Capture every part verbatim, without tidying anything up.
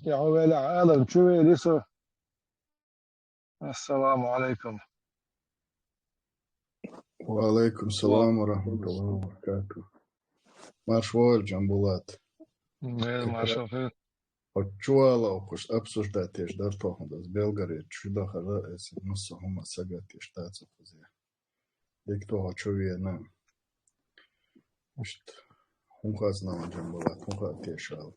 Я хьо велахь, Адам, чу вели со. Ассаламу алейкум. Ва алейкум салам ва рахматуллахи ва баракатух. Марш вайл, Джамбулат. Марш вайл. Хьо чу вала оккхуш обсуждать деш дар тохуна дас Белгород чу дахара, эса массо хӀума сагатдеш дац укхаза. Дика тохо чу вена. Иштта хӀун хазна ван, Джамбулат, хӀун хаа тешал?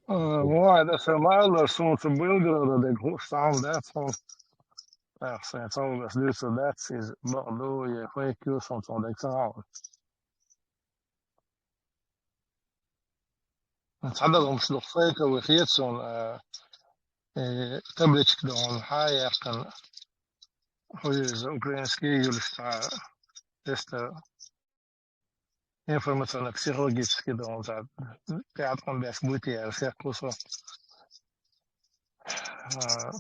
А, вай, да, са мала сунца Белгорода дег хӀуш сам дац хьун. Ах, сайн цалгас дирса дац, из бакъду, е фейк ю сунца дег сам. ЦхьадагӀа хӀумаш ду фейковый хетсон, а, э, табличка догӀун, хьа яьккхина, хӀу иза украинский юлиш цхьа, чисто информационно-психологический догӀун, цхьа, пятом беш бути яра, сек кусо. А,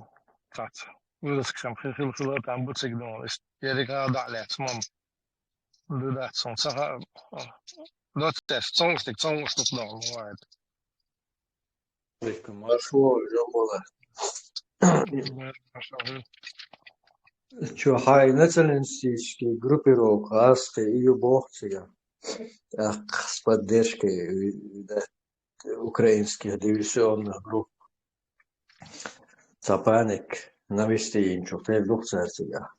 цхьац, выросткашам хи-, хил-хила там буцик догӀун, ис-, ерриг гӀала дӀа лаьцна мам. Ду дац сон ца ха-, доцес, цонхтик, цонхтик догӀун, вай. Алейкум, марш вайл, Джамбулат. Чу хьай националистический группировка, гӀазкхи, ю боху цига. ТӀаккха с поддержкой, видать, украинских диверсионных групп. Цхьа паник навести йинчух тера ду-кх цара цигахь.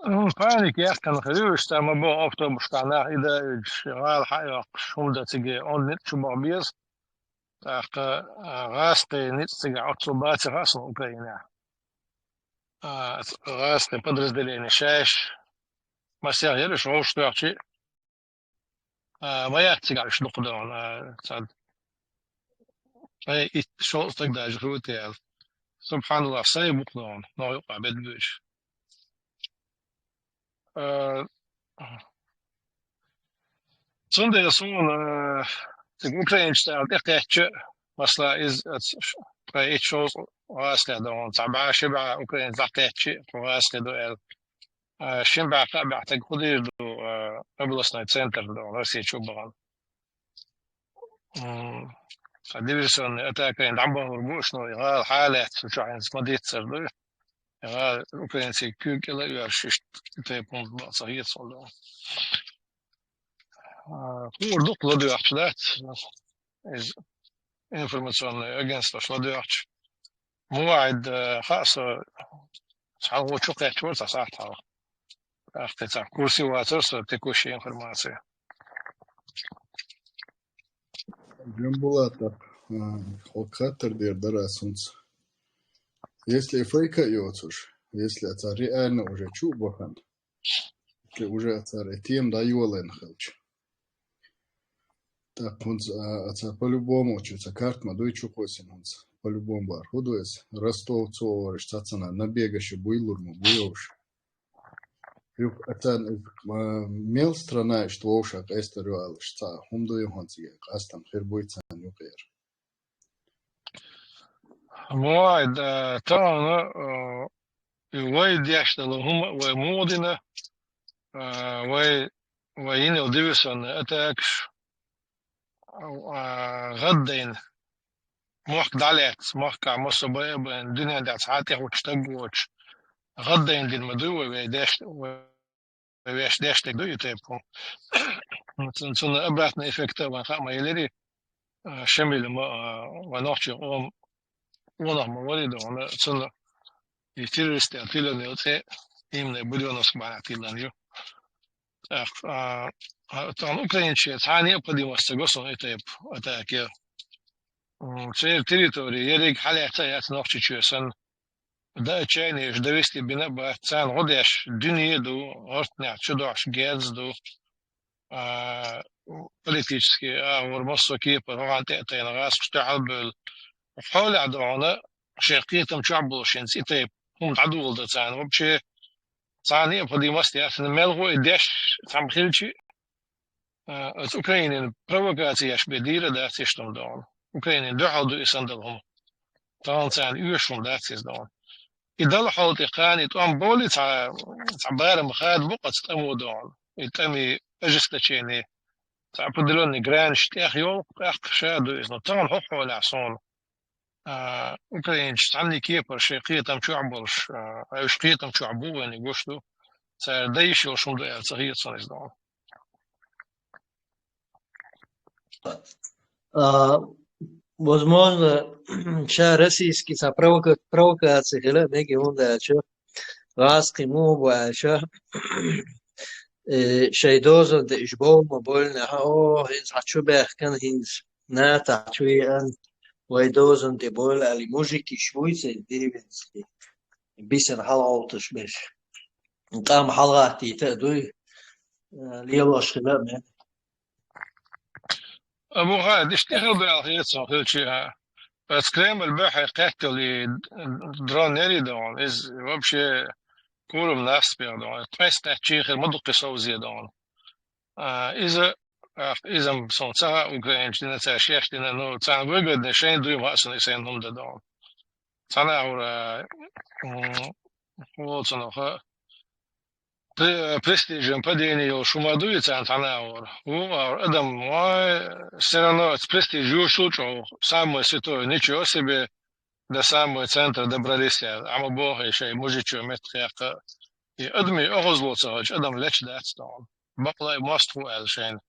Ну, паник яьккхина хир ю, иштта ма боху автобушкахь нах и да, уьдуш гӀала хьа а йоккхуш, хӀума дан цига, онда ницкъ чу баха беза. ТӀаккха, а, гӀазкхи ницкъ цигахь оццул бацара хаа суна Украинехь. А, гӀазкхи подразделени шаьш, масех яра уьш вовшах тоьхчи, а, ма яц цигахь уьш дукха догӀун, а, цхьа ткъе итт, шовзткъа стаг даже хӀуьтту аьлла. Субханаллах, сайн букъ догӀун, ногӀу юкъахь бедда буьйш. А, цундела суна, а, цига украинцаш цара тӀекхаьчча, масала, иза, а, ц-, ш-, ткъе итт, шовзткъа гӀазкхи догӀун, цхьа бӀе, ши бӀе украинец дӀакхаьчча, кху гӀазкхи ду аьлла. А, шин бӀе, кхаа бӀе стаг хӀун дийр ду, а, областной центр ду, Россия чу бахана. М, цхьа диверсионный атакайна дӀабахалур бу уьш, но и гӀала хьалаьцна чохь хӀинца ма дийццар ду. И гӀала украинцийн куьйга кӀела а оьрзуш, иштта тайпа хӀума баха ца хета суна ду. А, хуур дукха ладоьгӀча дац. Иза информационное агентствош ладоьгӀча. Мувахьид, э, хаьа со, цхьа гӀо чу кхаьчча вара цхьа сахьт хьалха. ТӀаккха цхьа курсе вацара со текущей информации. Джамбулат, а, хьо хаттар дер дара ас хӀинца. Если фейка йоцуш, если цара реально уже чу а бахана, Ке уже цара и тема дӀайолайна хилча. ТӀаккха хӀинца, а, а цара по-любому чу цхьа карта ма дуй чу кхоьссина хӀинца. По-любому бара хӀун ду иза? Ростов цо вараш цхьаццанхьа набегаш буй лур ма буй уьш. Юха а царна иза, а, мел страна иштта вовшах къестар ю алаш цхьа хӀума дуй хӀинца, къастам хир буй царна юкъера. Вай, да, тахана, э, и вай деш долу хӀума вай муха дина, э, вай, вай йина йолу диверсионный атакаш, э, гӀаддайна, мохк дӀалаьцна, махкахь массо а бай а байна, дуьнен тӀехь цхьа а тӀехӀуттуш стаг воцуш, гӀаддайна дина ма ду вай, вай деш, вай веш деш дерг ду и тайпа хӀума. Цун-, цунна обратный эффект а вайн хаа ма елири, а, Шамиль ма, а, вайн нохчийн къоман къонах ма вари ду, хӀунда цунна и террорист аьлла тиллина йолу цӀе именно Будённовск бахьанехь тиллина ю. ТӀаккха, а, а, тахана украинче цхьа а необходимость ца го суна и тайпа атаке. М, церан территори ерриг хьалаьцна а яц Нохчийчоь санна. Да, отчаяние уьш довести бина а бац, царна гӀо деш дуьне а ду, гӀортанехь чу дохьуш герз а ду, а, политический агӀор массо а кепара гӀо-гӀан тӀе а тайна, гӀазкхаш дуьхьал а бевлла. Хьолехь ду хьуна, шайн кхетам чохь болуш хӀинца и тайпа хӀума дӀадоладан царна. Вообще, царна необходимость яц, мел гӀо и деш цхьамма хилчи, а, оцу Украинин провокацияш бен дийр а дац иштта хӀума догӀуна. Украинин дуьхьал ду и санна долу хӀума. Тахана царна оьшуш хӀума дац иза догӀуна. И дала хьал тӀе кхана и тӀом болий цхьа, цхьа барам хадабо оцу тӀамо догӀуна. И тӀамийн ожесточение, цхьа определённый границаш тӀех йолу, тӀаккха ша ду иза. Но тахана хӀокху хьолехь суна, а, украинцаш цхьанний кепара шайн кхетам чохь болуш, а, уьш кхетам чохь бу вайна гуш ду. Цара дан йиш йолуш хӀума ду аьлла ца хета суна иза дона. А, возможно, ша российский цхьа провока-, провокаци хила мега хӀунда аьлча, гӀазкхий муха бу аьлча, э, шайн дозанна тӀе уьш бовла ма бовлинехь, о, хӀинца хьан чу баьхкина, хӀинца НАТО чу еана, вай дозанна тӀе бовла аьлла, мужикаш буй церан деревенский, бисина хьалагӀовтташ берш. КӀам хьалагӀаттийта а дуй, э, лелош хила а мега. Абу Хайд, иштта тӀехула баьлла хета сан хилча, оцу Кремль буьххье кхеттале дрон нери дона, иза вообще курам наст беха дона, ткъес кхетчий хир ма дуккхи совзе дона. А, иза, а, иза-м сон ца хаьа, украинчу дина, цара шеш дина, ну, царна выгодный шайн дуй ма а сон и сайн хӀума дан дона. Цхьана агӀора, м, хӀоцунах, пре-, престижан падение йолуш хӀума дуй царна цхьана агӀора. ХӀума агӀора адам, ой, все равно оцу престиж юшул чӀогӀа, самое святое, ничего себе, до самого центра добрались, аьлла. Амма бохий шайн мужичо меттахъяккха. И адамийн охазло ца хилча, адам лечу дац тхуна. Бакъла а мостагӀа аьлла шайна.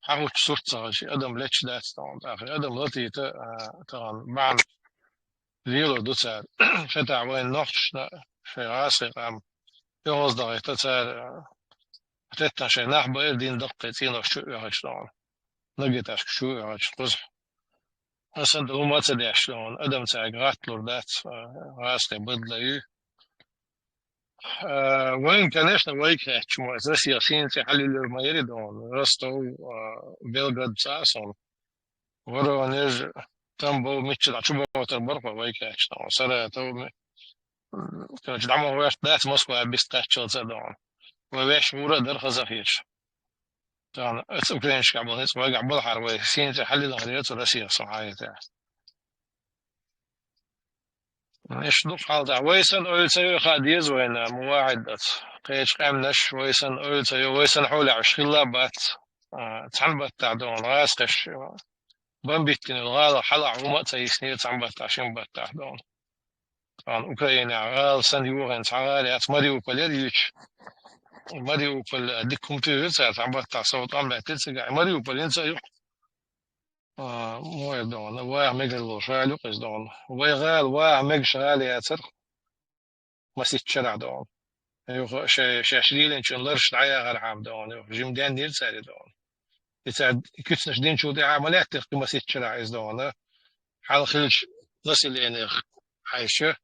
Хьан хӀутту сурт ца хилча, адам лечу дац тхуна. ТӀаккха адам латийта, а, тахана бахьана лело ду цара. ХӀетахь вайн нохчашна шайн гӀазкхийн къам оьгӀаздахийта цара, а, теттана шайн нах байра дин даккхий цӀенош чу оьхуьйтуш дона. Нагиташка чу оьхуьйтуш кхузахь. Аса дан хӀума а ца деш дона. Адам цаьрга гӀатталур дац, а, гӀазкхийн бадла ю. А, вайн, конечно, вайга хаьттича ма, Россия сийна цӀе хьаллуьйлур ма яри дона. Ростов, а, Белгород цӀа а сон. Воронеж, Тамбов, мичча дӀа чу бохуьйтур бара-кх вай вайга хаьттича дона. Саратов, ми-, м, короче, дӀа ма гӀоьртина дац, Москва бист кхаччалца а дона. Вай ваьш гӀура а дара хаза хеташ. Тахана оцу украинчкахь болу ницкъ вайгахь балахьара вай сийна цӀе хьаллилахьара яра цу Россиха со хьаьгӀийтахь. Иштта дукха хьал тӀехь. Вай санна ойла ца йо хаа деза вайна, мувахьид дац. Кхечу къаьмнаш вай санна ойла ца йо, вай санна хьолехь уьш хилла а бац. А, цхьана баттахь дона, гӀазкхаша бомбиттина йолу гӀала хьалахь хӀума а ца йиснера цхьана баттахь, шина баттахь дона. Тахана Украинехь гӀала санна юхайна цхьа гӀала яц, Мариуполь яра юьйцуш. Мариуполь, а, дика хӀума туьйхира цара, цхьана баттахь сов тӀом баьттира цигахь. Мариуполь хӀинца а ю-кх. А, муха дона, ваха мегар волуш гӀала ю-кх иза дона. Вай гӀала ваха мегаш гӀала яцара-кх масийтта шарахь дона. Юха шай-, шаьш лелийначун лараш дӀаяхархьама дона, юха жима деннийра цара и дона. И цара куьцнаш динчул тӀаьхьа ма лаьттира-кх масийтта шарахь иза дона. Хьалха хиллачу населениех хьаьжча,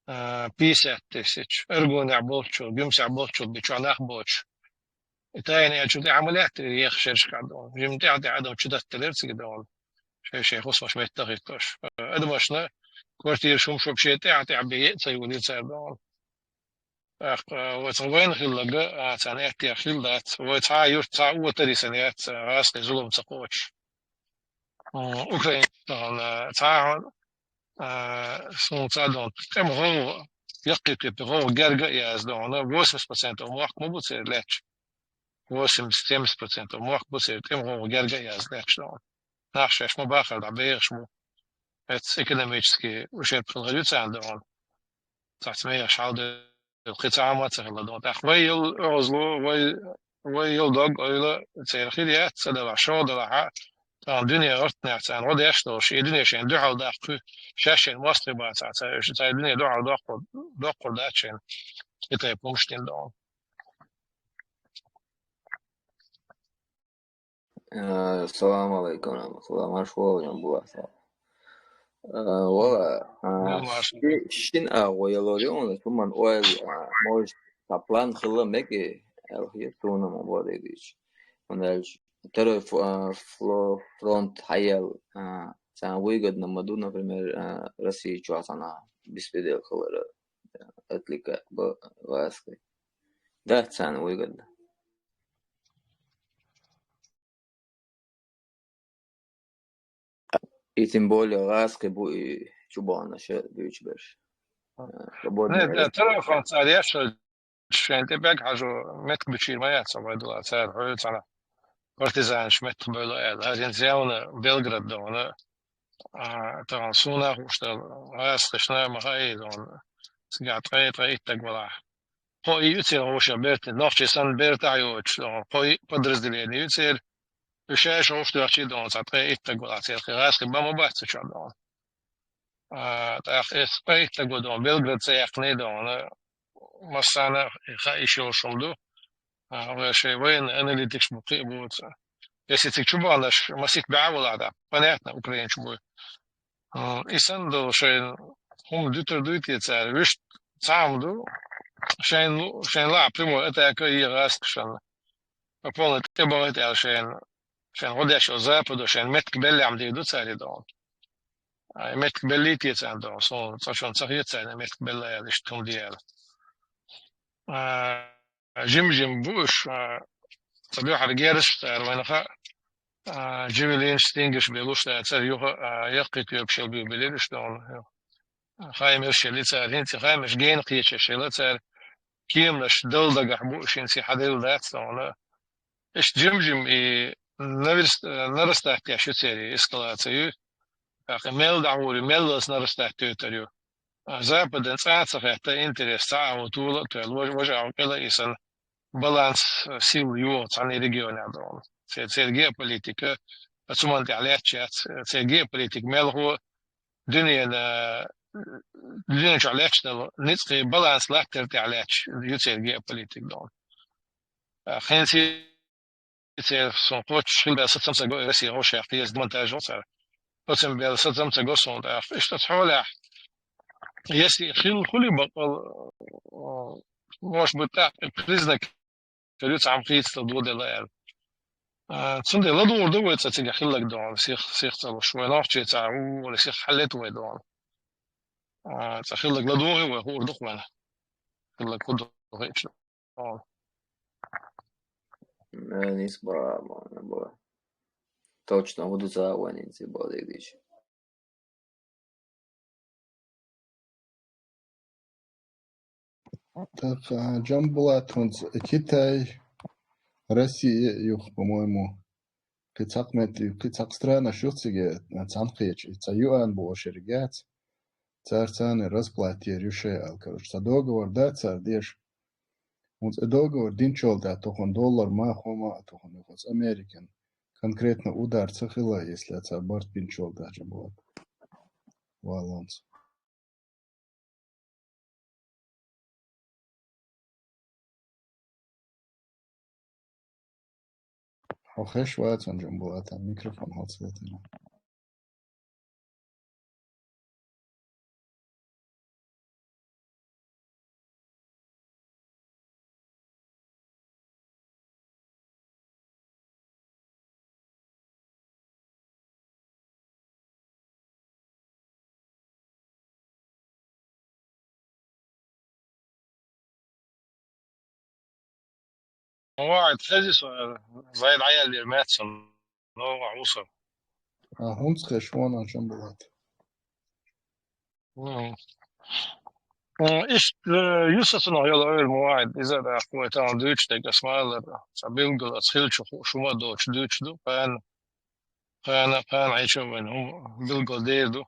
а, пятьдесят тысяч, Аргунехь болччул, Гуьмсехь болччул бен чохь нах боцуш. И тайна аьлча, тӀаьхьа ма лаьттира еха шерашкахь дона. Жимма тӀаьхьа-тӀаьхьа адам чу датталира цига дона. Шай-шай хӀусамаш меттахӀиттош. Адамашна квартираш хӀумаш вообще тӀаьхьа-тӀаьхьа бен еа ца йолийра цара дона. ТӀаккха, а, вай цхьа вайна хилларг, а, царна аьттехьа хилла дац. Вай цхьа а юрт, цхьа а отар йисина яц, а, гӀазкхийн зулам ца кхочуш. М, Украина тахана, а, цхьа а, а, суна ца дона, тӀеман гӀовгӀа, яккхий тайпа гӀовгӀа герга а яза дона, восемьдесят процентов мохк ма бу церан лаьтташ. Восемьдесят-семьдесят процентов мохк бу церан тӀеман гӀовгӀа герга а яза лаьтташ дона. Нах шаьш ма бахара дӀа бехаш бу. Эцу экономически ущерб хилла ю царна дона. Цхьацца мехаш хьал де кхин цхьа хӀума а ца хилла дона. ТӀаккха вай йолу оьгӀазло, вай, вай йолу дог-ойла церан хир яц, ца делахь, шо делахь а, тахана дуьне гӀортанехь царна гӀо деш долуш, и дуьне шайна дуьхьал даккха, шаьш шайна мостагӀий бацахь, цара, цара дуьне дуьхьал доккхур, доккхур дац шайна и тайпа хӀумаш дина дона. Э, салам алейкум, ва рахматуллах, маршо валла, Булат. Э, валла, э, Маршо. Ши-, шин агӀо ялор ю, хӀуманан ойла, э, может, цхьа план хилла мега, аьлла хета суна ма боху дийцича. ХӀунда аьлча второй ф-, э, фло-, фронт хьаяьлла, э, царна выгодно ма ду, например, э, Россия чохь цхьана беспредел хилар, э, отвлекать ба-, гӀазкхий. Дац царна выгодно. И тем более гӀазкхий бу и чубаханаш, дуьйцуш берш. Э, свободный Не, да, телефон цара еш, шайн тӀе бег хьажо, метка бичийр ма яц, вай дала цара хьоьцу цхьана. партизанаш меттахбевлла аьлла. ХӀара хӀинца явна Белгород дона, а, тахана суна хууш дала, гӀазкхашна ма хаий дона, цигахь ткъе, ткъе итт стаг валахь. Кхо и ю церан вовшах бертан, нохчий санна бертахь йоцуш, дона, кхо и подразделение ю церан, уьш шаьш гӀуш доьхчий дона, цхьа ткъе итт стаг валахь церан, кхин гӀазкхий бан ма бац цу чохь дона. А, тӀаккха эс ткъе итт стаг ву дона, Белгород цӀе яьккхина дона, массарна а хаа йиш йолуш хӀума ду. А, вай шайн военный аналитикаш бу, кхин а бу ца. Если цига чу баханарш масийтта баьӀ а валахь дӀа, понятно, Украина чу буй. А, и санна долу шайн хӀума дуьтур дуй те цара, вуьшта цхьа хӀума ду, шайн лу-, шайн лаахь прямой атака а е гӀазкхашна. По полной тӀебахийта аьлла шайн, шайн гӀо деш йолу Западо шайн меттиг беллехь ма дийр ду цара и дона. А, и меттиг беллий те царна дона, суна цкъа шуна ца хета царна и меттиг белла аьлла, иштта хӀума де аьлла. А, жим-жим бу уьш, а, цхьа дуьхьара герзаш цара вайна хаьа, а, джавелинаш, стингаш белуш цара, цара юха, а, яккхий тоьпаш йолу буьйлабелира уьш дона. Хаймерш елла цара, хӀинца хаймерш гена кхечаш елла цара, кеманаш дала дагахь бу уьш, хӀинца хьаделла дац дона. Иштта жим-жим и наверс-, нарастать деш ю церан и эскалаци ю. ТӀаккха мел дӀахьур ю, мел лаза нарастать дойтур ю. А, Западна цкъа а ца хетта, интерес цхьа а ву тола а тоьлла, важ-, важа а кӀела а и санна, баланс, а, сил йогӀу цхьана и регионехь дона. Церан, церан геополитика, а, цу ман тӀехь лаьтташ яц, церан геополитика мелхо, дуьненан, дуьнен чохь лаьтташ долу ницкъийн баланс латтар тӀехь лаьтташ ю церан геополитика дона. А, хӀинца церан сон кхоччуш хила баьлла сацам ца го, Россия гӀо шаьхта еза демонтаж ву цара. Оцам баьлла сацам ца го суна тӀаккха. Иштта цхьолехь, если хила хуьлий бакъал, а, может быть, тӀаккха признак хир ю цхьамма хийцадала доделла аьлла. А, цундела ладугӀур ду вай цкъа цигахь хилларг дона, сих, сих ца луш, вай нохчий цхьа ву, вай сих хьаллета вай дона. А, цкъа хилларг ладугӀий вай, хуур ду-кх вайна. Хилларг хӀун ду хиъча дона. Э, нийса бара, ма, бара. Точно, хӀун ду ца а вайна, ин ца бара дийша. ТӀаккха, а, Джамбулат, хӀинца Китай, Россия юха, по-моему, кхин цхьаккха метте, кхин цхьаккха странаш ю цига, а, цхьаьнакхечу, цхьа ЮАН бохуш ерг яц. Цара царна расплата ер ю шайн аьлла, короче, цхьа договор дац цара деш. ХӀинца и договор динчул тӀаьхьа тахана доллар мах хӀума а тахана, оцу Америкин конкретно удар ца хила, если цара барт бинчул тӀаьхьа, Джамбулат. Валлонца. Хьо хезаш вац, Джамбулат, микрофон хьо ца латийна. МувӀад, хезий со, зӀе дӀаяьллера маьцна, новкъахь ву со. А, хӀинца хезаш ву, Джамбулат. Мгм. Э, иштта, э, ю сан цунах йолу ойла, МувӀад, иза а даккха вай тахана дуьйцуш дерг ас ма-аллара, цхьа билггал ас хилча хууш хӀума а доцуш дуьйцуш ду, кхана, кхана, кхана Ӏийча а вайна хӀума билггал дер ду.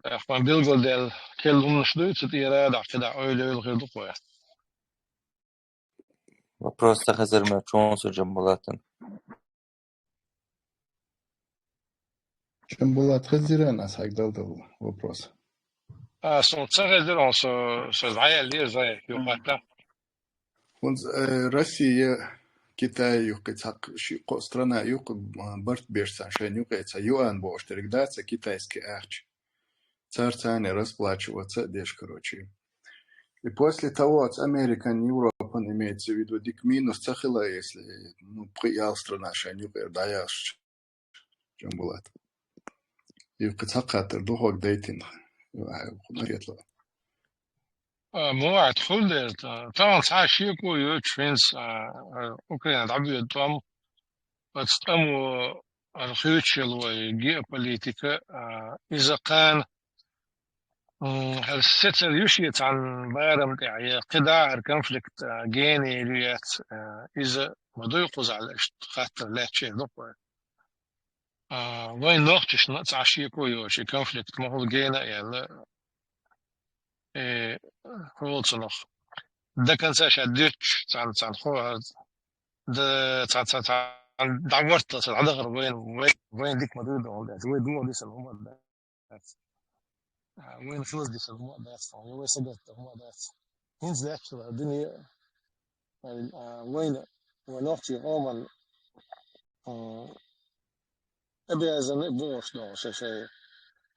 ТӀаккха вайн билгалдаьлла керла хӀуманаш дуй, цу тӀера дӀа кхидӀа ойла-ойла хир ду-кх вай. Вопрос ца хезира ма чу со Джамбулатан. Джамбулат, хезира ас хьайга дала долу вопрос? А, суна ца хезира, хьо со, со зӀе яьллера, зӀе юхатта. ХӀинца, э, Россия, Китай юккъе цхьаккха ши-кхо страна юккъе, м, барт беш царна шайна юккъе цхьа юан бохуш дерг дац, китайский ахча. Цара царна расплачиваться а деш, короче. И после того, оцу Американ, Европан, имеется в виду, дика минус ца хила, если, ну, пхи-ялх страна шайна юкъера дӀаяхча, Джамбулат. Юккъе цхьа хаттар ду хьоьга дайтина. Ю, а, хӀун хетало? А, МувӀад, хӀун дера, та-, тахана цхьа а шеко йоцуш хӀинца, а, а, Украина дӀабоьду тӀом, оцу тӀамо, а, хуьйцуш йолу вай геополитика, а, иза кхана, м, хӀара сецар ю шен цхьана барам тӀехь, я кхидӀа а хӀара конфликт, а, генера ю яц, а, иза ма дуй кхузахь иштта хаттар лаьтташ ду-кх вай. А, вайн нохчашна цхьа шеко йоцуш, и конфликт ма хӀула гена а яьлла, э, хӀола цунах. До конца ша дуьтча, цхьана, цхьана хо-, да, цхьа, цхьа, цхьана дӀавартта ца дӀадахар вайн, вайн, вайн дика ма дуй догӀу, вай догӀу дисина хӀума дац. А, вайна хилар дисар хӀума а дац, тхьана, я вай сагатта хӀума а дац. ХӀинца лаьтташ дуьне, а, вайна, вай нохчий къоман, м, обязаны бохуш догӀу, шай, шай,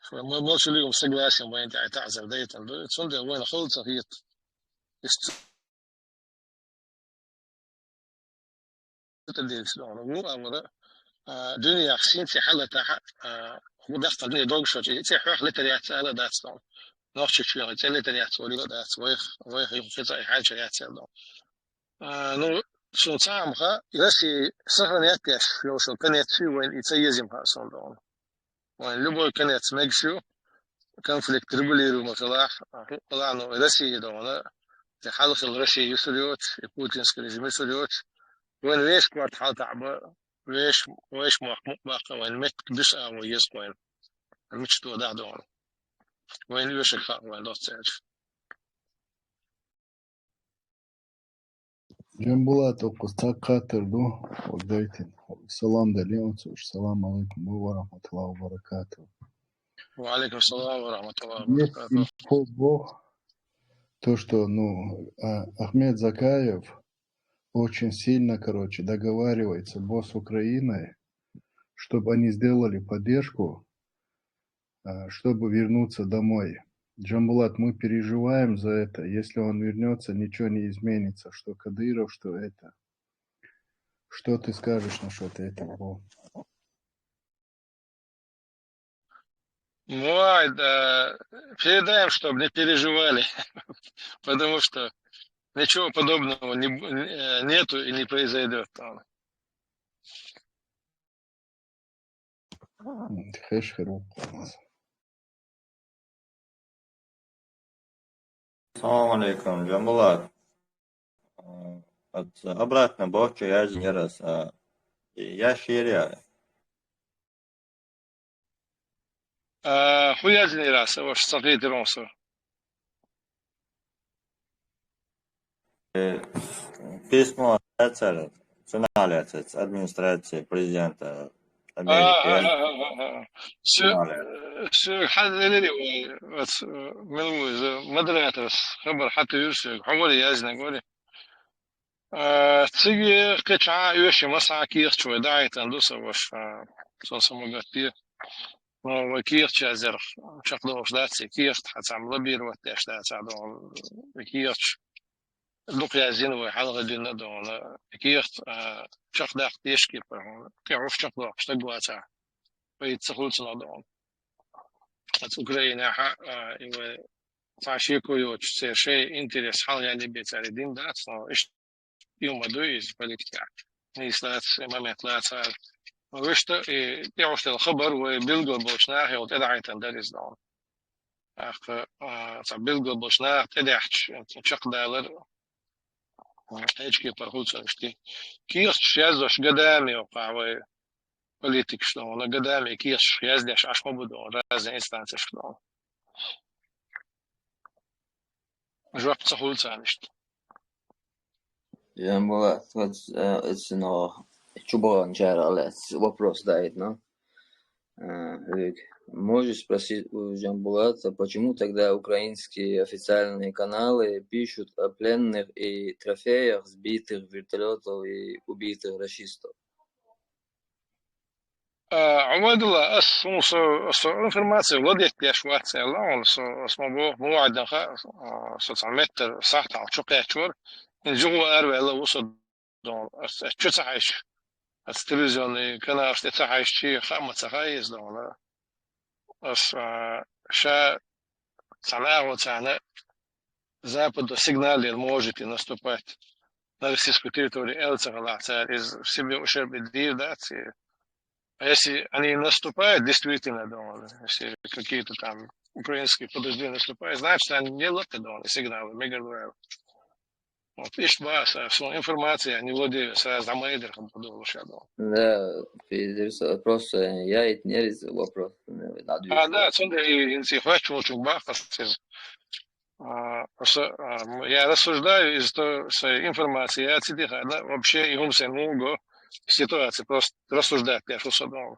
шай, мо-, молчаливым согласием вайна тӀехь таӀзар дайтан ду. Цундела вайна хала ца хета. Иштта тӀедиллича догӀу. Ву а вара, а, дуьненахь синтий хьалатахь, а, хӀу даккха дуьне догуш вачи, цӀе хьоьх летар яц ала дац догӀу. Нохчийчоьнан цӀе летар яц, олийла дац, вайх, вайх юха хи цӀа и хьаьлча яц ала догӀу. А, ну, цу цхьа а ма хаьа, и Россия сохранять деш йолчу конец ю вайн и ца еза ма хаьа суна догӀу. Вайн любой конец мегаш ю, конфликт регулируемый хилахь, а, хилахь, ну, и Россия догӀу, и хьалхила Россия юсур йоцуш, и путинский режим юсур йоцуш, вайн вешан корта хьалтахь бан, вешан, вешан мохк мукъа баккха, вайн меттиг буьса агӀо еза вайн. Мича тодахь догӀу. Вайн оьшург хаьа вайн доцца аьлча. Джамбулат, оцу цхьа хаттар ду, вот дайте. Салам дали, оцу уж: «Салам алейкум ва рахматуллахи ва баракатух». Ва алейкум салам ва рахматуллахи ва баракатух. Есть инфо, то, что, ну, а, Ахмед Закаев очень сильно, короче, договаривается, босс Украины, чтобы они сделали поддержку, а, чтобы вернуться домой. Джамбулат, мы переживаем за это. Если он вернется, ничего не изменится, что Кадыров, что это. Что ты скажешь насчёт этого? Ну, ай, да, передаем, чтоб не переживали, потому что ничего подобного не бу-, э, нету и не произойдёт там. Хеш хир ву. Салам алейкум, Джамбулат. Э, от обратно бохча яздинера аса, э, я шире. Э, хӀун яздинера аса, ваша, ца хетарехь со. Э, письмо лаьцара, цунах лаьцара, администрация президента Америки. А, а, а, а, а. Со, цунах лаьцара. Со хьан лелари вай, вац, э, мила ву иза, модераторас хабар хьатуьйра соьга, хьо вари яздинарг вари. А, цига кхеча а оьший массахьа кехаташ вай дахьийтан ду сан ваша, а, со сан магатте. Но вай кехаташ язъярх чекхдолуш дац и кехат, хьан цхьамма лоббировать деш дац, а, догӀу и кехаташ. Дукха яздина вай, хьалха дина а догӀу и кехат, а, чекхдаккха дезаш кепара хьуна. ТӀехь уьш чекхдоккхуш стаг вацахь, пайда ца хуьлу цунах догӀу. Оцу Украинехь а, а, и вай цхьа шеко йоцуш, церан шайн интерес хьалха яьллий бен цара дина дац, но иштта и хӀума ду иза политикехь. Нийса лаьцна и момент лацара. Вуьшта и тӀехьуш делла хабар вай билггал болчу нахе йолу тӀедахьийтина дара иза догӀу. ТӀаккха, а, цхьа билггал болчу наха тӀедехча, чекхдалар, а, кхечу кепара хуьлу цунна иштта. Кехаташ яздеш гадаме йоккхахь вай политикаш догӀу, гадаме кехаташ яздеш Ӏаш ма бу догӀу, разные инстанцешка догӀу. Жоп ца хуьлу царна иштта. Джамбулат, вот, э, это, но, чу баханчара лаьцна вопрос даийтина. Э, век. Можешь спросить у Джамбулата, почему тогда украинские официальные каналы пишут о пленных и трофеях сбитых вертолётов и убитых рашистов? А, Ӏубайдулла, ас хьуна со, со информаци ладетта деш вац аьлла, хьуна со, ас ма боху, ма ваьддан хаьа, а, со цхьана меттара сахьтахь чу кхаьчча вара, хӀинца жугӀу араваьлла ву со догӀу, ас, ас чу ца хьаьжча, ас телевизионный каналаш тӀе ца хьаьжча, хаа ма ца хаьа иза догӀу. Ас, а, ша цхьана агӀо царна Западу сигнал дира, можете наступать на российскую территорию, аьлла ца хилахь цара, иза себе ущерб дийр дац. А если они наступают, действительно, догӀу, если какие-то там украинские подразделения наступают, значит, они не латта догӀу сигналы, мегар ваьлла. Вот иштта баха аса, со информация не владею, сразу дӀа ма айдира хӀама долуш я догӀу. Да, пиздец, просто я это не вопрос, надо А, да, цундела и хӀинца и хоьттучуьнга баха аса. А, просто, а, м, я рассуждаю из-за того, что информация я цитиха, да, вообще и хӀума сайн муго ситуация, просто рассуждать деш ву со догӀу.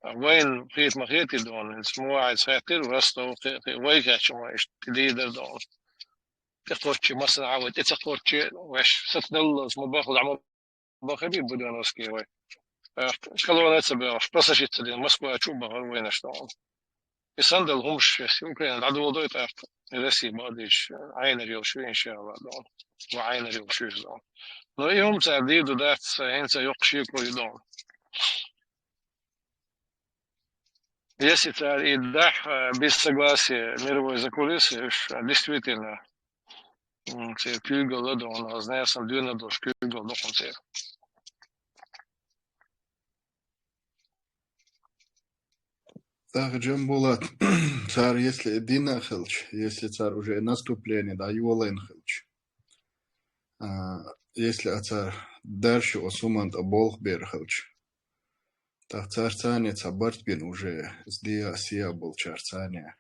А вайна хета ма хетий догӀу, хӀинца мугӀайца хаьттира, Ростов, кхе-, кхе-, вай кхаьчча ма иштта дийр дара догӀу. ТӀекхоччий массанхьа вай, тӀе ца кхоччий, ваьш сацадаллалц ма бахла, дӀа ма бахарий Будённовский вай. ТӀаккха колонна ца баьлча, пассажир ца дина, Москва чу а бахара вайнаш догӀу. И сандал хӀумаш шесть Украина дӀадоладой тӀаккха, и Россия бакъдийча, Ӏайнар йолуш ю, иншалла, догӀу. Ва Ӏайнар йолуш ю иза догӀу. Но и хӀума цара дийр ду дац, хӀинца йоккха шеко ю догӀу. Если цара и дахь, а, без согласия мировой закулисы, уж, а, действительно, м, церан куьйгалла догӀу, хӀанз насан дуьйна долуш куьйгалла догӀу церан. ТӀаккха, Джамбулат, цара если дина а хилча, если цара уже наступление, да, йолайна хилча, а, если а цара дарши оцу хӀуманна тӀе болх бер хилча, тӀаккха цара царна цхьа барт бина уже, из дия а, сия а болчара царна.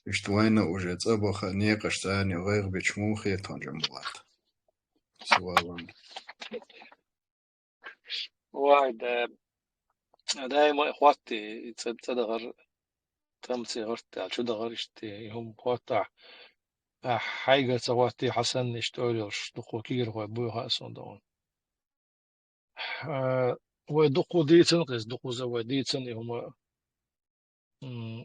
Иштта вайна уже цӀа баха некъаш царна гӀайгӀа бича муха хета хьуна, Джамбулат? Суалан. Вай, да, даима а хӀотта и цӀа, цӀа дахар, тамце хӀорта аьлла, чу дахар иштта, и хӀума хӀоттахь, ахь хьайгара ца хӀоттий, хьан санна иштта ойла йолуш дукха кегийрхой буй хаьа суна догӀу. А, вай дукха дийцина, кхеза дукхаза вай дийцина и хӀума, м,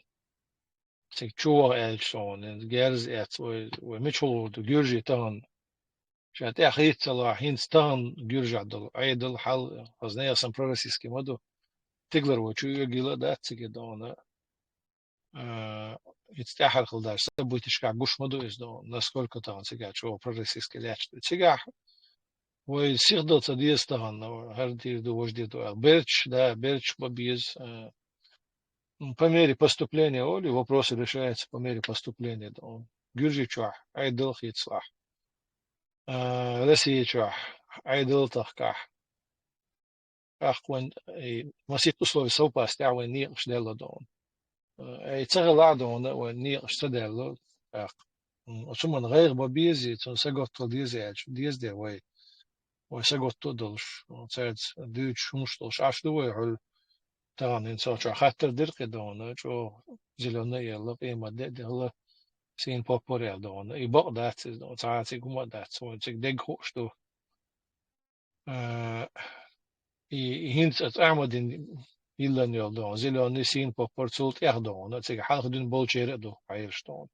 цига чу ваха аьлча суна, герз эцна, вай, вай мичахула гӀур ду, гуьржий тахана, ша тӀехь хийццалахь, хӀинца тахана гуьржехь долу Ӏедал, хьал, хазна ясан пророссийский ма ду, тигалара вай чу оьгийла а дац цига догӀу. А, иза тӀаьхьара хила дара событешкахь гуш ма ду иза, ну, насколько тахана цигахь чӀогӀа пророссийский лаьтташ ду. Цигахь вай сихдала ца деза тахана, хӀара дийр ду, важа дийр ду аьлла. Берташ, да, берташ бан беза, а, м, по мере поступления, олий, вопросы решаются по мере поступления, да. Гуьржийчохь Ӏедал хийцалахь, а, Россия чохь Ӏедал тахкахь, тӀаккха вайн, и, масийтта условия совпасть, тӀехь вайн некъаш даьлла догӀу. Э, и ца хилахь а догӀу, вайн некъаш ца даьлла, тӀаккха. М, оцу хӀуманна гӀайгӀа бан безий, цунна сагатдала дезий аьлча, деза дера вай. Вай сагатдо а долуш, цаьрца дуьйцуш хӀумаш долуш Ӏаш ду вай хьуьлла. Тахана хӀинца цо чохь хаттар дира кхин догӀу, чӀогӀа зелёный а елла, къемат де а дехла, сийна поппар а яьлла догӀу. И бакъ дац иза догӀу, цхьа а цига хӀума а дац, вайн цига дерг хууш ду. А, и, и хӀинца оцу Ахьмадин йиллина йолу догӀу, зелёный сийна поппар цул тӀех догӀу, цига хьалха дуьйна болчеран а ду хьаераш догӀу.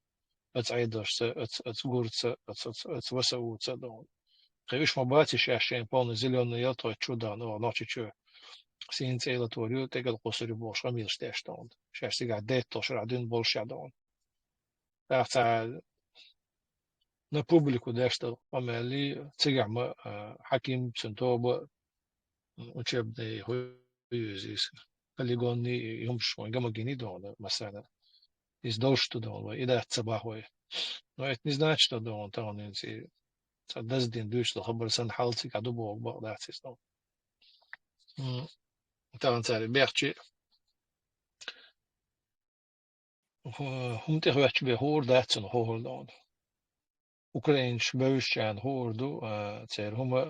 Оцу Ӏедалшца, оцу, оцу гурца, оцу, оцу, оцу ВСУ-ца догӀу. Кхин уьш ма бац шаьш шайн полный зелёный ял тхоьца чу дахана, оха Нохчийчу сийна цӀе латор ю, тӀекӀел кхуссур ю бохуш къамелаш деш догӀу. Шаьш цигахь детталгӀа шарахь дуьйна болуш а догӀу. ТӀаккха цхьа на публику деш долу къамел, цигахь ма, а, Хьаким, цуьнан тоба, м, учебный хӀу ю иза, иза, полигонный, и хӀумаш вайн гамагийний догӀу, массарна. Иза долуш ду догӀу вай, и дац ца бахьа вай. Но это не значит, что догӀу тахана иза цхьа даздина дуьйцу хабар санна хьал цигахь ду боху бакъ дац иза догӀу. М, тахана цара бехчи хӀу-, хӀума тӀехваьчча бен хуур дац цунна хӀора догӀу. Украинаш бевзачарна хуур ду, а, церан хӀума,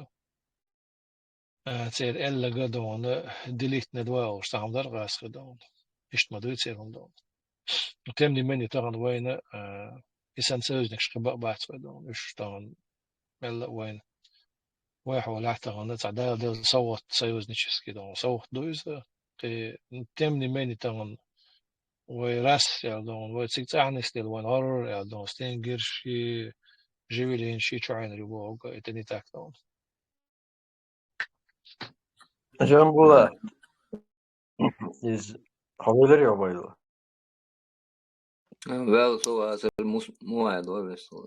а, церан эллага догӀу, делить на два олуш цхьа хӀума дара гӀазкхи догӀу. Иштта ма дуй церан хӀума догӀу. Тем не менее, тахана вайна, а, и санна союзникаш кхин бакъ бац вай догӀу. Уьш тахана мелла а вайна. Вай хьолехь тахана цхьа Дала делла совгӀат, союзнический догӀу, совгӀат ду иза. Кхин, тем не менее, тахана вай рас аьлла догӀу, вай цига цӀахь нисделла вайн гӀарор аьлла догӀу, стенгерш и, жевелинаш и чу Ӏайнар ю бохург, это не так догӀу. Жамбула, иза хьо велар йо вайла? Ваьлла со вацар мус-, мугӀай до весла.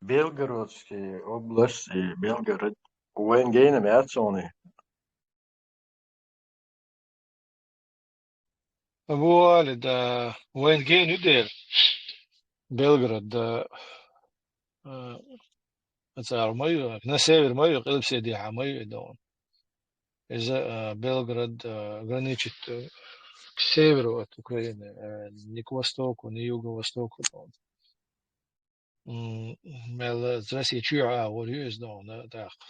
Белгородский область и Белгород вайн гейна яц сони? Вуали, да, вайн гейна ю дера. Белгород, да, а, цӀар ма ю, на север ма ю, къилбаседехьа ма ю и догӀун. Иза, а, Белгород, а, граничит, э, к северу от Украины, э, не к востоку, не юго-востоку догӀун. М, мел Россия чуьйхьа агӀор ю иза догӀун, да, тӀаккха.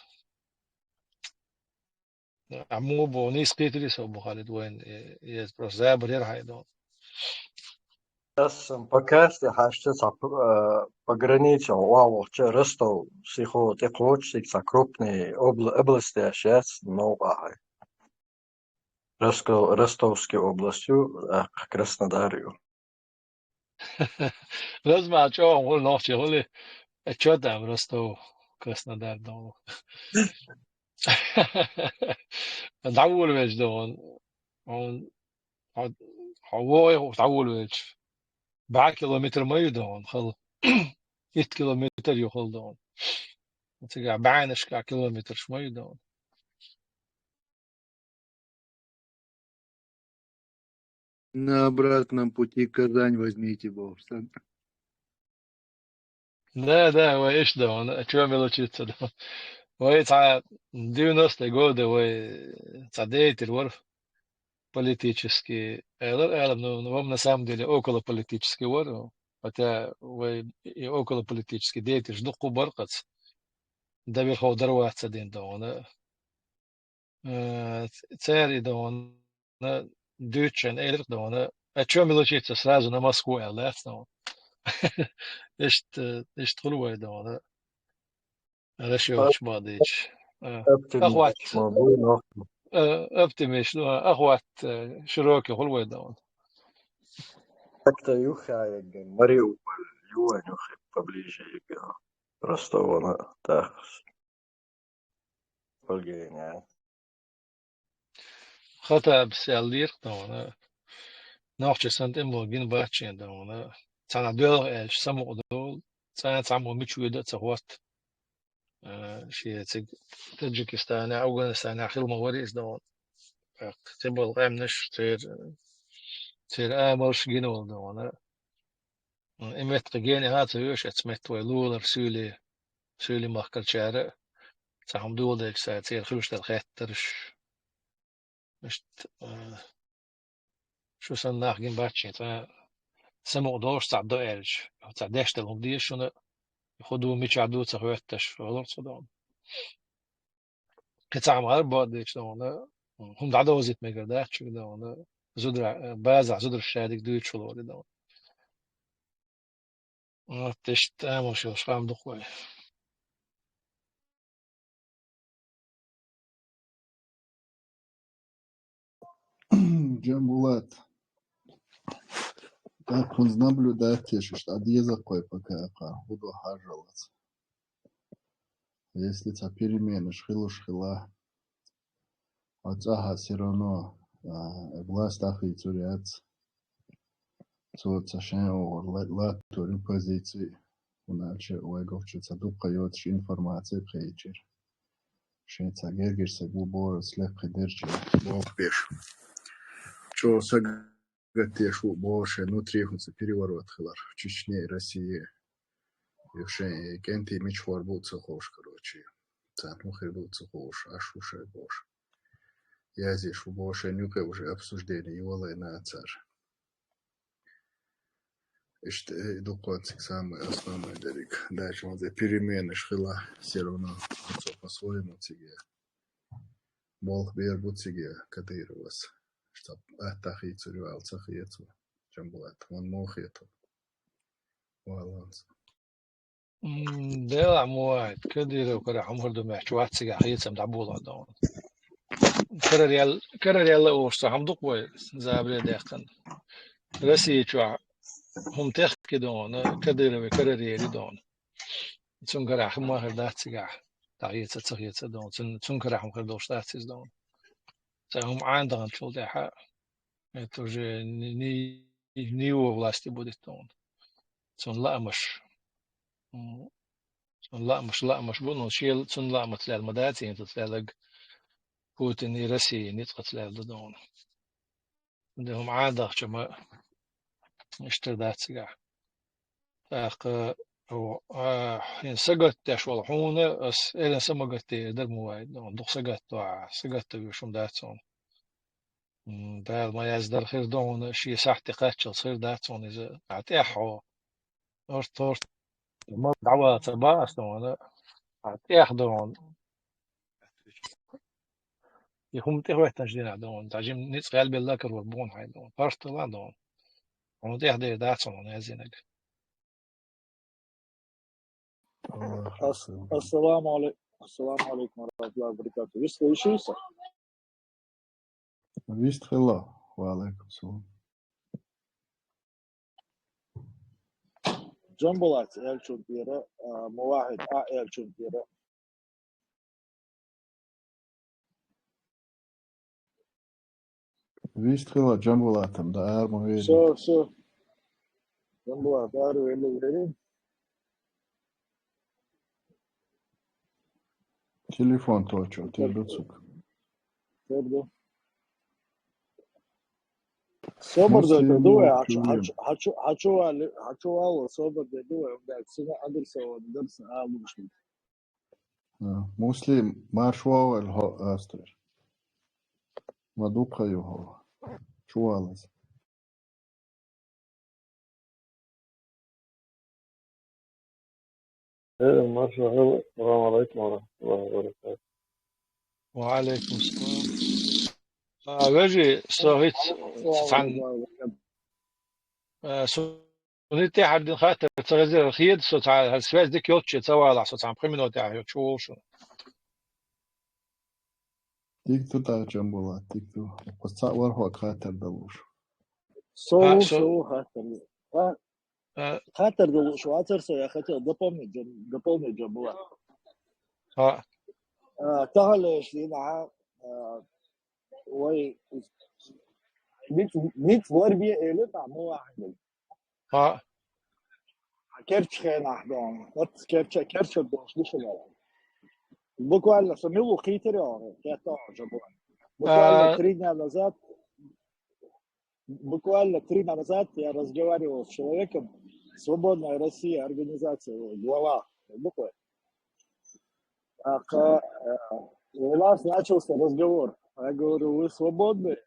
А мо бо нийса кхетарий со бу, Халид, вайн, э, э, просто забар яр хьай догӀун. Ас сан по карте хьаьшта цхьа п-, э, по границе вахча Ростов сихо тӀекхочу, цига цхьа крупный обла-, область яц новкъа хьай. Ростов-, Ростовский областью, а, Краснодар ю. Размаха чӀогӀа хуьлу нохчий хуьлий, а чо там Ростов, Краснодар догӀу. ДӀаволавелча догӀун, хьо, хьо, хьо вогӀий хӀух дӀаволавелча, бӀе километр ма ю догӀун хала. Итт километр ю хала догӀун. Цигахь бӀеннашкахь километраш ма ю догӀун. На обратном пути Казань возьмите, боху сан. Да, да, вай иштта догӀун, а чо мила чуьца догӀун. Вай цхьа девяностые годы вай цхьа деятель вара политический, элар, элар, ну, ну, вам на самом деле околополитический вара, хотя вай и околополитический деятель дуккха бара кхаца. Дан верхов дара вац ца дина догӀун. Э, ц-, цара и догӀун, дуьйцучарна элира догӀун: «А чё мила чуьца сразу на Москву?» аьлла дац догӀун. Иштта, иштта хуьлу вай догӀун. Расчёташ бахьадийча. Э, оптимизм ахват, ма бу, но э, оптимист, ну, ахват, э, широкий хуьлу вай догӀун. Так-то юххе а егга, Мариуполь, юан юххе поближе егга. Просто вон, а, так. Евгения. Хаттабас аьллера догӀун. Нохчий санна тӀемало гина бац шена догӀун. Цхьанхьа доьлху аьлча самукъа долу, цкъа а цхьаммо мича воьду а ца хӀотту. Э, шен цига Таджикистанехь, Афганистанехь хилла ма вара иза догӀун. ТӀаккха цхьаболу къаьмнаш, церан, церан амалш гина волу догӀун. И метта кхин гена а ца веш, эцу метта вай лулара суьйлий, суьйлий махкарчара а цхьа хӀума доладелча, цара церан хуьлуш дара хеттарш. Иштта, а, шу санна нах гина бац шена, цкъа самукъа долуш цхьаъ до аьлча, цхьа деш дала хӀума деза шуна, хӀун ду, мичахь ду ца хӀоьтташ, олура цо догӀун. Кхин цхьа хӀума гӀарбо а дийцича догӀун, хӀума дӀадовзийта мегар дац шуьга догӀун, зудра-, базахь зударша шадерг дуьйцуш хуьлу вара догӀун. Вот иштта амалш йолуш къам ду-кх вай. Джамбулат. Так, хӀунца наблюдать еш, иштта деза-кх вай пока, пока хӀун ду хьажалц. Если цхьа переменаш хуьлуш хила, оцу цӀахь всё равно, а, власть дӀахийцур яц. Цо ца шайн оьгӀур ла-, латтор ю позици, хӀунда аьлча вайгахь чу ца дуккха йоцуш информаци кхечира. Шен цхьа гергара саг ву бохург лакхе дерча, боху беш. ЧӀогӀа сагатдеш ву боху шайн внутри хӀинца переворот хилар Чечне, Россия. Юха шайн кӀентий мичахь бу ца хууш, короче. Царна хӀун хир ду ца хууш, аш ву шайн бохуш. Язъеш ву боху шайн юкъе уже обсуждение йолайна цара. Иштта, э, дуккха цига самое основное дерриг. Дальше вон цӀе переменаш хила, всё равно цо по-своему цига. Болх бер бу цига Кадыровас. Чтоб атта хийцур ю аьлла ца хета цо. Джамбулат, вон муха хета? Валланца. М, делахь мо вац, Кадыров карахь хӀума хир ду моьттуш вац цигахь хецам дӀаболо догӀун. Карарел-, карарелла а олуш цхьа хӀума ду-кх вай забаре даьккхина. Россия чохь хӀума техкина догӀун, Кадырове карарели догӀун. Цуьнан карахь хӀума хир дац цигахь, дӀахеца а, ца хеца а догӀун. Цуьнан, цуьнан карахь хӀума хир долуш дац иза догӀун. Цхьа хӀума Ӏан даханчул тӀаьхьа, это уже не, не не его власти будет он. Цунна лаамаш, м, цунна лаамаш, лаамаш бу, но шен, цунна лаамаца лаьлла ма дац, хӀинца лаьлларг Путин и Россия ницкъаца лаьлла ду догӀун. Де хӀума Ӏан дахча ма иштта дац цигахь. ТӀаккха О, а, хӀин сагатдеш вала хьуна, ас элан са ма гатде дар ма вай, дукха сагатдо, сагатдеш хӀума дац хьуна. М, Дала ма яздара хир ду хьуна, шен сахьте кхаччалц хир дац хьуна иза. А тӀехьо, орт-орт, ма дӀаваца баъас ду хьуна, а тӀех ду хьуна. И хӀума тӀехӀоьттинчу дийнахь ду хьуна, цхьа жима ницкъ гӀелбелла карор бу хьуна хьайн ду хьуна, паргӀатала ду хьуна. Хьуна тӀех дер дац хьуна, хьуна яздинарг. Ас-, ассаламу алей-, ассаламу алейкум ва рахматуллахи ва баракатух. Вы слышите? Вист хила. Ва алейкум салам. Джамбулат, элчун тӀера, а, Мувахид, а, элчун тӀера. Вист хила Джамбулатам, да, ара ма вели. Всё, всё. Джамбулат, ара вели, вели. Телефон точил, тер ду цуьнга. Тер ду. Собар дай ду вай, хьачу, хьачу, хьачу, хьачу вали, хьачу вала, собар дай ду вай, хӀунда аьлча цуьнан адресо ван дарс а луш. А, Муслим, марш вогӀийла хьо астер. Ма дукха ю хьо. Чувалаза. Э, марш вогӀийла. Салам алейкум ва рахматуллахи ва баракатух. Ва алейкум салам. А, вежарий, со хӀинца цхьана, а, со Суна тӀаьхьара дина хаттар ца хезира, хеда со цхьа, хӀара связь дика йолчче ца валахь, со цхьана пхи минот тӀехь йо, чу вовшун. Дика ду тӀаккха, Джамбулат, дика ду. Оцу цхьаъ вара хьо хаттар далуш. Со А, ву, со со ву хаттар. Ха-, А, хаттар далуш вацара со, я хотел дополнить, Джам-, дополнить, Джамбулат. А. А, тахана леш дийнахь, а, вай, ниц-, ниц ларбе элира, ма вахьа. ХӀаъ. Керчь хенахь дон. Вот керча, керча дон, слышали? Буквально, со милу хитер, это уже было. Буквально А. три дня назад, буквально три дня назад я разговаривал с человеком, Свободная Россия, организация, глава, буквально. А, ка-, э, у нас начался разговор. Я говорю: «Вы свободны,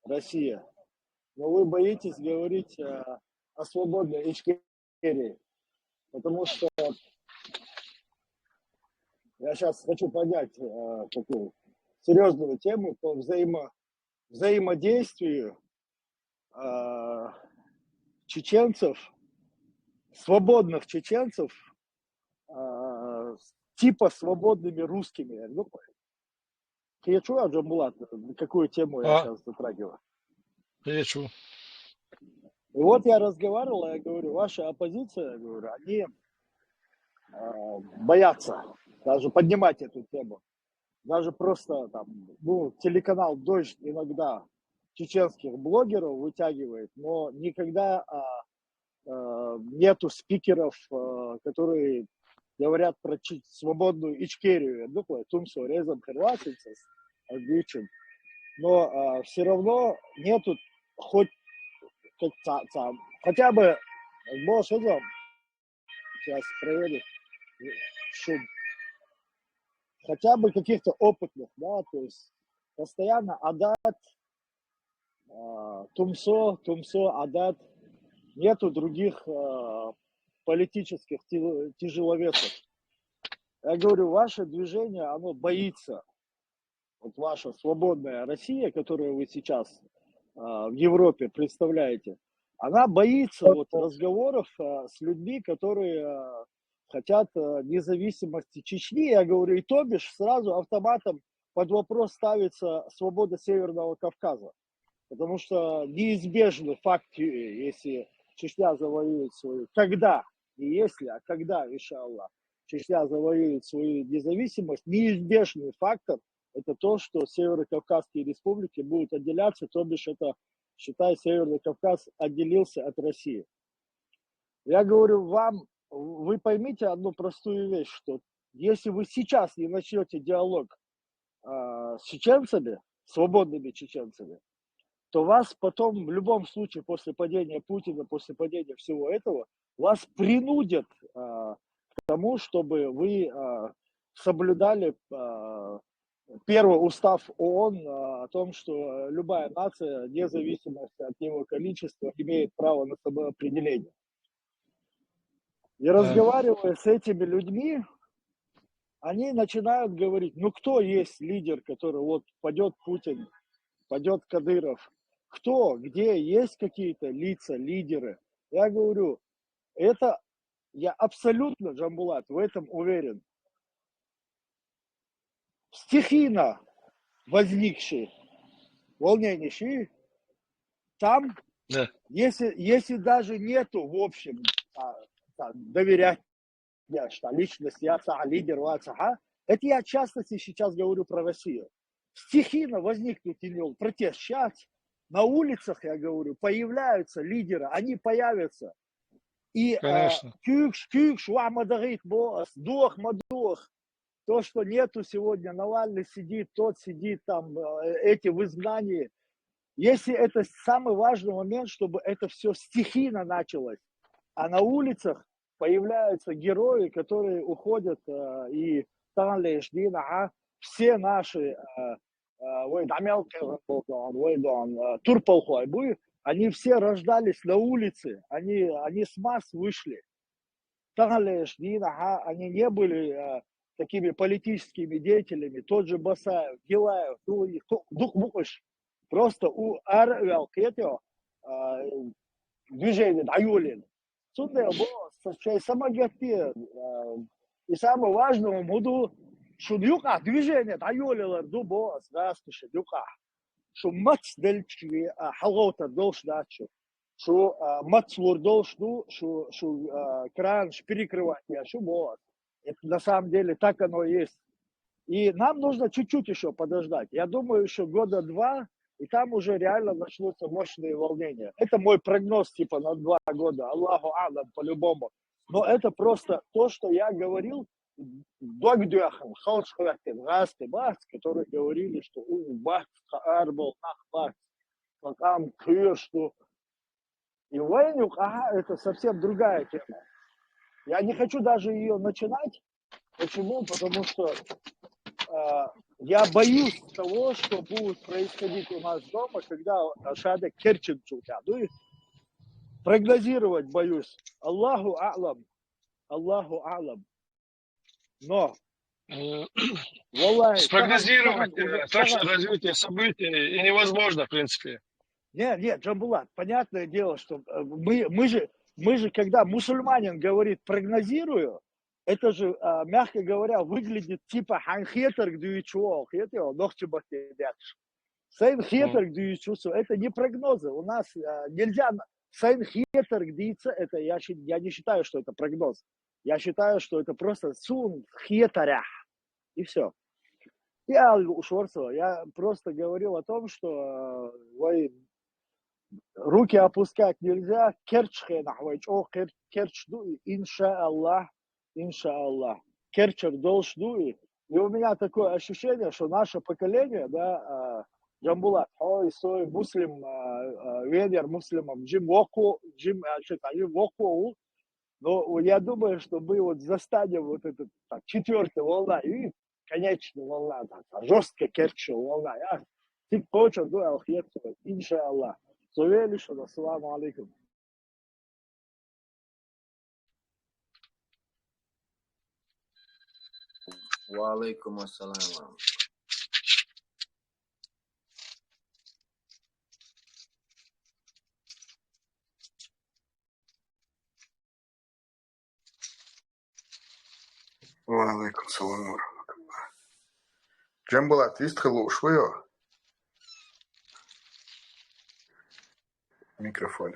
Россия, но вы боитесь говорить, э, о свободной Ичкерии». Потому что я щас хочу поднять, э, такую серьёзную тему по взаимо-, взаимодействию, э, чеченцев, свободных чеченцев, э, типа свободными русскими. Ну, кхеташ ду, Джамбулат, какую тему я А. щас затрагиваю? Кхеташ ду. И вот я разговаривал, я говорю: «Ваша оппозиция, я говорю, они, э, боятся даже поднимать эту тему». Даже просто там, ну, телеканал «Дождь» иногда чеченских блогеров вытягивает, но никогда, а, э, нету спикеров, э, которые говорят про чи-, свободную Ичкерию. Ну, кой, тумсо резом хервасится, отличен. Но, а, всё равно нету хоть как ца-, ца-, хотя бы, бо шо там, сейчас проверю, шум. Хотя бы каких-то опытных, да, то есть постоянно адат, а, тумсо, тумсо, адат. Нету других, а, политических ти-, тяжеловесов. Я говорю, ваше движение, оно боится. Вот ваша свободная Россия, которую вы сейчас, а, в Европе представляете, она боится вот разговоров, а, с людьми, которые, а, хотят, а, независимости Чечни. Я говорю, и то бишь сразу автоматом под вопрос ставится свобода Северного Кавказа. Потому что неизбежный факт, э, если Чечня завоюет свою, когда, не если, а когда, иншаллах, Чечня завоюет свою независимость, неизбежный фактор — это то, что северокавказские республики будут отделяться, то бишь это, считай, Северный Кавказ отделился от России. Я говорю вам, вы поймите одну простую вещь, что если вы сейчас не начнёте диалог, а, с чеченцами, свободными чеченцами, то вас потом в любом случае после падения Путина, после падения всего этого, вас принудят а, к тому, чтобы вы а, соблюдали а, первый устав ООН а, о том, что любая нация, вне зависимости от его количества, имеет право на самоопределение. И разговаривая с этими людьми, они начинают говорить, ну кто есть лидер, который вот падет Путин, падет Кадыров, кто, где есть какие-то лица, лидеры. Я говорю, это я абсолютно, Джамбулат, в этом уверен. Стихийно возникшие волнения, там, да. если, если даже нету, в общем, а, а, доверять, я, что личность, я, а, лидер, а, а, это я, в частности, сейчас говорю про Россию. Стихийно возникнут протест. Сейчас на улицах, я говорю, появляются лидеры, они появятся. И а, Конечно. кюкш, кюкш, ва мадагит бос, дух, мадух. То, что нету сегодня, Навальный сидит, тот сидит, там, э, эти в изгнании. Если это самый важный момент, чтобы это все стихийно началось, а на улицах появляются герои, которые уходят э, и тан леш дина, а все наши э, э, вай дамял кайгъан болдугъан, вай дугъан, э, турпалхуай буй, они все рождались на улице, они, они с масс вышли. Тан леш дина, а они не были э, такими политическими деятелями, тот же Басаев, Гилаев, ну, и ку-, дух букуш. Просто у ар вял кете, э, движение даюлин. Цунда бо, со чай самагати, э, и самое важное, муду, шун юкъа движение даюлилар ду бо, здравствуйте, юкъа. Шу мац дельчи, а, халгота долш дачу. Шу а, мац лур долш ду, шу, шу а, кран ш перекрывать я, шу бо. Это на самом деле так оно и есть. И нам нужно чуть-чуть еще подождать. Я думаю, еще года два, и там уже реально начнутся мощные волнения. Это мой прогноз, типа, на два года. Аллаху алам, по-любому. Но это просто то, что я говорил, догдюахам, халчхвахтин, гасты бахц, которые говорили, что у бахц, каар бол, нах бахц, какам кыр, что и войнук, ага, это совсем другая тема. Я не хочу даже ее начинать. Почему? Потому что э, я боюсь того, что будет происходить у нас дома, когда шада керчен цутя. Ну и прогнозировать боюсь. Аллаху алам. Аллаху алам. Но, Э, валлахи, Спрогнозировать таган, э, уже точно таган. Развитие событий и невозможно, в принципе. Нет, нет, Джамбулат, понятное дело, что э, мы, мы же, мы же, когда мусульманин говорит «прогнозирую», это же, а, мягко говоря, выглядит типа ханхетер гдуичуо, хетер, нохчи бахтедякш. Сейн хетер гдуичусу, это не прогнозы. У нас а, нельзя... на- Сейн хетер гдуица, это я, щи- я не считаю, что это прогноз. Я считаю, что это просто сун хетарях. И все. Я ушварцева, я просто говорил о том, что э, вай, руки опускать нельзя, керч хенах вай, чё кер- керч ду, иншаллах, иншаллах. Керчер долш ду. И у меня такое ощущение, что наше поколение, да, а, Джамбулат, ой, сой, муслим, а, а, венер муслимом, джим воку, джим, а, чё-то, джим воку, но я думаю, что мы вот застанем вот этот так, четвертый волна, и конечная волна, так, жесткая керчу волна. Я тик точно ду алхиет, иншаллах. Сувели, что ассаламу алейкум. Ва алейкум ассалам. Ва алейкум салам ва рахматуллах. Джамбулат, вистхилу швуйо? Микрофон.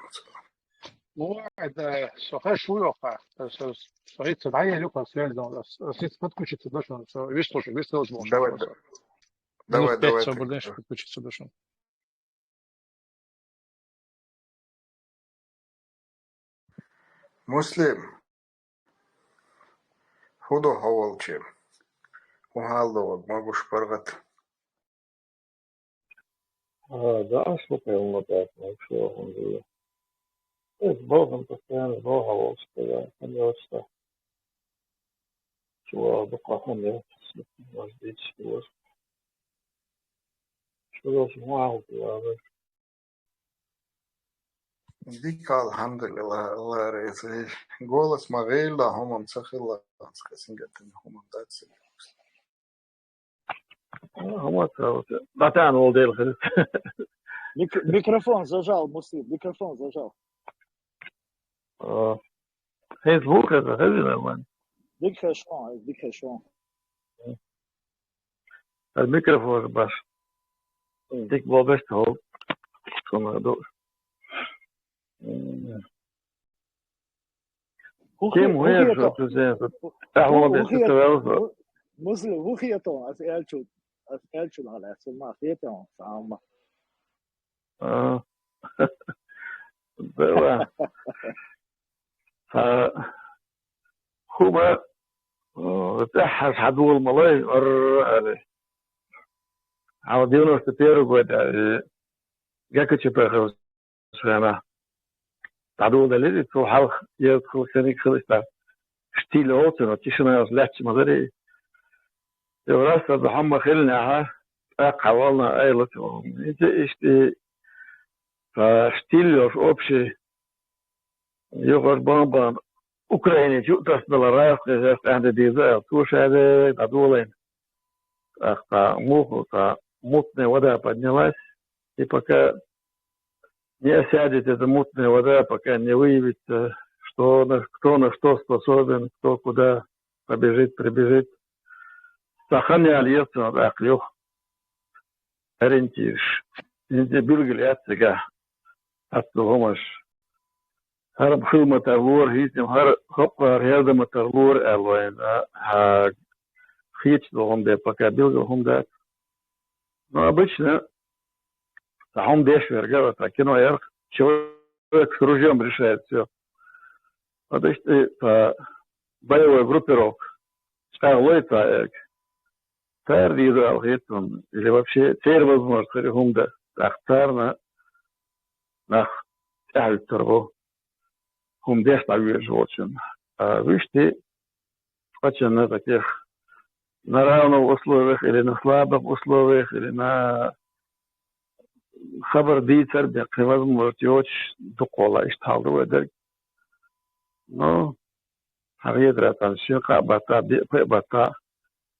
Ну, это сохай шуйоха. Сохай цедай люка связь, но если подключиться, да, что весь слушай, весь слушай. Давай, да. Давай, давай. Подключиться, да, что. Муслим, худо хавалче. Ухалло, могуш паргат. А, да, слухай, он опять, ну что, он же... Из болх постоянно, болх волча, когда хан йоцуш. Чувал дукха хан йоцуш, может быть, может. Что дальше? Мало говоришь. Дика, алхьамдулиллахӀ, Аллах реза. Голос ма гӀелла, хӀумам ца хилла, сан сингаттина хӀумам дац. А, хӀума ца вот. Батан ол дел хир. Мик-, микрофон зажал, Муслим, микрофон зажал. А, хӀинца звук это, хӀези нормально? Дика шо, дика шо. А микрофон баш. Мгм. Дика болбеш тхо. Шуна ду. М. ХӀу Кем хе-, хӀу вер хетон? Жо тузен, хӀу, ахвал хӀу, хӀу бес хет-, тувел. ХӀу, Муслим, хӀу хетон, ас элчу, ас элчу на лес, ма хетон, сама. А. Дела. А, хӀума, а, тӀехьа хьадула малай, ар-, али. Хьал девяносто первый год, а, и ГКЧП хилла хана. ДӀадоладелира, цул хьалха еза хила, кхериг хила иштта. Штиль олцура, тишина йолуш лаьтташ ма дарий. Юха раз аса хӀума хилинехьа, тӀаккха хьавална айла цо. Иштта, иштта, ца штиль йолуш общий, юхара бан-бан Украине чу а тасбелла, гӀазкхий хеста аьнна деза аьлла, цо ша дӀадолийна. ТӀаккха муха, ца мутная вода поднялась, и пока не осядет эта мутная вода, пока не выявится, что на, кто на что способен, кто куда побежит, прибежит. Ца хан яла еза цунах тӀаккха юха ориентираш. ХӀинца билгал яц цигахь, хӀаццул хӀумаш. ХӀара хила ма тарлора, хӀинца хӀара хӀокхара хӀерда ма тарлора аьлла вайна, а, хьа, хеташ долу хӀума бен пока билггал хӀума дац. Но обычно цхьа хӀума деш верг, вот, цхьа кино ярх, человек с ружьём решает всё. Вот иштта, э, цхьа боевой группировка, чӀагӀлой цхьа эрг. Цара дийр ду аьлла хета суна, или вообще церан возможность хир ю хӀума дан. ТӀаккха царна нах тӀаьхьахӀуьттур бу хӀума деш дӀавоьжуш волчунна. А вуьшта цкъачунна таких на равных условиях или на слабых условиях, или на хабар дийцар бен кхин возможность йоцуш дукха вала, иштта хьал ду вай дерг. Ну, хьан хетарехь цхьана шен кхаа баттахь, биъ-пхиъ баттахь,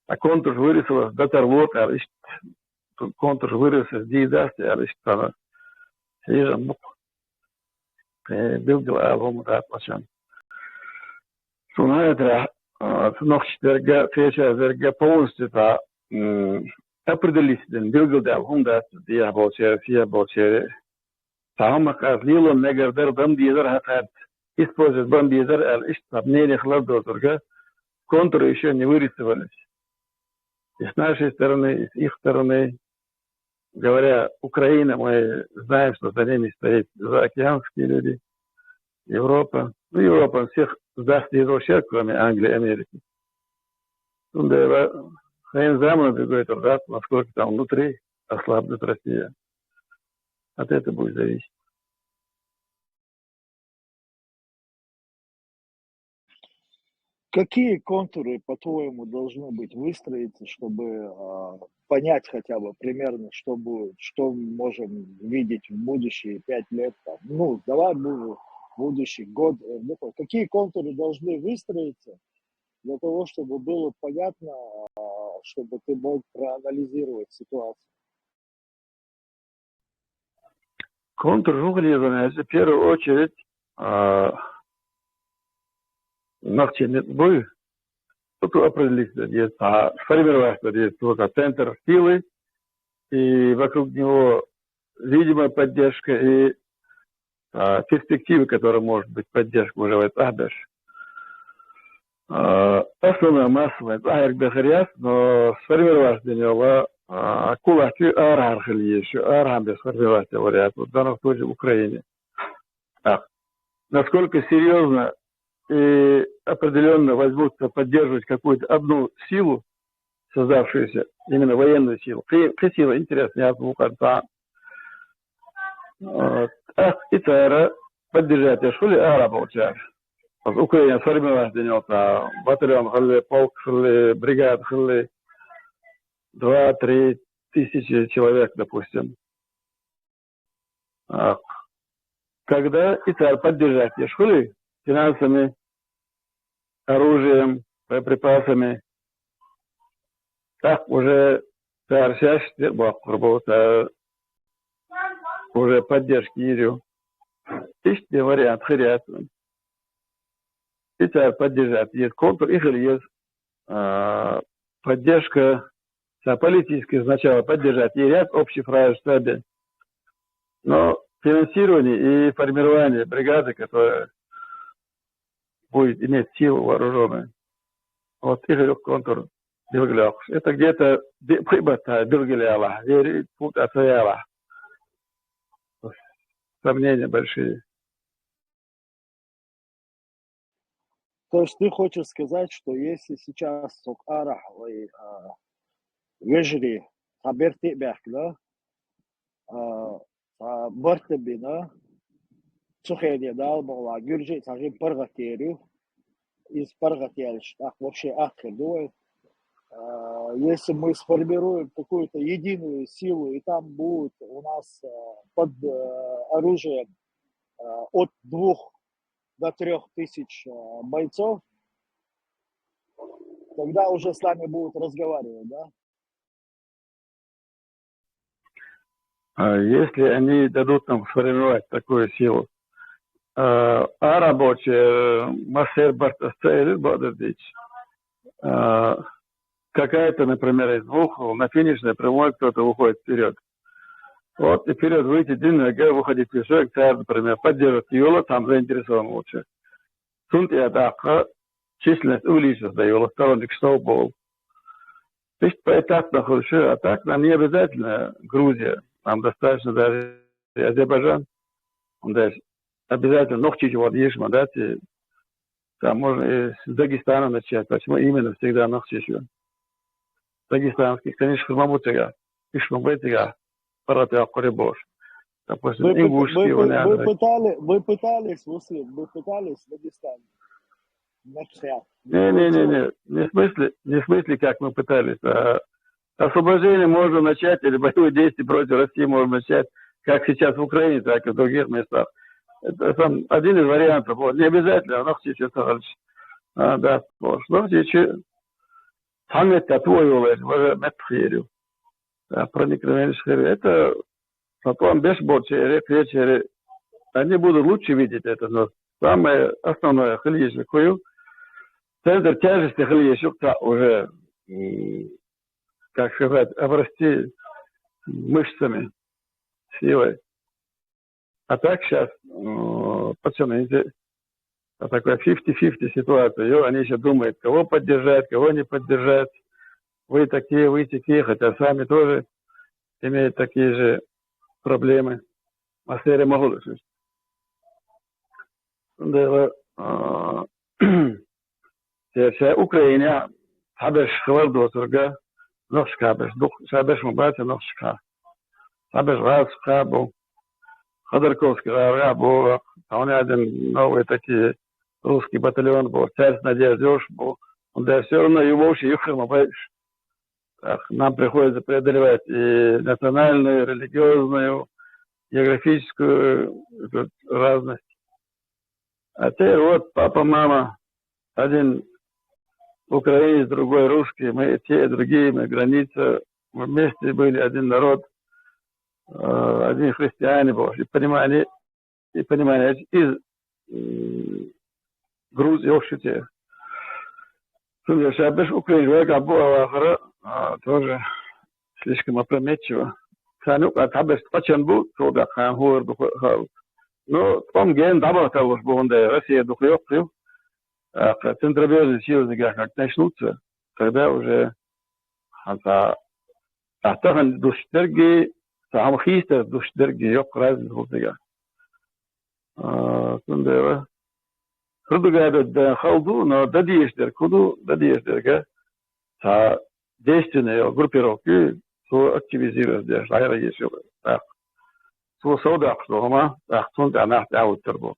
ткъа контур вырисовать дан тарло аьлла иштта, контур вырисовать дийр дац аьлла иштта цхьана хьежам бу-кх. Кхин билггал ала хӀума дац цкъачунна. Суна хетарехь, а, нохчий дерг а, кхечара дерг а полностью цхьа, м, определиться дина, билггал даьлла хӀума дац, дехьа болчеран, сехьа болчеран. Цхьа хӀуманах аз лело мегар дара, дан дезара хьан кхаьбча, использовать бан безара аьлла, иштта цхьа мнение хилар доцург а, контуры ещё не вырисовались. И с нашей стороны, и с их стороны. Говоря Украина, мы знаем, что за ними стоит заокеанские люди, Европа. Ну, Европа всех сдаст из вообще, кроме Англии и Америки. Цундела хӀара заман бегойтур дац, насколько там внутри ослабнет Россия. От этого будет зависеть. Какие контуры, по-твоему, должны быть выстроиться, чтобы, а, понять хотя бы примерно, что будет, что мы можем видеть в будущие пять лет, там? Ну, давай бу-, будущий год, э, ну, какие контуры должны выстроиться для того, чтобы было понятно, а, чтобы ты мог проанализировать ситуацию? Контур хӀун хила еза аьлча, в первую очередь, а, нохчийн ницкъ буй, цу определиться деза, цхьа сформировать деза, цу центр силы, и вокруг него видимая поддержка, и а, перспективы, которые, может быть, поддержка уже вай цӀахь берш. А, основная масса вай цӀахь ерг бен хир яц, но сформировать дина йолу, а, кулак чуьра арахьара хила езаш ю, арахьа бен сформировать дина вариант, вот в данном случае в Украине. Так. Насколько серьёзно и определённо возьмутся поддерживать какую-то одну силу, создавшуюся, именно военную силу. Кхи-, кхин сила интересна яц вукхарна цхьа. Вот. ТӀаккха и цара, поддержать еш хуьлий арабовлучара. Оцу Украина формировать дина йолу цхьа батальон хилла, полк хилла, бригада хилла, два-три тысячи человек, допустим. А, когда и цара поддержать еш хуьлий финансами, оружием, боеприпасами, тӀаккха уже цара шаьш дера боккхур бу, цара уже поддержка йийр ю. Иштта вариант хир яц вайн. И цара поддержать еза, контур и хила еза, а, поддержка, цхьа политически сначала поддержать йийр яц общий фраж себе. Но финансирование и формирование бригады, которая будет иметь силу вооружённую, вот и хир ю контур билгалйоккхуш. Это где-то би-, пхи баттахь билгалъялахь, вери пункт а ца ялахь. Сомнения большие. То есть ты хочешь сказать, что если сейчас цу кӀарахь вай, а, вежарий, цхьа берте а баьхкина, а, цхьа барт а бина, цу хене Дала бахьалахь гуьржий цхьа жима паргӀат йийр ю, иза паргӀат яьлча, тӀаккха вообще ах хир ду вай. А, если мы сформируем какую-то единую силу, и там будут у нас, а, под, а, оружием, а, от двух до трёх тысяч, а, бойцов, тогда уже с нами будут разговаривать, да? А если они дадут нам сформировать такую силу, а, а рабочие, э, массер барт ас ца элира, бакъдерг дийцича, а, какая-то, например, из двух на финишной прямой кто-то выходит вперёд. Вот, и вперёд выйти дина мегар, выходить вперёд, цара, например, поддерживать йолу, там заинтересован волчу. Цунна тӀе а тӀаккха численность увеличиваться дан йолу, сторонникаш сов болу. Иштта поэтапно хуьлуш, а так нам не обязательно Грузия, нам достаточно даже и Азербайджан. Он даже обязательно Нохчийчу вон езаш ма дац, и там можно и с Дагестана начать. Почему именно всегда Нохчийчу? Дагестанский, конечно, хир ма бу цигахь. Уьш ма бай цигахь паргӀатйоккхур ю бохуш. Допустим, мы пыт-, ингушский мы пы-, мы вариант. Пытали-, мы пытались, Муслим, мы пытались в Дагестане. Начать. Не, не, не, не. Не в смысле, не в смысле, как мы пытались, а освобождение можно начать, или боевые действия против России можно начать, как сейчас в Украине, так и в других местах. Это сам один из вариантов. Вот. Не обязательно, Нохчийчу ца хилча. А, да, вот. Нохчийчу цхьа метта туо йолу, важа меттах хир ю. Да, проникновение хир ю. Это потом беш болчеран, кхечеран, они будут лучше видеть это, но самое основное хила еза кху ю, центр тяжести хила еза ю кху цхьа уже, м, как сказать, обрасти мышцами, силой. А так сейчас, э, пацаны, это такая фифти-фифти ситуация. Ё, они ещё думают, кого поддержать, кого не поддержать. Вы такие, вы такие, хотя сами тоже имеют такие же проблемы. Массеран ма хуьлуш. Цундела, а, церан ша Украинехь цхьаберш хабар доцург, нохчашкахь берш дукха, ша берш ма бац нохчашкахь. Цхьаберш гӀазкхашкахь бу, Ходорковский гӀарахь бу, цхьа хӀун аьлла, новые такие русские батальоны бу, цаьрца надежда йолуш бу, хӀунда аьлча всё равно и вовшийн юххе ма бай уьш. Так, нам приходится преодолевать и национальную, и религиозную, географическую, э, эту разность. А теперь вот папа, мама, один украинец, другой русский, мы и те, и другие, мы граница, мы вместе были, один народ, э, один христиане был, и понимание, и понимание из, м, Грузии, в общем-то. Цундела ша берш Украине вайгахь бу а вахара, а, тоже слишком опрометчиво. Царна юкъахь цхьаберш ткъа чан бу, цул тӀаьхьа хӀора ду хаалц. Но тӀом гена дӀабахийталуш бу, хӀунда аьлча Россия дукха йоккха ю. ТӀаккха центробежный силы дигахь как начнутся, тогда уже хьан ца, ахь тахана душчу дерг, цхьа хӀума хийцар душчу дерг йоккха разница хуьлу цигахь. А, цундела хӀун ду гайбедда хала ду, но дан дезаш дерг хӀун ду, дан дезаш дерг цхьа действенная группировка ю, цо активизировать деш, дӀайгӀайгӀа езаш ю тӀаккха. Цо совдаккхуш ду хӀума, тӀаккха цунна тӀехь нах тӀаьхьахӀуттур бу.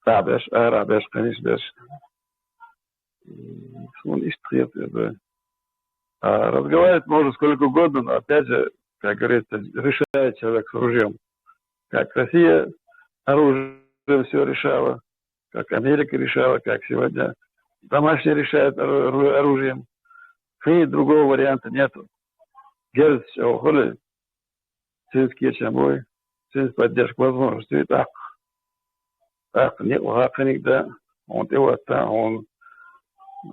а беш, ара беш, конечно, беш. М, Суна иштта хета, да. А разговаривать можно сколько угодно, но опять же, как говорится, решает человек с ружьем. Как Россия оружием все решала, как Америка решала, как сегодня домашние решают ору- ору- оружием. И другого варианта нету. Герц, о, хули, цинский чамой, цинс поддержка возможности, так. Так, не, ва, книг, да, он, и вот, да, он,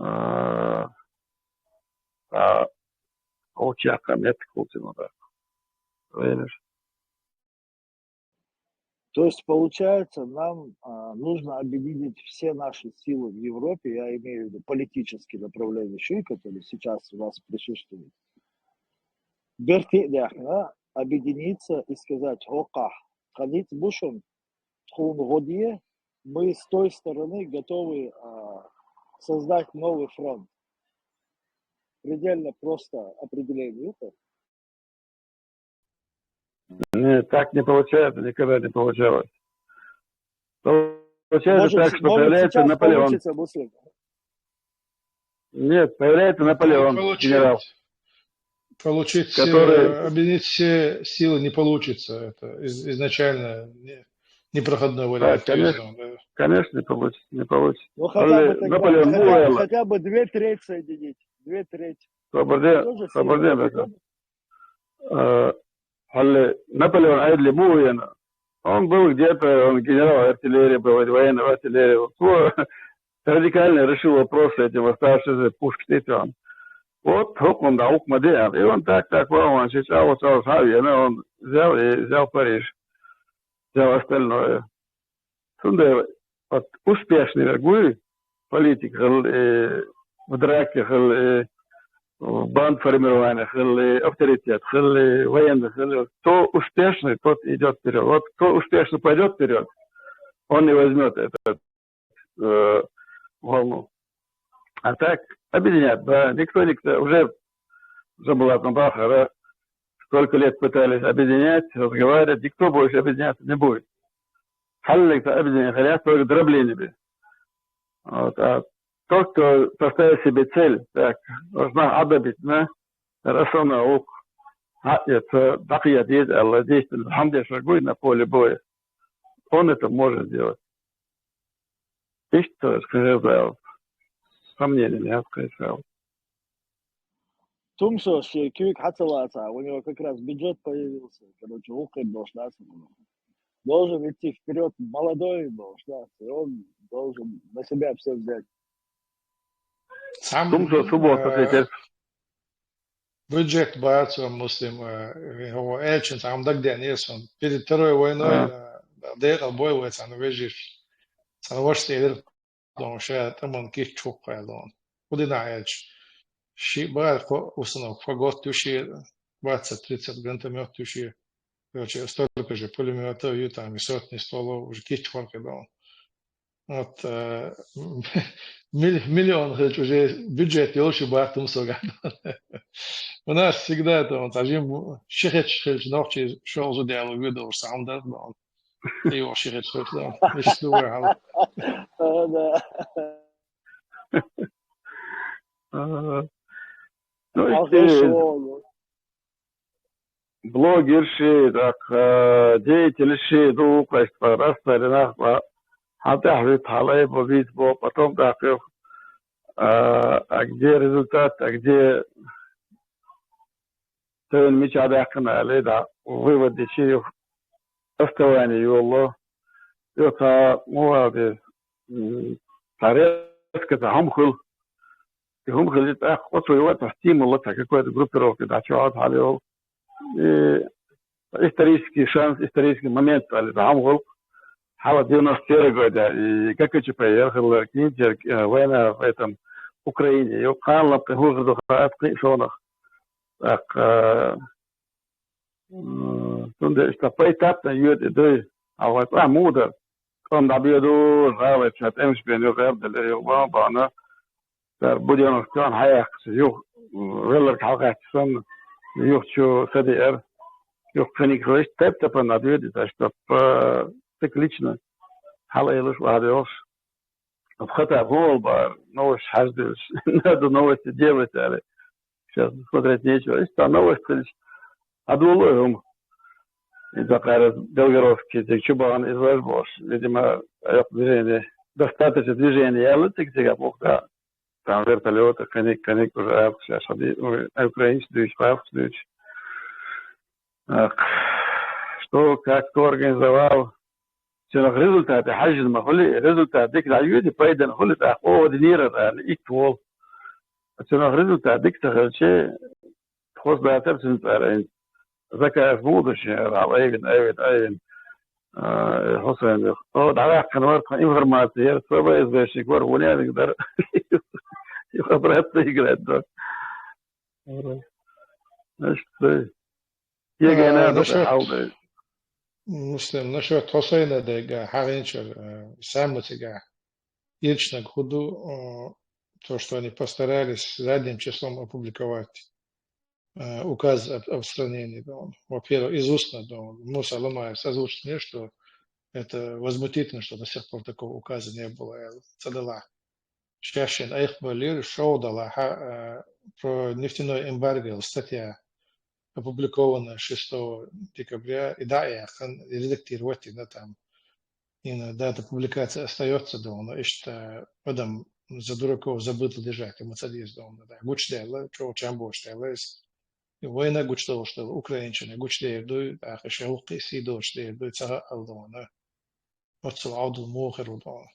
а, а, о, чакка, нет, култин, да. Понимаешь? То есть, получается, нам а, нужно объединить все наши силы в Европе, я имею в виду политические направления, которые сейчас у нас присутствуют. Берти дяхна объединиться и сказать, оках, хадит бушун, тхун годие, мы с той стороны готовы а, создать новый фронт. Предельно просто определение это. Нет, так не получается, никогда не получалось. Получается Может, так, что может появляется сейчас Наполеон. Получится, Муслим? Нет, появляется Наполеон, Получить, генерал. получить, который- э, объединить все силы не получится. Это из- изначально не- непроходной вариант. Да, конечно. То есть, он, да. Конечно, не получится, не получится. Ну, хотя бы, Алле, тогда, Наполеон, хотя, ну, Элла. Хотя бы две трети соединить. Две трети. Собердем, Тоже собердем сила. Это. Э, Алле, Наполеон Айдли Муин, он был где-то, он генерал артиллерии был, военной артиллерии. Вот, ну, радикально решил вопрос с этим оставшимся пушкштитом. Вот, хоп, он да, ук мадеян. И он так, так, вау, он сейчас, а вот, а вот, Хавьяна, он взял и взял Париж. Взял остальное. Сунда, вот, успешный вергуй, политик, хил, э, в драке, хил, э, в банд формирования, хил, э, авторитет, хил, э, военный, хил, э, кто успешный, тот идет вперед. Вот кто успешно пойдет вперед, он и возьмет этот э, волну. А так, объединять, да, никто, никто, уже забыл одну бахара, сколько лет пытались объединять, разговаривать, никто больше объединяться не будет. Халлик-то объединение, хотят только дробление бы. Вот, а тот, кто поставит себе цель, так, должна отдавить на рассона ук, а это, так я действовал, действовал, на поле боя. Он это может сделать. Иштта хезал. Сомнение не открывал. Тумсо, ши кюк хацалаца, у него как раз бюджет появился. Короче, ухо должна. Должен идти вперед молодой должна. И он должен на себя все взять. Сам, Тумсо суббота э, теперь. Бюджет бац, Муслим, э, его элчин, сам дагден, перед Второй войной, А. э, дед бой вой сан вежиш. Сан вошти эль дон ша таман кич чук хайлон. Кудина эльч. Ши бар ко установка, фагот туши, двадцать-тридцать гранатомет туши. Короче, столько же пулеметов, и там и сотни стволов, уже кич хайлон. Вот, э, миль- миллион хилч уже бюджет ёлши бахтум сога. У нас всегда это вот ажим шихеч хилч нохчи шолзу дялу виду сам да, но и его шихеч хилч да. Ишт дура хал. А, да. А, Ну, А и те хорошо. блогерши, так, э, деятельши, ну, конечно, раз, наверное, хатахвит халай, бовит, бо, потом так, э, а где результат, а где тен мича дакна, ли, да, вывод дичи, оставание юлло. Йота, муаде, м, тарезка та хамхул. И хамхул это, а, вот его это стимул, это какой-то группировки, да, чего вот халил. И исторический шанс, исторический момент, али, да, хамхул. Хала девяносто первого года, и как эти поехал, Кинтер, э, война в этом Украине. И Канлап, Хурдуха, Аткисонах. Так, э, м, тунде ишта поэтапно юет идой. А вот, а, муда. Он добьёду, жалуется, от эмшпен, ю, габдал, ю, бана, бана. Дар будем, он хаяк, ю, веллер калгат, сон, ю, чу, сади, эр. Ю, книг, то есть, теп, теп, он добьёду, так что, э, циклично. хьалаелаш, ваха доьлхуш. Хатаб хӀун вол баар, новости хьаждуьлуш. Надо новости делать, аьлла. Сейчас смотреть нечего. Иштта новости хилча, хьадуллу хӀума. И дакъара Белгородский цига чу бахана из важ болуш. Видимо, айхьа движение. Достаточно движение яьлла цига, цига бухка. Там вертолёты, кханик, кханик уже август, сейчас хьади-, ой, украинцы дуьйцу, август дуьйцу. Ах, что, как, кто организовал? Цунах результаты хьаьжжина ма хуьлий, результат дика дӀайоьдий, пайдана хуьлий, тӀаккха оха динера аьлла, итт вол. Цунах результат дика ца хилча, тхоца дацара цуьнан цӀера. Закаев муха ду шен, ара, айвина, айвина, айвина. А, Хьусайн, о, дӀаваьккхина вара тхан информация, яра ФСБшник вара, вуьнениг дара. Юха обратно играть до. Ара. Значит, сай. Кегена А, до насчёт хьал дай. Муслим, насчёт Хьусайна дайга, хьагӀинчар, а, саммитига. Ирчнаг худу, а, то, что они постарались задним числом опубликовать, а, указ об, об отстранении, да, он. Во-первых, из устно, да, он. Муса Лумаев озвучил мне, что это возмутительно, что до сих пор такого указа не было, э, ца делахь. Шаьшшина айхбаллера, шов далахь, а, про нефтяное эмбарго статья, опубликованная шестого декабря, и да, я хан редактировать на там. И на дата публикации остаётся, да, но иштта адам за дураков забыто держать, ему цадис, да, он, да, гучделла, чё, чам бош делла, из. И война гучдолуш делла, украинчане гучдер дуй, а, шен гӀуллакхе сий долуш дер дуй, ца хаал, да, он. Оццул Ӏовдал муха хир ву, да, он.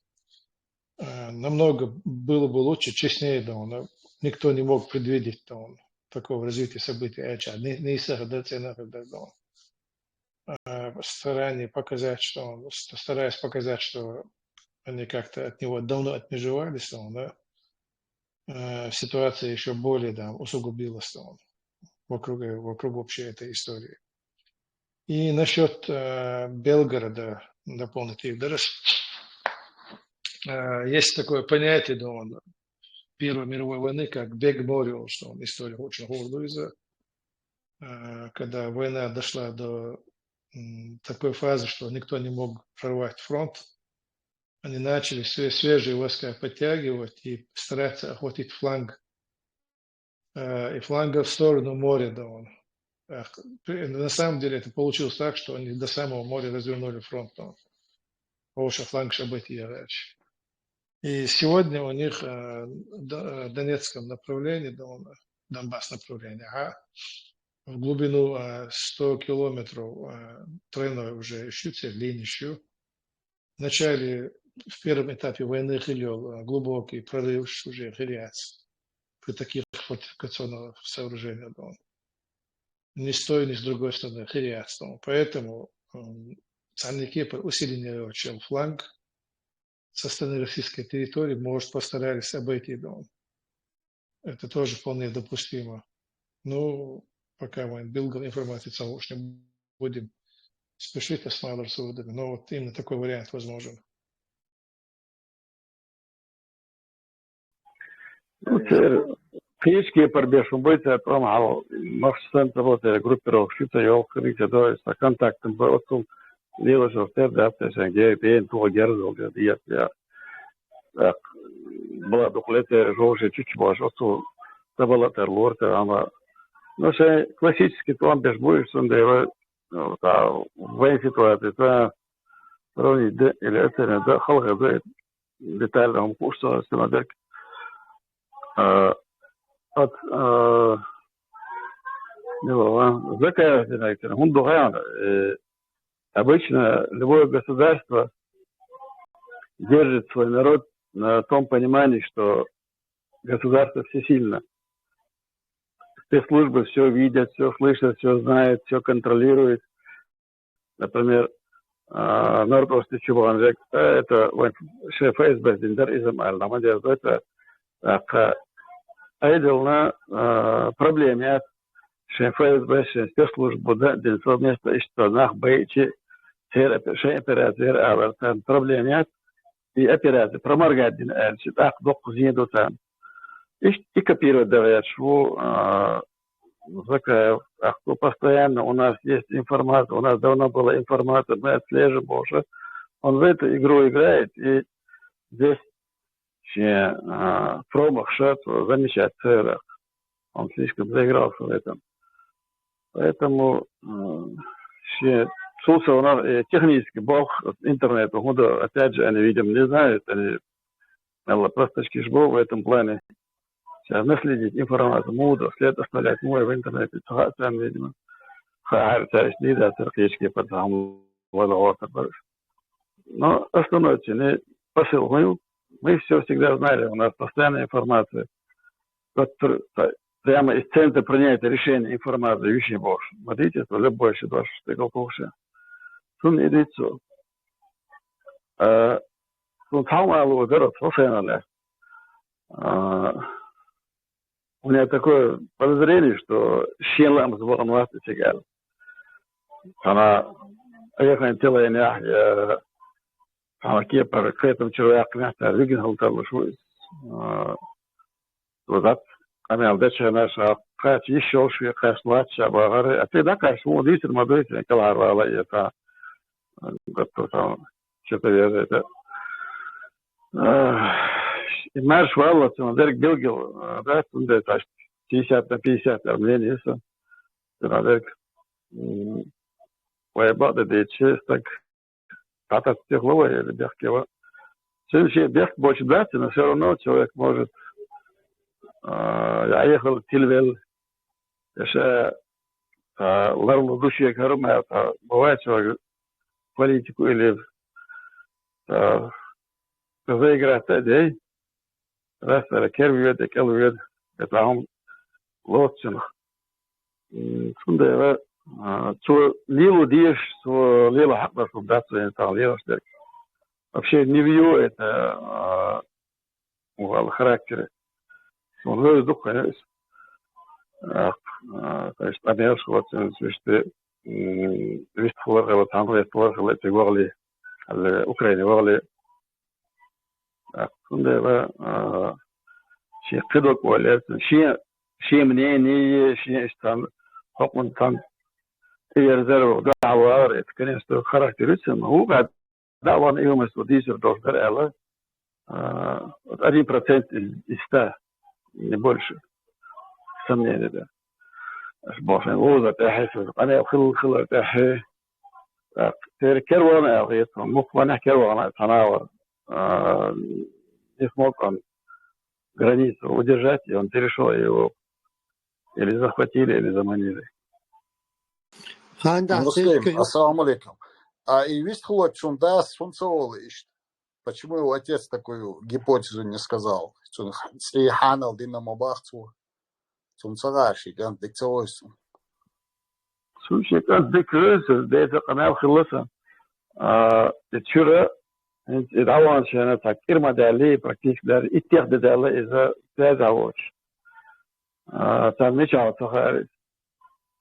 Э, намного было бы лучше, честнее, да, он. Никто не мог предвидеть, да, он, такого развития событий, аьлча, ни, ни сахар да, цена да, да, он. Э, старание показать, что он, ст-, стараясь показать, что они как-то от него давно отмежевались, да, он, да, э, ситуация ещё более, да, усугубилась, да, он, вокруг, вокруг общей этой истории. И насчёт, э, Белгорода дополнить, Ивдарас. Э, есть такое понятие, да, он, Первой мировой войны, как бег моря, что он, история очень гордуется. Э, когда война дошла до, м, такой фазы, что никто не мог прорвать фронт, они начали све-, свежие войска подтягивать и стараться охватить фланг, э, и фланга в сторону моря, да, он. Эх, при-, на самом деле это получилось так, что они до самого моря развернули фронт, да, он. Потому что фланг же быть и раньше. И сегодня у них, э, д-, э, в Донецком направлении, да, он, Донбасс направление, а в глубину, э, сто километров, э, тройной уже ищут, линию ищут. Вначале, в первом этапе войны хилел, э, глубокий прорыв уже хиряц при таких фортификационных сооружениях, да, он. Ни с той, ни с другой стороны хиряц, да, он. Поэтому, м, царники усиление, чем фланг со стороны российской территории, может, постарались обойти, да, он. Это тоже вполне допустимо. Ну, пока мы Белгород информации целого уж не будем спешить, а с Малорсоводами. Но вот именно такой вариант возможен. Ну, церан кхечу кепара беш хӀун бу, церан тӀом хьал, махча санна ца бо, церан группировка шу ца йолу, хириг ца до, аса контактам бу, оццул лелаш йолу тера дац, аса гена, бена тоха герзал де, деза, я. ТӀаккха бала дукха ле церан жовше чучча бохуш, оццул ца бала тарлора церан, амма, ну, шайн классический тӀом беш бу уьш, цундела, ну, та, вайн ситуация, та, сравнить де, или оценить де, халха де, детально хӀума хууш ца хилча, ца ма дерг. А, от, а, не было, а? Закаев динарг, хӀунда ду хаьий, э, обычно любое государство держит свой народ на том понимании, что государство всесильно. Спецслужбы все видят, все слышат, все знают, все контролируют. Например, а, Норд-Остий чу бахана дерг, э, это вайн шайн ФСБ-с дина дара иза-м аьлла, ма деза, это, тӀаккха Ӏедална, а, проблема яц, шайн ФСБ, шайн спецслужба дан а дина, совместно иштта нах байча, церан опе-, шайн операция яра алар, царна проблема яц, и операция проморгать дина аьлча, тӀаккха доккха зен ду царна. Иштта и копировать дан гӀерташ ву, а, Закаев, тӀаккха цо постоянно: «У нас есть информация, у нас давно была информация, мы отслеживаем уже». Он в эту игру играет, и здесь шен, а, промах ша, то замечать церах. Он слишком заигрался в этом. Поэтому, э, шен, цул совгӀа, э, технически болх интернет, хӀунда, опять же, они, видимо, не знают, они мелла простачки ж бу в этом плане. Сейчас наследить информацию, муха да, след оставлять муха в интернете, цхьа а царна, видимо, ха, хӀара цаьршта дийцар, кхечки пацан вала гӀортар бараш. Но основной цены посыл был. Мы все всегда знали, у нас постоянная информация. Доктор, э, прямо из центра принятия решения информация виши бош. Смотрите, то любой ши дош, ты кукуша. Сун идицу. Э, сун цхьа а ма алу, дара, Хусейн Али. А, у меня такое подозрение, что шен ламаз бахьан вац цига аьлла. Цхьана айхьан тилайнехь, э, цхьана кепара кхетам чура ваьккхинехь, цара вигина хила тарлуш ву иза. А, цо дац къамел дечарна ша кхача йиш йолуш ве, кхача лац ша бахара, а те дӀакхача муха дийцар ма дуьйцу, кӀелхьарвала а, я цхьа, гатто цхьа чу ца веза это. А, и марш валла, цунах дерг билггал, а, дац, цунна дерг аш пятьдесят на пятьдесят армлени ю сан. Цунах дерг, м, вай бакъда дийцча, стаг дӀатасса тӀехула вай или бехке ва. Цуьнан шен бехк боцуш дац, но всё равно человек может, а, я Ӏехал тилвелла, я ша, а, ларло ду шега хӀара ма аьлла, цхьа бывает человек политику или, а, заиграть а дей. Растара кер веда, кӀел веда, я цхьа хӀума лоцучунах. М, цундела, а, цо лело дезаш, цо лело хьакъ долуш хӀума дац вайна цхьа лелош дерг. Вообще, не в её это, а, вала характере. Суна вевза дукха хьаьна иза. А, а, то есть, къамелаш хилла цуьнца вуьшта, м, вистхилар хилла, цхьаьна вистхилар хилла, цига вахале, хьалла Украине вахале. ТӀаккха цундела, а, шен кхидолу ойла яц, шен, шен мнение, шен иштта цхьана хӀокхунна цхьана тӀеверзар ву, дӀа а вагӀар, это, конечно, характер ю цуьнан, вукхара дӀа а вахана и хӀуманаш цо дийцар долуш дара аьлла, а, вот один процент из, из ста, не больше, сомнение, да. Аш боху шайн вовзар тӀаьхье, сан къамел хилла хилар тӀаьхье. ТӀаккха церан кервана аьлла хета, мухха ванехь кервана цхьана а вара. А, не смог он границу удержать, и он перешёл его или захватили, или заманили. Хьан да, Муслим, ассаламу алейкум. А и вистхилочун дас хӀунда ца волу иштта? Почему его отец такую гипотезу не сказал? Цунах цӀе хьанал дина ма бах цо. Цунна ца гӀара ши кӀант дика ца войсу. Цунна ши кӀант дика вевза, деца къамел хилла сан. А, и чуьра, хӀинца и дӀаваханчу хенахь цхьа кӀира ма даьллий, практически даже иттех де даьлла иза цаьрца а воцуш. А, царна мичахь ца хаьара иза.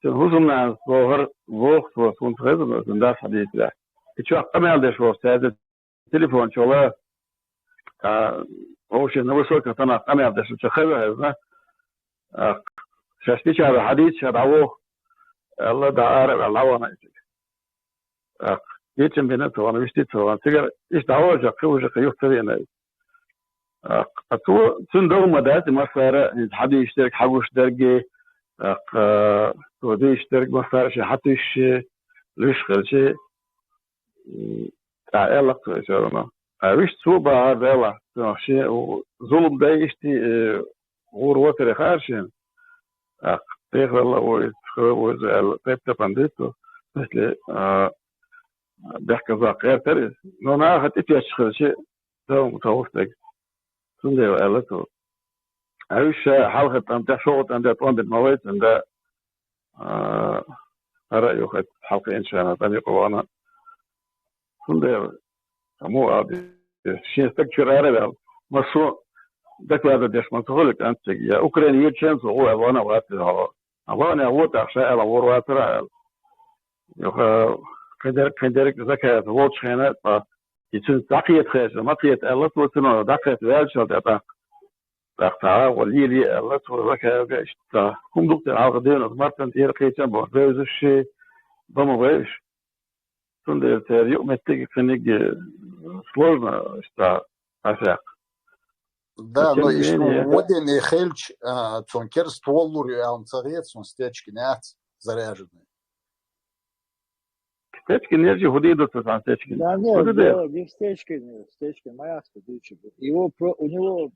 Цуьнан хӀусамнанас бохура, воху цо, хӀунда хеза, цуьнан дас хьадийцарехь. И чохь къамел деш волу цаьрца телефон чохь ла, а, вообще на высоких тонах къамел деш, чохь хеза, хезна. А, шаьш мичара хьадийца, ша дӀавоху, аьлла, дӀа ара а ваьлла, дӀавахана иза. ТӀаккха кечам бина цо ван, вуьшти цо ван. Цигара иштта дӀавахча, кхин уже кхин юха ца веана иза. ТӀаккха цо, цуьнан догӀма дац, массара а, хьадуьйцуш дерг, хьагуш дерг, тӀаккха цо дуьйцуш дерг, массара а шен хьатуьйсуш, луьйш хилча, м, тӀаккха аьлла-кх цо и всё равно. Ткъа вуьшта цо бахьара делахь, цунах шен у-, зулам дай иштта, э, гӀур вацаре хаьара шена. ТӀаккха тӀехвелла а ву иза, хила а ву иза аьлла, тайп-тайпана дуьйцу, если, а, бехказа гӀертара иза. Но наха тӀетоьттуш хилча, товма товх стаг. Цундела аьлла цо. Ӏуьйша хьалха тӀам тӀе, шолгӀа тӀам тӀе тӀом бина ма вай цунна, а, хӀара а юха хьалха инчана тӀаме къована. Цундела, аму а, шен стаг чуьра ара а ваьлла, массо а докладат деш ма ца хуьлу кӀант цига, я Украина юьртачу цо гӀо аьлла вана а вац иза хьо. А ванехь вон тӀаккха ша аьлла гӀур вацара аьлла. Юха кхидерг, кхидерг Закаев волчу хенахь, ткъа и цуьнца дӀакхета хезча, ма кхета аьлла, цо цуьнан дӀакхета ваьллачул тӀаьхьа тӀаккха. ТӀаккха цхьа агӀо лелае аьлла, цо Закаевга иштта. ХӀума ду-кх церан хьалха дуьйна, мартан тӀера кхечам боху, бевзаш ши, бан ма бевзаш. цундела цара юкъаметтиг кхиниг сложно, что афяк. Да, но если вводен и хельч, цункер ствол лур ю алм цагец, он стечки не ац заряженный. Стечки не же худи идут там стечки. Да нет, дело не в стечке, не в стечке, моя студичка. Его, у него,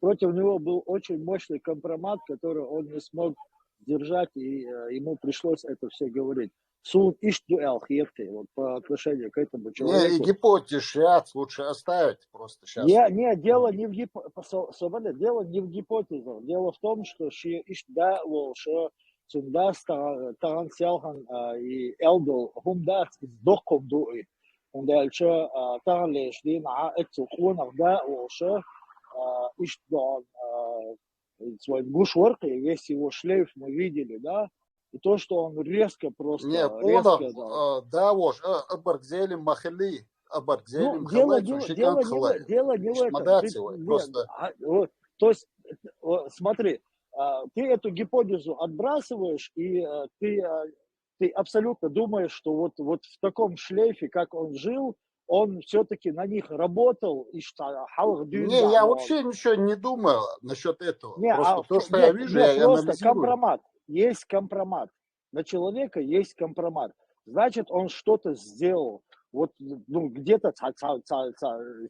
против него был очень мощный компромат, который он не смог держать, и э, ему пришлось это все говорить. Сун ишт дуэл хирты, вот по отношению к этому человеку. Не, и гипотез сейчас лучше оставить просто сейчас. Не, не, дело не в гипотезах. Дело не в гипотезах. Дело в том, что ши ишт да волша, цун дас таган селхан и элдол хум дас из дохком дуи. Унда элча таган леш дин а эцу хунах да волша, ишт дон свой гуш ворк, и весь его шлейф мы видели, да, и то, что он резко просто... Нет, резко, да. Да, вож, абаргзели махали, абаргзели ну, дело, не, дело, не, дело не в этом. Ты, просто... а, вот, то есть, смотри, а, ты эту гипотезу отбрасываешь, и а, ты, а, ты абсолютно думаешь, что вот, вот в таком шлейфе, как он жил, он все-таки на них работал, и что халах... Не, я вообще ничего не думаю насчет этого. Не, просто а, то, что нет, я вижу, нет, я просто анализирую. Компромат. Есть компромат. На человека есть компромат. Значит, он что-то сделал. Вот, ну, где-то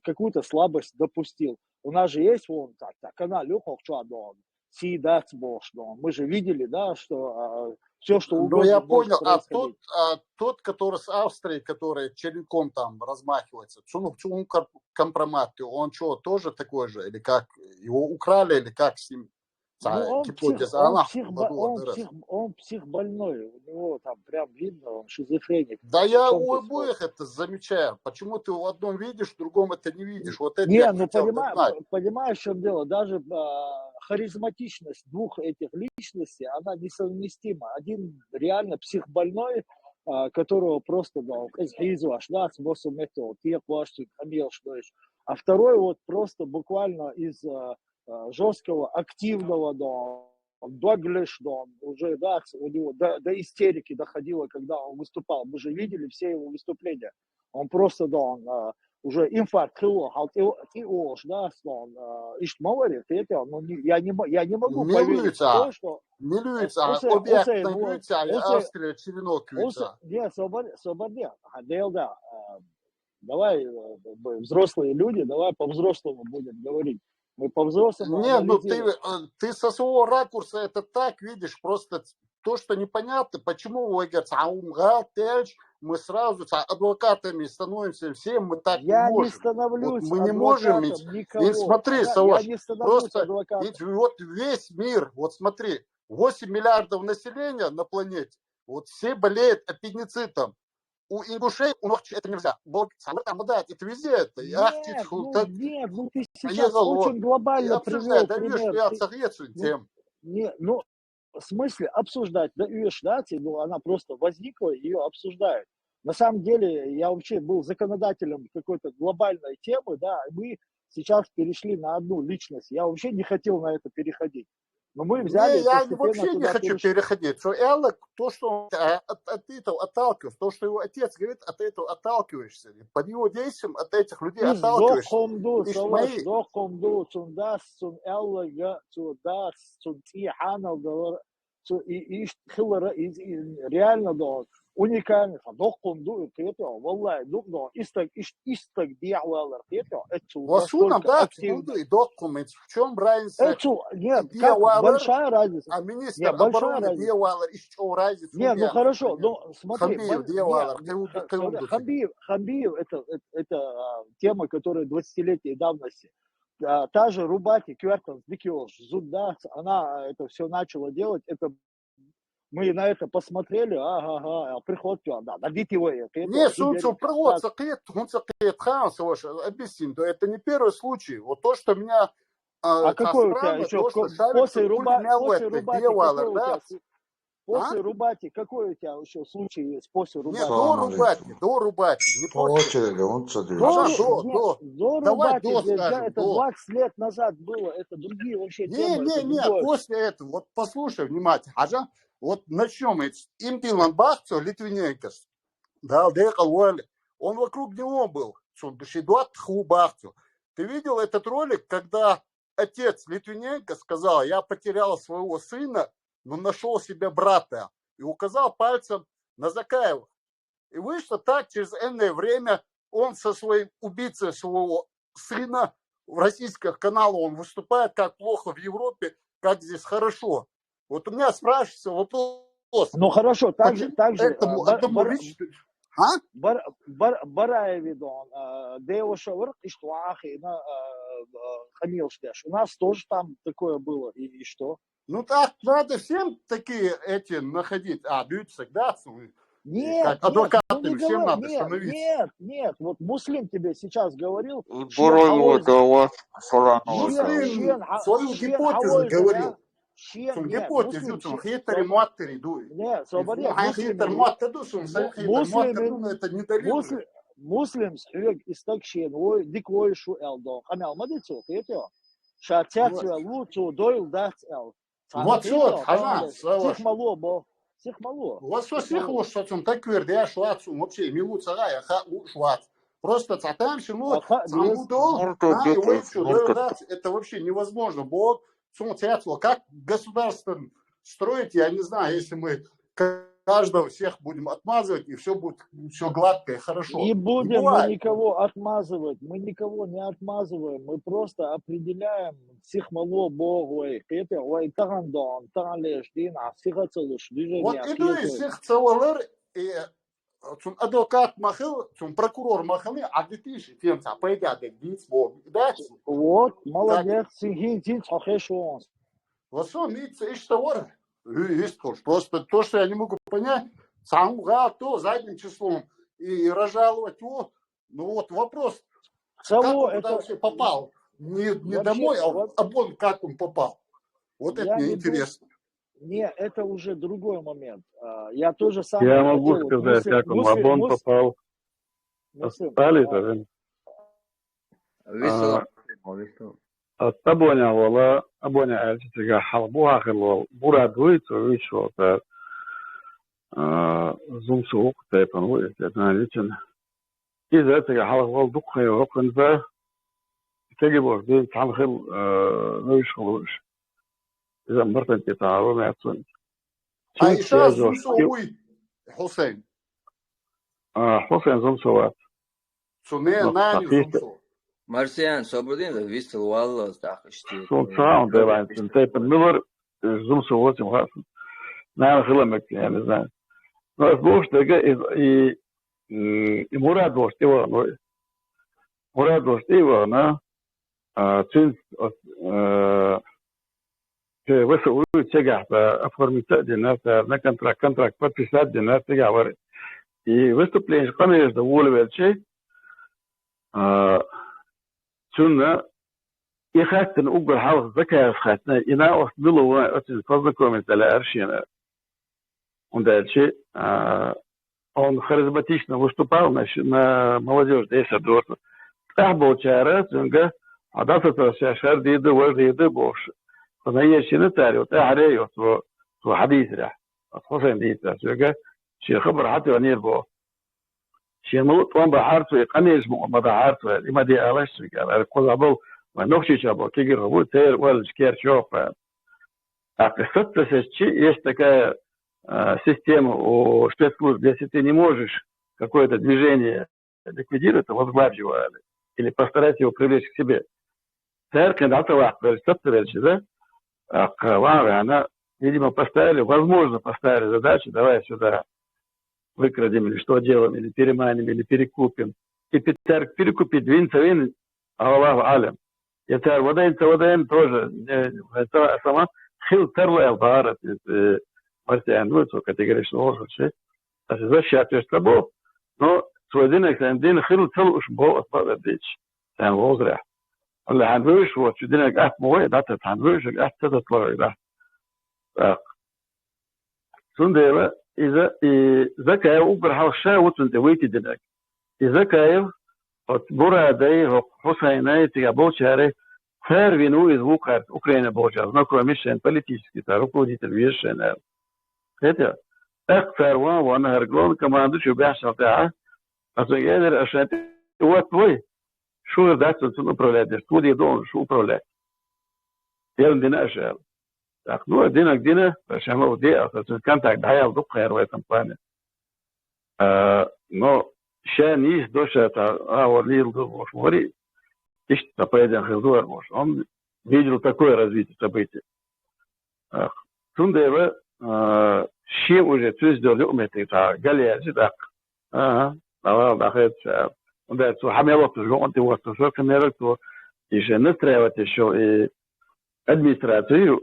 какую-то слабость допустил. У нас же есть вон так, так, она лёгок, что он сидат бошно. Мы же видели, да, что а, все, что угодно. Ну, я понял. А тот, а тот, который с Австрией, который черенком там размахивается, цунук цунук компромат, он что, тоже такой же? Или как? Его украли, или как с ним? Ну, он, псих, он, псих, он, псих, он психбольной, у него там прям видно, он шизофреник. Да я у обоих это замечаю. Почему ты в одном видишь, в другом это не видишь? Вот это не, ну понимаешь, понимаешь, в чем дело? Даже а, харизматичность двух этих личностей, она несовместима. Один реально психбольной, а, которого просто, да, из хизуаш, да, с боссом этого, ты плачешь, хамил, что еще. А второй вот просто буквально из а, жесткого, активного, да, Доглиш, да, уже, да, у него до, до истерики доходило, когда он выступал. Мы же видели все его выступления. Он просто, да, он а, уже инфаркт хило, хал ти ош, да, он а, ишт мавари, ты это, ну, я не, я не могу поверить в то, что... Не люица, а объектно люица, а Австрия черенок люица. Не, собор, собор, не, а дел, да, давай, взрослые люди, давай по-взрослому будем говорить. Мы по-взрослому... Не, ну ты, ты со своего ракурса это так видишь, просто то, что непонятно, почему вы говорите, а умга, тельч, мы сразу адвокатами становимся, всем мы так я не можем. Я не становлюсь вот мы не можем ведь. Никого. И смотри, Саваш, я не просто ведь вот весь мир, вот смотри, восемь миллиардов населения на планете, вот все болеют аппендицитом. У ингушей, у ногчи это нельзя. Бог, там, да, это везде это. Нет, ну, нет, ну ты сейчас очень глобально привел пример. Нет, ну, в смысле обсуждать, да, ну, она просто возникла, ее обсуждают. На самом деле, я вообще был законодателем какой-то глобальной темы, да, мы сейчас перешли на одну личность. Я вообще не хотел на это переходить. Но мы взяли... Не, я вообще не хочу переходить. Что Элла, то, что он от, от этого отталкивается, то, что его отец говорит, от этого отталкиваешься. Под его действием от этих людей отталкиваешься. Дохомду, Саваш, дохомду, цундас, цун Элла, цудас, цун ти ханал, и, и хилара, и, и реально, да, уникальный, дохомду, и кете, валлай, дух, да, истаг, истаг, диахвалар, кете, это... Васунам, да, активно, и дохом, в чем разница? Это, нет, как, большая разница. А министр обороны диахвалар, и что разница? Не, ну хорошо, ну смотри. Хамбиев, диахвалар, Хамбиев, Хамбиев, это, это тема, которая двадцатилетней давности. Та же Рубати, Квертон, Дикиош, Зудда, она это все начала делать, это мы на это посмотрели, ага, ага, приход, да, да, дайте его. Не, сунцу приход, сакет, он сакет, хан, Саваш, объясним, это не первый случай. Вот то, что меня а какой у тебя еще после Рубати, после Рубати, какой у тебя... После а? Рубати какой у тебя еще случай есть? После Рубати. Нет, до Рубати, до Рубати. Не по очереди, он смотри. До, до, до, до Рубати, это двадцать лет назад было, это другие вообще темы. Не, не, не, после этого, вот послушай внимательно. Хажа, вот начнем. Имтилан Бахцо, Литвиненко. Да, декъал валли. Он вокруг него был. Цун души дуат хубахту. Ты видел этот ролик, когда отец Литвиненко сказал: «Я потерял своего сына, но нашел себе брата», и указал пальцем на Закаева. И вышло так, через энное время он со своим убийцей своего сына в российских каналах он выступает, как плохо в Европе, как здесь хорошо. Вот у меня спрашивается вопрос. Ну хорошо, так же, Почему так же, этому а, бар, одному бар, личности? А? бар, бар, бараевидон, а, девушка варх, и что, ах, и на, а, а, хамилштеш. У нас тоже там такое было, и, и что? Ну так надо всем такие эти находить. А, дуть всегда, Нет, как нет, ну адвокатами, не всем говори, надо нет, становиться. Нет, нет, вот Муслим тебе сейчас говорил, Ут шен бурой хавой, вот, а у вас Суран шен, вот. Муслим шен, ха- свою шен гипотезу хавой, говорил. шен, Цун нет, гипотезу, Муслим, цун шен, хитари соб- маттери дуй. нет, собари, Хай Муслим, хитар ю- маттер ду, цун Му- хай хитар Муслим, маттер ду, но это не долил. Муслим, Муслим, хьюг истак шен, ой, дик ой шу эл дон, хамял ма дицу, хетё. Ша цяц Вот. вел лу, цу дойл дац эл. Ца Вот хетё, сот, хана, хана, саваш. Сих мало бо, сих мало. Вот со Сих сих мало. Луш, со цун так верде, шуац, вообще, милу цага, я ха, у, шуац. Просто цатам шину, А ха- цаму мис- дол, Муртал на, и дут, ой, что, муртал да, это вообще невозможно. Вот, цун цяц, вот как государство строить, я не знаю, если мы каждого всех будем отмазывать, и все будет все гладко и хорошо. Не Не будем мы бывает. никого отмазывать, мы никого не отмазываем, мы просто определяем сих мало бо, ой, хетё, ой, таган дон, таган леш дин, а сих ацалуш, Вот движение, и дуй хетё. сих цавалар, и цун адвокат махил, цун прокурор махил, а детиши, тем ца, пойдя, да, диц, бо, да? Вот, молодец, синхин, тин, цохешон. Вот что, митца, ишта вар. Ю, есть тоже. Просто то, что я не могу понять, саму гал то задним числом и, и разжаловать его. Ну вот вопрос, как Цело он туда это вообще попал? Не, не вообще, домой, а, вот а вон как он попал. Вот это я мне не интересно. Не, это уже другой момент. А, я тоже самое Я могу хотел. Вот сказать, Муслим, как он, Муслим, Абон Мус-, попал. Муслим, Стали а, же. Висла, А, висла. Абоня вала, Абоня альчи тига халбу хахил вал. Бурад вуй, то вуй шо та. А, зум сук тайпан вуй, это наличен. Из этого халбу вал дук хай рокан за. Теги бор, дин там хил, а, вуй шо вуй. Из мартан тетару на цун. А Чуть иша я зум зош. со уй, Хусейн. А, Хусейн зум суват. Цуне Ну, нани зум пакисте. со. Марсиан, собрдин да висла валла, так ишти. Сун саун девайн, сун тайпан милар, зум суват им хас. Нан хила мек, я не знаю. Но это больше таки и, и, и Мурад больше его, ну, Мурад больше его, на, а, цин, а, те веса уй цега, а, оформить динар, на контракт, контракт подписать динар, цега вар. И выступление, конечно, волевельче, а, цунна, и хаттен угар халх Закаев хаттен, и на ос было очень познакомиться для аршина. Он дальше, а, он харизматично выступал на, щ- на молодежь десять дворцов. Тах был чара, цунга, а да, со шар диды, вож диды, бош. Она ещё не царь, вот, а, аре, вот, вот, вот, хадис, да. Вот, Хусейн дит, да, цунга, ши хабар хати ванир бо. Ши мулут ван ба харцу, и канеш му, ма да харцу, и ма ди алаш, цунга, а, коза был, ма нохчи ча был, кигир хабу, цер, вал, шкер, чоп, а. А представьте, есть такая, а, система у спецслужб, если ты не можешь какое-то движение ликвидировать, то возглавь его, или постарайся его привлечь к себе. Церковь дата вахт, представьте, да? А, к-, ва-, она, видимо, поставили, возможно, поставили задачу, давай сюда выкрадем, или что делаем, или переманим, или перекупим. И Петер перекупить, вин, вин, Аллаху алям. Петер ваден, то ваден тоже, не, это сама, хил терла эл барат, э, Марсиан, ну, это категорично должен, что это защищать, то есть, собой, но свой дин, как дин, хил тел уж бо, отпадать дичь. Там возра. Алла ханвиш, вот, дин, как мой, да, тет ханвиш, как тет, тет, да. Так. Цундела, иза, и Закаев угар халша, вот он выйти динак. И Закаев, вот Бурадай, вот Хусайнай, тига болчары, цар вину из вукар, Украина болчар, знакомый шен, политический, та, руководитель вешен, это. ТӀаккха цара ван ван хӀара главный командующий баьхча тӀехьа, аса элира, аш шайн тӀе ватт вай, шу хир дац цунна управлять деш, тхо де ду шу управлять. Ял дина аш аьлла. ТӀаккха, ну, динаг дина, аш хӀама де, аса цун контакт дӀаял дукха хӀара вай компания. А, но ша нийса доша та, а, вот лил ду, может, вари, иштта пайдан хир ду, может, он видел такое развитие событий. А, цундела, а, шен уже цуьз дор юкъмети та, галерзи так. Ага, давай, да, хет, а, он да, цу хамело, цу жо, он ты вот, цу шо, камера, цу, и же настраивать ещё, и администрацию,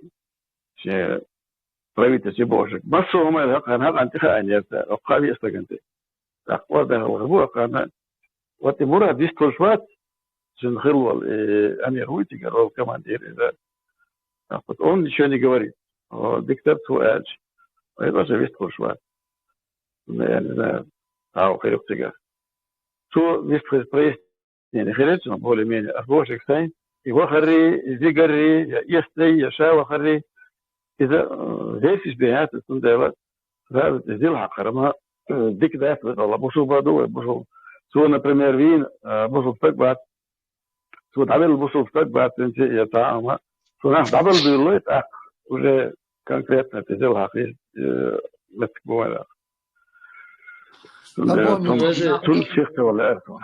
ше правительство божик. Массо ма хакан, хакан ти хаан ерта, окха ви стаганти. Так, вот да, вот, вот, она. Вот и Мурад вистхуш вац, цун хилвал, э, амир вуйтигар, ол командир, да. Так вот, он ничего не говорит. О, диктор цу ач. Ой, тоже вистхуш вац. Ну, я не знаю, а у хирюк тигар. Цу вистхуш прояснение хирец, но более-менее аргошик сайн. И вахари, и зигари, я истай, я ша вахари. Иза, э, весь избегает, цундела, сразу ты сделал хакарма, э, дик даст, вот, Аллах, бушул баду, бушул. Цу, например, вин, э, бушул стак бат. Цу дабел бушул стак бат, цу я таама. Цу нах дабел дюрлой, так, уже конкретно ты сделал хакир, э, мэтк бывает. Або Цун, мин цун, даже цун сехте вала эрту.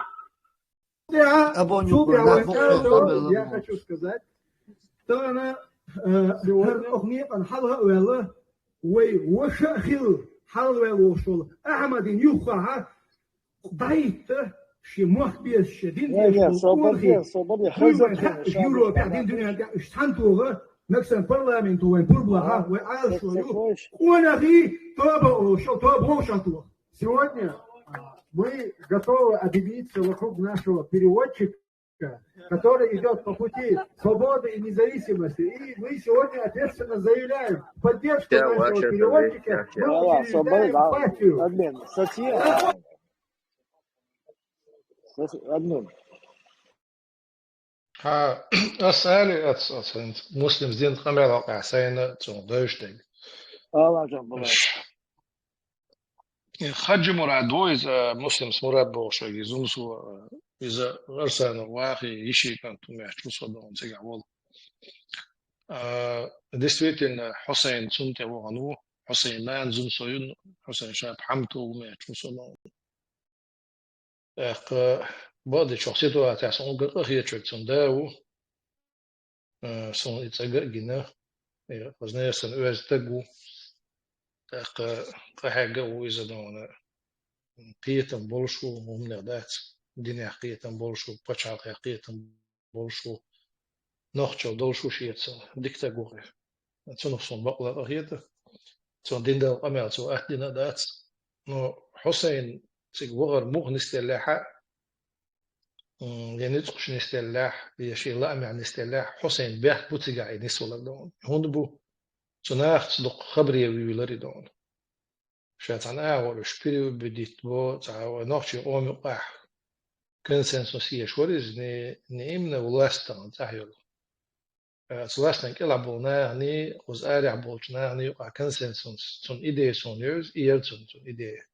Я, Або цу мин я даже вот это, я хочу сказать, что она, э, сегодня охнепан халга вела, вай, ваша хил, халга вела ушел. Ахмадин юхаха, дайта, ши мох бес, ши дин Не, не, бес, собор, собор, Европе, дин дунья, уж сан туга, Максан парламент вайн пурбаха, вай алшо ю. Куанахи, тоба ошо, тоба ошо тух. Сегодня мы готовы объединиться вокруг нашего переводчика, который идет по пути свободы и независимости. И мы сегодня ответственно заявляем поддержку нашего переводчика. Мы учреждаем партию. Обмен. Сатья. Обмен. Хьа, ас али, ас, ас, хӀинца Муслим зин къамел хьокъехь сайна цунах дойш дерг. Ала, жан бала. Ш-, Хаджи Мурад ву иза, Муслимс Мурад бохуш верг, иза зумсо, иза Арсанов вахи, йиши кӀант ву, мехчу со догӀун цигахь волу. А, действительно, Хьусайн цунна тӀе вахана ву, Хьусайн нана зумсо ю, Хьусайн ша Пхьамто ву, мехчу со догӀун. ТӀаккха бакъдечохь ситуацехь сан уггар къахеташ верг цуьнан да ву. Э, суна и цӀа а гина, и хазна сан оьзда стаг ву. ТӀаккха къахьегна а ву иза, дона кхетам болуш ву, хӀуманех дац, динех кхетам болуш ву, пачхьалкхех кхетам болуш ву, нохчалла долуш ву шеца, дика стаг ву-кх. Цунах суна бакъ а къахета. Цо дина долу къамел цо атта дина а дац. Но Хьусайн цига вахар муха нисделлехь а, м, я ницкъаш нисделлехь, я шен лаамехь нисделлехь, Хьусайн бехк бу цигахь и нисвалар дона. ХӀунда бу? Цу нахаца дукха хабаре вуьйлар и дона. Ша цхьана агӀор уьш переубедить бо, цхьа вай нохчийн къоман юкъахь консенсус еш вара иза, не, не именно власть тахана цӀахь йолу. Э, цу властан кӀелахь болу наханий, кхуза арахь болчу наханий юкъахь консенсус, цунна идея суна йоьзу, и яра цунна, цунна идея.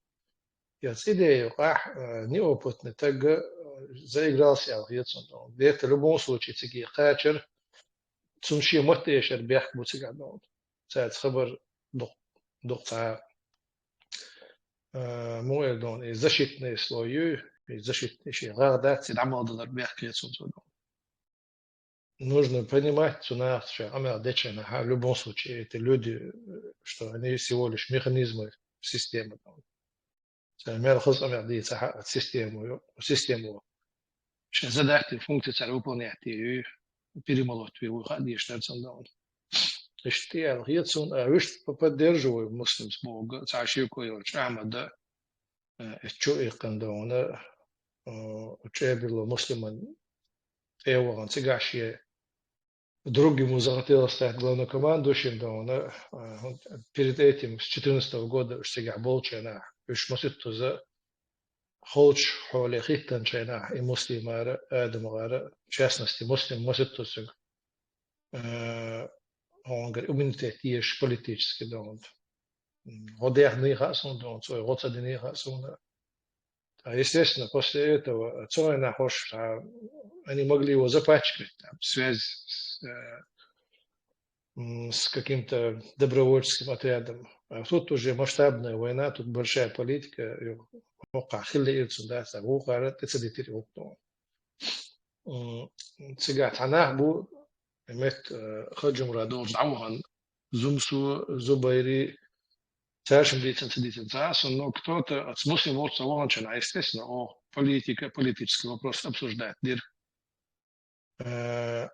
Я цу идея юкъахь, э, неопытный таг, э, заигрался аьлла хета суна. Дета любом случае циге кхачар, цунна шен мотт эшар бехк бу цигахь долу. Цаьрца хабар дукх-, дукха цхьа, а, муха эр дона, и защитный слой ю, и защитный шен гӀагӀ дац, и дӀа мел далар бехке цунна цо дона. Нужно понимать, цу нахаца ша къамел дечу хенахь, в любом случае, эти люди, э, что они всего лишь механизмы системы там. Сан мел хаза къамел дийца хьа систему, систему. Шен задача, функция цара выполнять йой, перемолоть вуй, вуй хаа дезаш дара цунна дона. Иштта аьлла хета суна, а вуьшта по-, поддерживаю Муслимс боху, цхьа шеко йолчу Ахьмада, э, чу иккхина дона, э, чӀебилла Муслиман тӀе а вахана цигахь шен Друг ему захотелось стать главнокомандующим, да, он, э, перед этим, с четырнадцатого года уж цигахь болчу хенахь, уьш маситтаза холчу хьоле хӀиттанчу хенахь, и Муслимара, Адамгара, в частности, Муслим маситтаза, э, хьунгара иммунитет еш политически, да, он. м, гӀо дехний хаьа суна, дон, цо гӀо ца динний хаьа суна. А, естественно, после этого, цо вайна хӀорш, а, они могли его запачкать, там, связь с, э, м, с каким-то добровольческим отрядом. А тут уже масштабная война, тут большая политика, и, ну, хилла ирцун, да, ца вукхара тӀе ца дитири вукху. М, цигахь цхьа нах бу, мет, э, Хаджумра долчу дӀавахана, Зумсо, Зубайри, цаьршимма дийцина, ца дийцина, ца а, но кто-то, оцу Муслим волчу ца ваханчунна, естественно, о, политика, политический вопрос обсуждать дира. Э,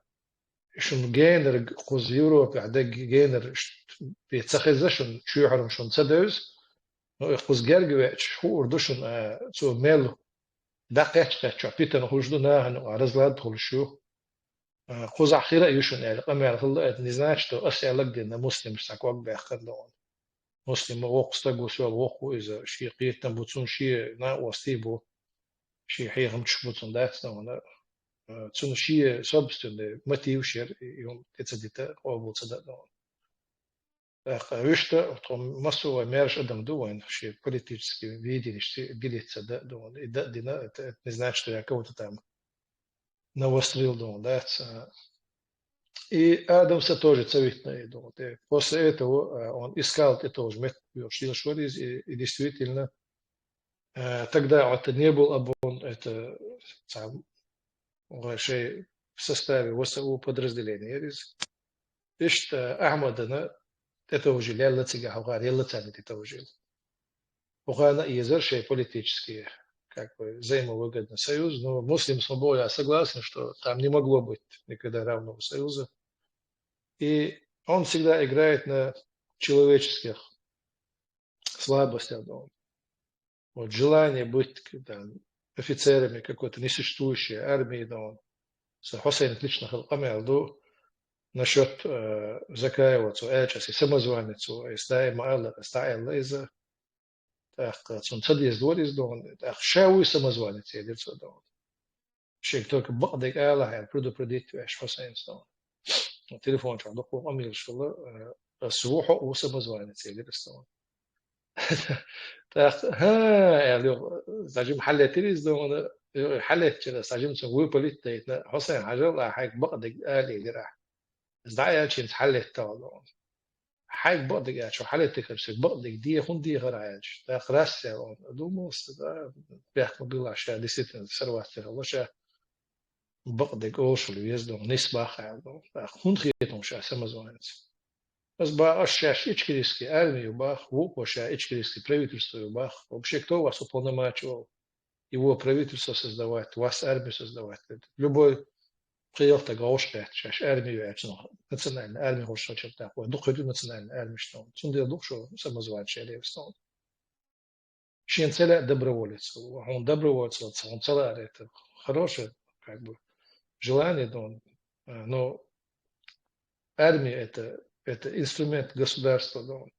шуна генара кхуза Европехь дерг генара ш-, бен ца хеза шуна, чоьхьарма шуна ца девза, но и кхуза герга веача, хуур ду шуна, э, цо мел дӀакхаьчча-кхаьчча питана хуьлуш ду, нахана юкъахь разлад хуьлуш ю. Э, кхузахь хир а ю шуна аьлла, къамел хилла, это не значит, что ас аьлларг дина Муслимаш цхьа ког баьккхина догӀу. Муслим воккха стаг ву, соьга воккха ву иза, шен кхетам бу цунна, шен накъостий бу, шен хьехамчаш бу цунна, дац дан вана. Э, цунна шен собственный мотиваш яра, и, и хӀума тӀе ца дита, къобал ца дан вана. ТӀаккха вуьшта, тхо массо а вай маьрша адам ду вайн, шен политический видениш дилица дан вана. И дан дина, это, это не значит, что я кого-то там навострил, думал, да, ца-, и Адамса тоже ца витина, и, думал, э, после этого, э, он искал это уже мет-, шил шварез, и, и действительно, э, тогда это не был Абон, это сам, шей в составе В С У подразделения из. Иштта Ахьмадана тӀетовжийла, елла цигахь хӀокхара, елла царна тӀетовжийла. ХӀокхарна а езара шайн политический, как бы, взаимовыгодный союз, но Муслим с Мубоя согласен, что там не могло быть никогда равного союза. И он всегда играет на человеческих слабостях, да, вот желание быть к-, там, офицерами какой-то несуществующей армии, да, он. Сан Хьусайна лично хилла къамел ду насчёт, э, Закаева, цо аьлча, аса самозванец ву, аса даима аьлла, аса дӀааьлла иза. ТӀаккха цунна ца деза дора иза, да, он, тӀаккха ша вуй самозванец, элира цо, да, он. Шега только бакъдерг алахь аьлла, предупредить веш Хьусайнас, да, он. Телефон чохь дуккха къамелаш хилла, э, аса ву, хьо а ву самозванец, элира аса, да, он. ТӀаккха, хӀа, аьлла, юха, сажим хьаллеттира иза, да, он, юха хьаллеттачара сажим цунна выпалить дайтина, Хьусайн, хьажал, ахь хьайга бакъдерг ала, элира ахь. Иза дӀааьлча, хӀинца хьаллеттал, да, он. Хьайга бакъдерг аьлча, хьалеттигхар соьга бакъдерг де, хӀунда дехар аьлча. ТӀаккха Расса, он, думал, да, бехк ма билла, ша действительно сорваться хилла, ша бакъдерг олуш веза, да, он, нисбах аьлла, да, он. ТӀаккха хӀунда хета хьуна ша самозванец? Ас бах, ас шаьш ичкерийский арми ю бах, вукхо ша ичкерийский правительство ю бах. Вообще, кто вас уполномачивал его правительство создавать, вас армию создавать? Любой пхи-ялх стаг вовшах кхетта, шаьш арми ю аьлча, национальная арми хӀорш хилча тӀаккха, вай дукха ду национальная арми, что. Цундела дукха шу самозванец шен левис, что. Шен ца лаьа доброволец. Хьуна доброволец вац, хьуна ца лаьа, это хорошее, как бы, желание, да, он, э, но армия это, это инструмент государства, да, он.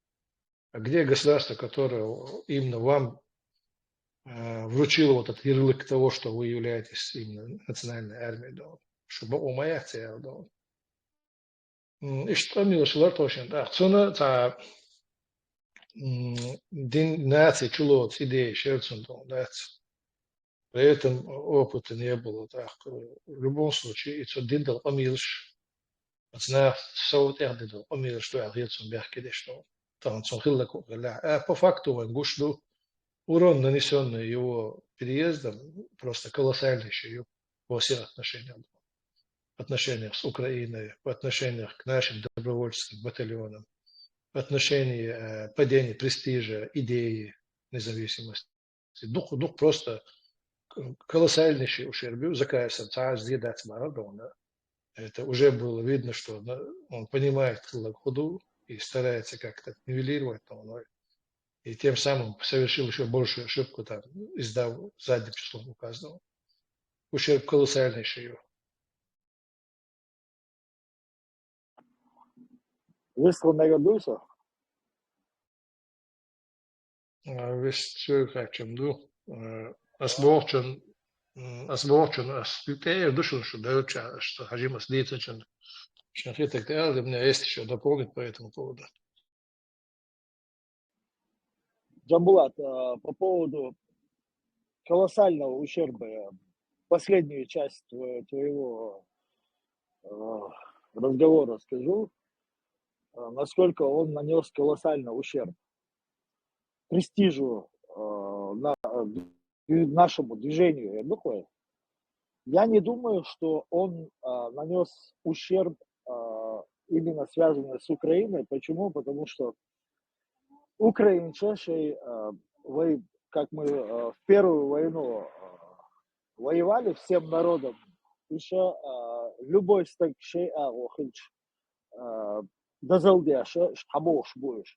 А где государство, которое именно вам, э, вручило вот этот ярлык того, что вы являетесь именно национальной армией, да, он? Шу бакъо ма яц, аьлла, да, он. М, иштта къамелаш лар тхо шен тӀаккха. Цунна цхьа, м, дин, наци чулоцу идея шер цунна тӀе дац. При этом опыта не было. ТӀаккха, в любом случае, и цо дина долу къамелаш, оцу наха сов тӀех дина долу къамелаш ду аьлла хета цунна бехке деш долу. Тахана цунна хилла кху хилла. А по факту вайн гуш ду, урон, нанесённый его переездом, просто колоссальнейший ю во всех отношениях. В отношениях с Украиной, в отношениях к нашим добровольческим батальонам, в отношении, э, падения престижа, идеи независимости. Дукха, дукха просто к-, колоссальнейший ущерб ю, Закаевс цхьа а зен дац бахара, да, он. Это уже было видно, что, да, он понимает хӀун ду и старается как-то нивелировать, да, он. И тем самым совершил ещё большую ошибку, там, издав задним числом указанного. Ущерб колоссальнейший ю. Вистхула мегар дуй со? А, вист соьга хаьттича ду. А, ас бохучун, м, ас бохучун, ас тӀеэра ду шуна, шу девлча, ас шу хьажим ас дийцачун. Шен хетарг тӀе аьлла, у меня есть ещё дополнить по этому поводу. Джамбулат, э, по поводу колоссального ущерба, э, последнюю часть тво- твоего э, разговора скажу, э, насколько он нанес колоссальный ущерб престижу э, на, э, движению Эрдухоя. Я не думаю, что он э, нанес ущерб э, именно связанный с Украиной. Почему? Потому что Украина чешей, э, вы, как мы э, в первую войну э, воевали всем народом, еще э, любой стак шей а охич э, дазалдяша, шхабош будешь.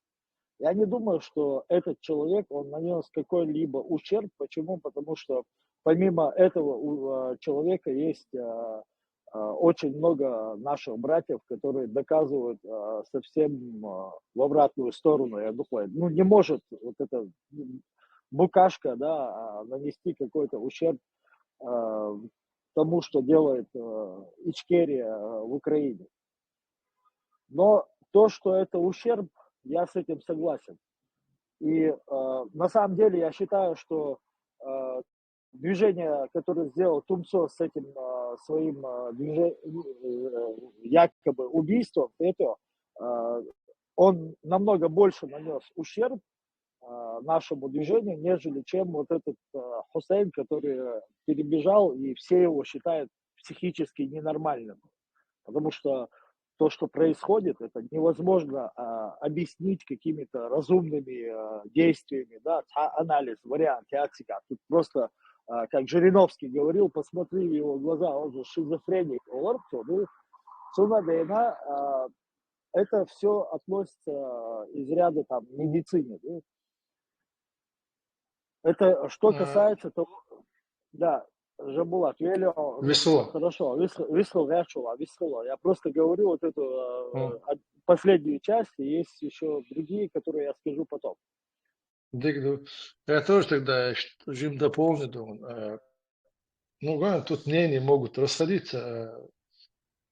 Я не думаю, что этот человек, он нанес какой-либо ущерб. Почему? Потому что помимо этого у э, человека есть э, э, очень много наших братьев, которые доказывают э, совсем э, в обратную сторону. Я думаю, ну не может вот эта букашка, да, а, нанести какой-то ущерб э, тому, что делает э, Ичкерия э, в Украине. Но то, что это ущерб, я с этим согласен. И э, на самом деле я считаю, что э, движение, которое сделал Тумсо с этим э, своим э, движением, э, якобы убийством, это э, он намного больше нанес ущерб э, нашему движению, нежели чем вот этот э, Хусейн, который перебежал, и все его считают психически ненормальным. Потому что то, что происходит, это невозможно а, объяснить какими-то разумными а, действиями, да, анализ, вариант, реакция. Тут просто, а, как Жириновский говорил, посмотри в его глаза, он же шизофреник, олар, то, ну, цунадена, а, это все относится а, из ряда там медицины. Да? Это что касается того, да, Жамбулат, Велио, Висло. Хорошо, Висло, Висло, я чула, Висло. Я просто говорю вот эту э, последнюю часть, и есть еще другие, которые я скажу потом. Дигду. Я тоже тогда жим дополню, думаю. Э, ну, га, тут мнения могут расходиться.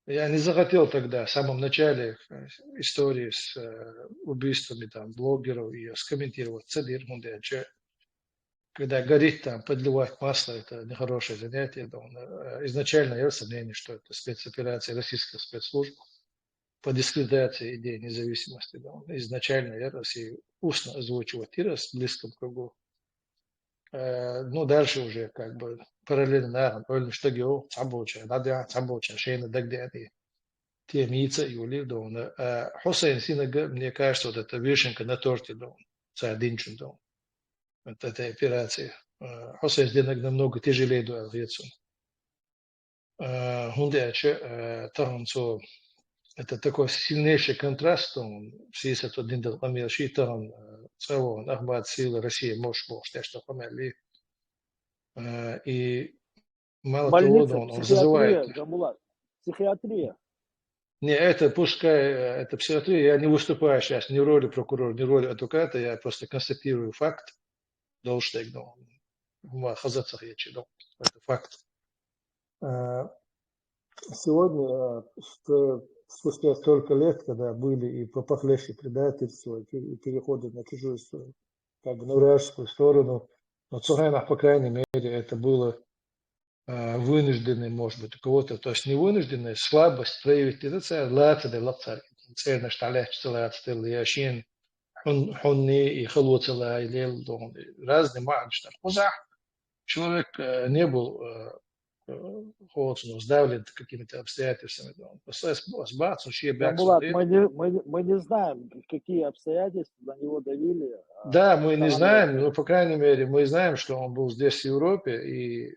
Э, Я не захотел тогда, в самом начале э, истории с э, убийствами там блогеров, ее скомментировать. Цадир, мунде, че, когда горит там, подливать масло, это нехорошее занятие. Да, он, э, изначально я сомнение, что это спецоперация российских спецслужб по дискредитации идеи независимости. Да, он изначально я России устно озвучивать и раз в близком кругу. Э, ну, дальше уже как бы параллельно наган, ойны что гео, цаболча, да, да, цаболча, шейна дагдяни. Те мица юли, да, он, э, Хусейн Синага, мне кажется, вот это вишенка на торте, да, он, саадинчун, да, он. Вот этой операции. Э, Хусейн Синаг намного тяжелее, да, ответцу. Э, Гунде, че, э, тахан цо, это такой сильнейший контраст, он, в связи с этим Диндал Амир Ши, тахан, э, целого, Ахмад, сила России, можешь, можешь, те, что померли. Э, И мало того, Больница, он, он зазывает. Психиатрия, Джамбулат, психиатрия. Не, это пускай, э, это психиатрия, я не выступаю сейчас ни в роли прокурора, ни в роли адвоката, я просто констатирую факт, должен, ну, ма хазацах я читал, это факт. Э, Сегодня, э, что спустя столько лет, когда были и попахлейшие предательства, и пе- и переходы на чужую сторону, как бы на вражескую сторону, но Цухайнах, по крайней мере, это было э, вынужденный, может быть, у кого-то, то есть не вынужденный, слабость проявить, это целая лаца де лакцар, целая нашталяч, целая целая яшин, хун, хунни и халу целая лел, дон. Разный ман, что хузах. Человек э, не был э, э, вот, ну, сдавлен какими-то обстоятельствами. Да. Он просто с- сбац, он шире бяк Джамбулат, смотрел. мы не, мы, не- мы не знаем, какие обстоятельства на него давили. а, Да, мы не там, знаем, но, по крайней мере, мы знаем, что он был здесь, в Европе, и,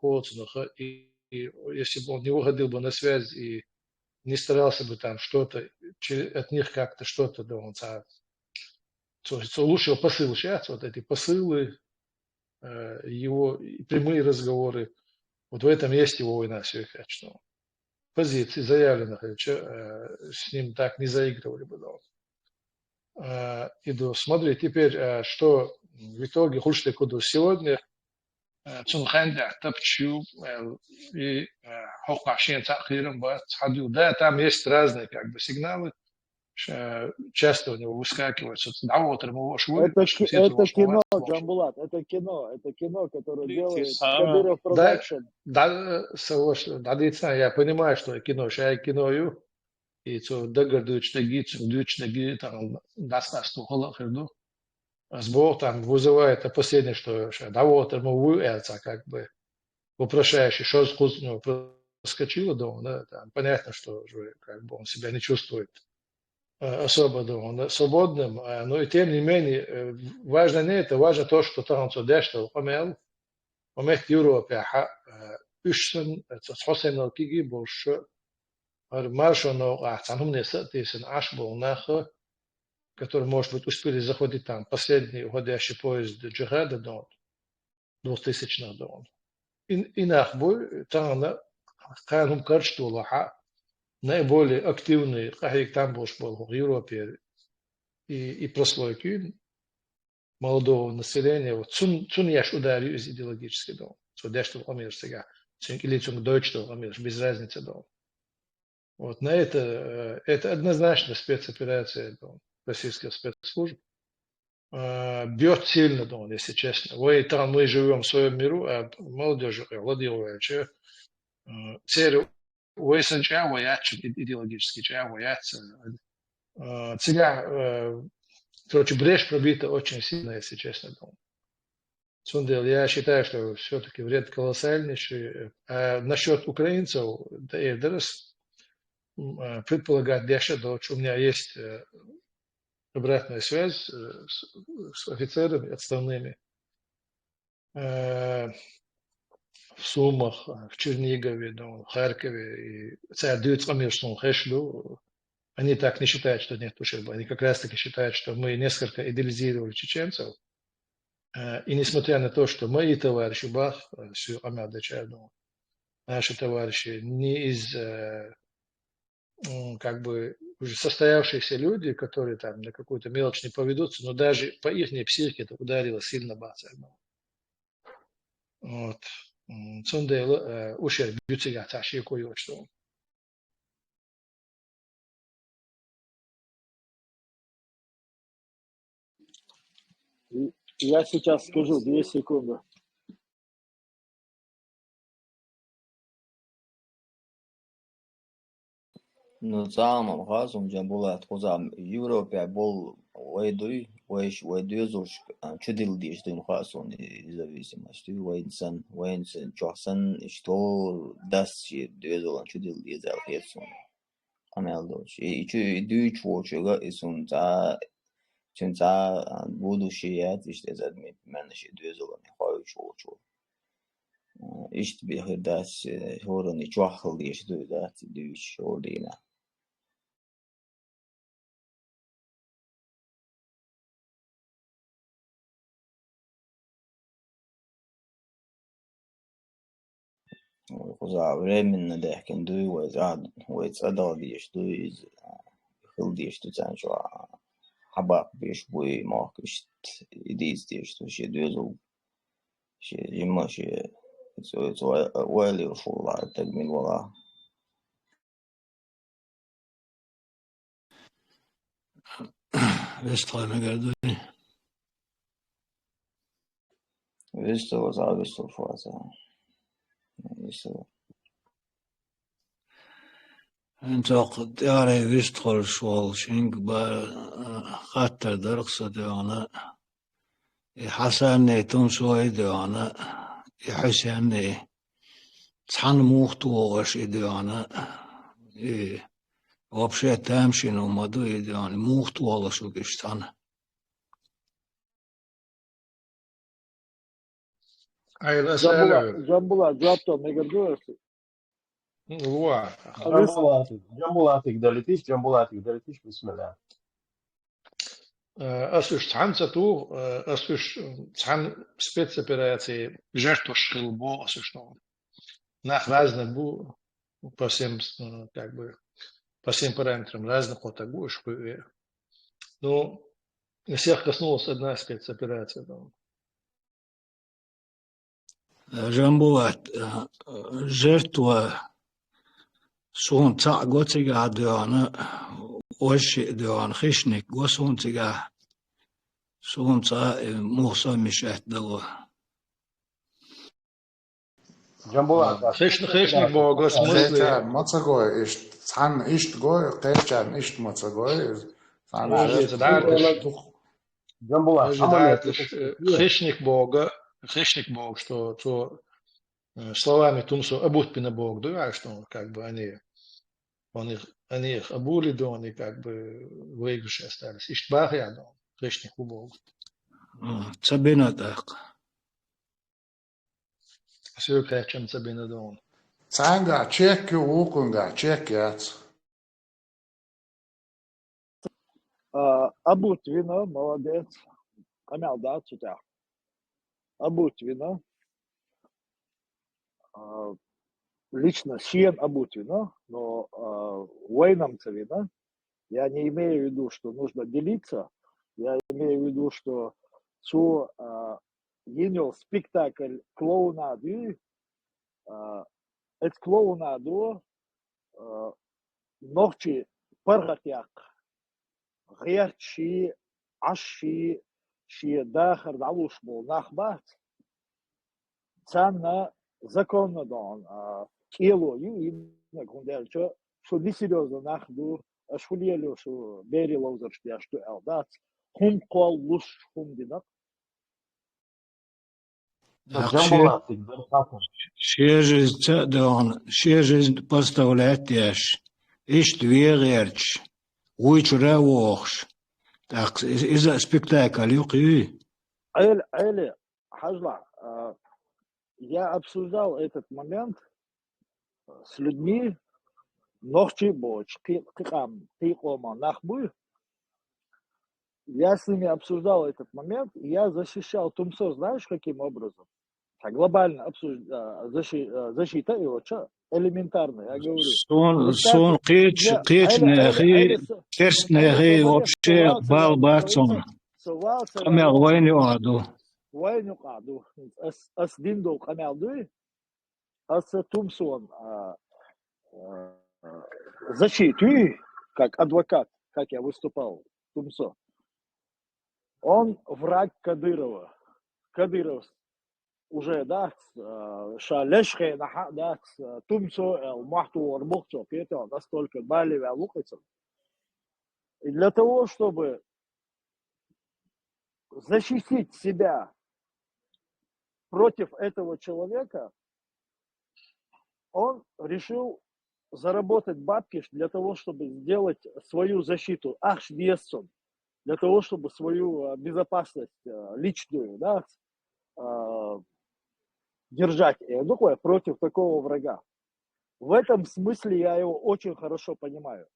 вот, ну, ха- и, и если бы он не выходил бы на связь и не старался бы там что-то че- от них как-то что-то, да, он сам, то есть лучше его посылы сейчас, вот эти посылы, э, его и прямые разговоры, вот в этом есть его война, все их что позиции заявленных, э, с ним так не заигрывали бы, да. Э, Иду, смотри, теперь, э, что в итоге Хульштейкуду сегодня, э, Цунхайнда Тапчу, э, и э, Хохашин Цахирам, ба, Цхадю. Да, там есть разные как бы сигналы. ш-, часто у него выскакивает, что дӀавоттар ма ву аша, вуй, это, ки-, это кино, Джамбулат, это кино, это кино, которое делает Кадыров Продакшн. Да, да, я понимаю, что кино, шай кино ю, и цо даггара дуьйцуш дерг, цо дуьйцуш дерг, там, дас-дас тохала хир ду. Аз боху, там вызывает опасение, что ша дӀавоттар ма ву аьлла цхьа, как бы, вопрошающий, шозза-кхузза, ну, проскочило, да, там, понятно, что уже, как бы, он себя не чувствует, э, особо, да, он, да, свободным, э, но и тем не менее, э, важно не это, важно то, что там цо деш долу къамел, хӀокху метта Европехь, э, уьш санна, э, цхьа, цхьа санна кегий болуш, хӀара маршонан новкъахь цхьана хӀумане са а тийсина Ӏаш болу нах, которые, может быть, успели захватить там последний уходящий поезд джихада, да, двухтысячных, да. И, и нах бу, тахана кхана хӀума карчадолахь, наиболее активный, къахьега там болуш болу хӀокху Европера и, и прослойка ю, молодого населения, вот цун-, цунна еш удар ю иза идеологически, да. Цо деш долу къамелаш цигахь, цуьнга или цуьнга дойтуш долу къамелаш, без разницы, да. Вот на это, э, это однозначно спецоперация, да, российских спецслужб. Э, бьёт сильно, да, если честно. Вай там, мы живём в своём миру, а молодёжь юкъе ладийгӀа ваьлча, э, церан вай санна чӀагӀо яц, и-, идеологически чӀагӀо яц, э, э, цигахь, э, короче, брешь пробита очень сильно, если честно, да. Цундела я считаю, что всё-таки вред колоссальнейший. А насчёт украинцев, да, э, дарас, м, э, предполагать деш а доцуш, у меня есть, э, обратная связь, э, с, с офицерами отставными, э, в Сумах, э, в Чернигове, да, в Харькове, и цара дуьйцу къамелаш суна хезаш ду. Они так не считают, что нет ущерба. Они как раз-таки считают, что мы несколько идеализировали чеченцев. Э, и несмотря на то, что мои товарищи, бах, э, соьга къамел дечара, да, наши товарищи не из, э, м, как бы, уже состоявшиеся люди, которые там на какую-то мелочь не поведутся, но даже по ихней психике это ударило сильно, бах, царна. Вот. М, цундела, э, ущерб ю цигахь цхьа шеко йоцуш долу. Я сейчас скажу, две секунды. Ну, цхьа а ма хаьа суна, Джамбулат, кхузахь Европехь болу вай дуй, вайш-, вай доьзалш, а, чудилла дезаш дуй, хаьа суна, и зависимость дуй, вайна санна, вайна санна, чохь санна, иштта хӀора дас шен доьзалан чудилла деза аьлла хета суна. Къамел доцуш. И, и чу, и дуьйцуш волчуьнга, и суна цхьа, цуьнан цхьа, а, будущее яц, иштта иза админ, мел шен доьзалан хьоьжуш волчо. Иштта бен хир дац, э, хӀоранна чохь хила дезаш дуй дац, дуьйцуш хӀора дийнахь. Вай кхузахь временно даьхкина дуй, вай цӀа-, вай цӀа дала дезаш дуй иза, хила дезаш ду царна чохь, хьабаккха безаш буй, мохк иштта, и дийца дезаш ду шен доьзал. Шен жимма, шен, цо, цо ойла йолуш волу стаг мила валахь. Вестхой мегар дуй? Вестхой, ваза, вестхой фаза. Вестхой. ХӀинца воккха тӀаьхьара вистхуьлуш волу шинга бара, а, хаттар дара-кх сан дуьхьа, и Хьасанний, Тумсой дуьхьа, и Хьусенний цхьаьна муха тухуш и дуьхьа, и вообще тамашийна хӀума ма ду и дуьхьа, муха тухуш ву уьш цхьаьна. Айла Джамбула-, сала. Джамбула, жоп то мегар ду аса? Ва. Джамбулатик, Джамбулатик далитиш, Джамбулатик далитиш, бисмилла. Э, ас уьш цхьаьна ца туху, э, ас уьш цхьаьна спецопераций жертваш хилла боху ас уьш. Нах разный бу, по всем, э, как бы, по всем параметрам разный кхо стаг бу уьш кхуьуш. Ну, всех коснулась одна спецоперация, там. Жамбулат, э, жертва суна цхьаъ го цигахь дуьхьа, вож шиъ доагӀа, хищник го суна цигахь. Суна цкъа а, э, муха со мишат дало. Джамбулат, а, хищ-, хищник боху, в смысле? Кхечарна ма ца гой иштта, цхьанна иштта гой, кхечарна иштта ма ца гой. Цхьанна Подожди, иштта дӀа гой, дӀа дукха. Джамбулат, подожди, дӀа дӀа, э, хищник боху, хищник боху, что цо, э, словами тумсо обутпина боху, да, что как бы они, он их, они их обули, да, они как бы выигрыши остались. Иштта боху, я думаю, хищник боху. М, ца бина тӀаккха. Соьга кхеччам ца бина дона. Цхьаьнгахь чек ю, вукхуьнгахь чек яц. А, обутпина, молодец. Къамел дац цу тӀехь. Обутпина. А, лично шена обутпина, но, а, вайна ца вина. Я не имею в виду, что нужно делиться. Я имею в виду, что цо, а, йина йолу спектакль клоунады, а, оцу клоунадо, а, нохчий паргӀатъяккха, гӀерташ, Ӏаш, шен дахар дӀалуш болу нах бац. Царна законна дона, а, кӀело ю йинарг, хӀунда аьлча шу несерьёзно нах ду, аша хӀун лело шу берийн ловзарш деш ду аьлла дац, хӀума кхоллалуш хӀума дина. Ша-, шен жизньца а доьгӀна, шен жизнь подставлять деш, иштта вен гӀерташ, вуй чуьра а вохуш, тӀаккха иза, иза а спектакль ю кхин. Ӏели, Ӏели, хьажал, а, я обсуждал этот момент с людьми, нохчий боцуш, кхин, кхин къам, кхин къоман нах буй. Я с ними обсуждал этот момент, и я защищал Тумсо, знаешь, каким образом? Так, глобально обсуж-, а, защи-, а, защита его, чё? Элементарно, я говорю. Суна, представь, суна кхечу, я, кхечу Ӏели, нехий, Ӏели, Ӏели, керста нехий вообще бал бац суна. Къамел вайна юкъахь ду. Вайна юкъахь ду. Ас, ас дина долу къамел дуй? Аса Тумсон, а, а, защиту, как адвокат, как я выступал, Тумсо. Он враг Кадырова. Кадыров уже дац, а, ша леш хенахь а дац, а, Тумсо аьлла, мохь тухур бу-кх цо, кхетий, настолько бале ваьлла ву-кх иза. И для того, чтобы защитить себя против этого человека, он решил заработать бабки для того, чтобы сделать свою защиту, ахча деза цунна, для того, чтобы свою, а, безопасность, а, личную, да, а, держать, э, ну, такое, против такого врага. В этом смысле я его очень хорошо понимаю.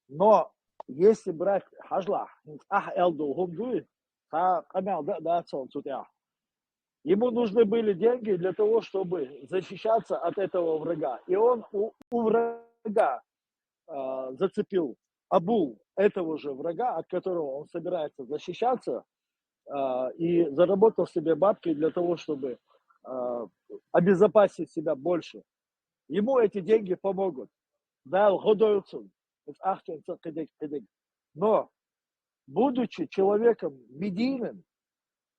Но если брать, хьажал, ахь аьлла долу хӀума дуй, цхьа къамел дан а дац цунна цу тӀехь. Ему нужны были деньги для того, чтобы защищаться от этого врага. И он у, у врага, а, зацепил, обул этого же врага, от которого он собирается защищаться, а, и заработал себе бабки для того, чтобы, а, обезопасить себя больше. Ему эти деньги помогут. Дала гӀо дойла цунна. Ахчанца кхидерг, кхидерг. Но, будучи человеком медийным,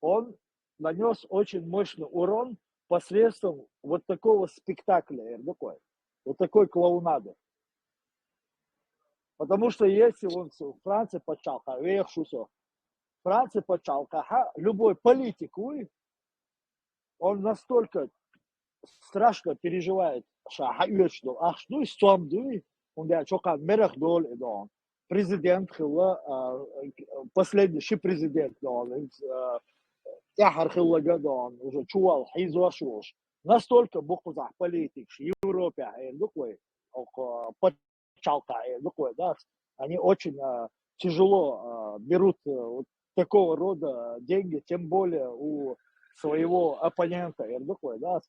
он нанёс очень мощный урон посредством вот такого спектакля, я такой, вот такой клоунады. Потому что если он с-, Франция пачхьалкхехь, вехаш ву со, Франция пачхьалкхехь любой политик вуй, он настолько страшно переживает, ша хьаоьцуш долу ахча дуй, стом дуй, хӀунда аьлча хӀокхарна мерах долу и догӀу. Президент хилла, а, последний ши президент догӀу, а, тӀаьхьара хилларг а догӀу, уже чувал хьийзош волуш. Настолько бу кхузахь политикаш Европехь, эр ду-кх вай, окху, а, пачхьалкхехь, эр ду-кх вай, да, они очень, а, тяжело, а, берут, э, вот такого рода деньги, тем более у своего оппонента, эр ду-кх вай, да.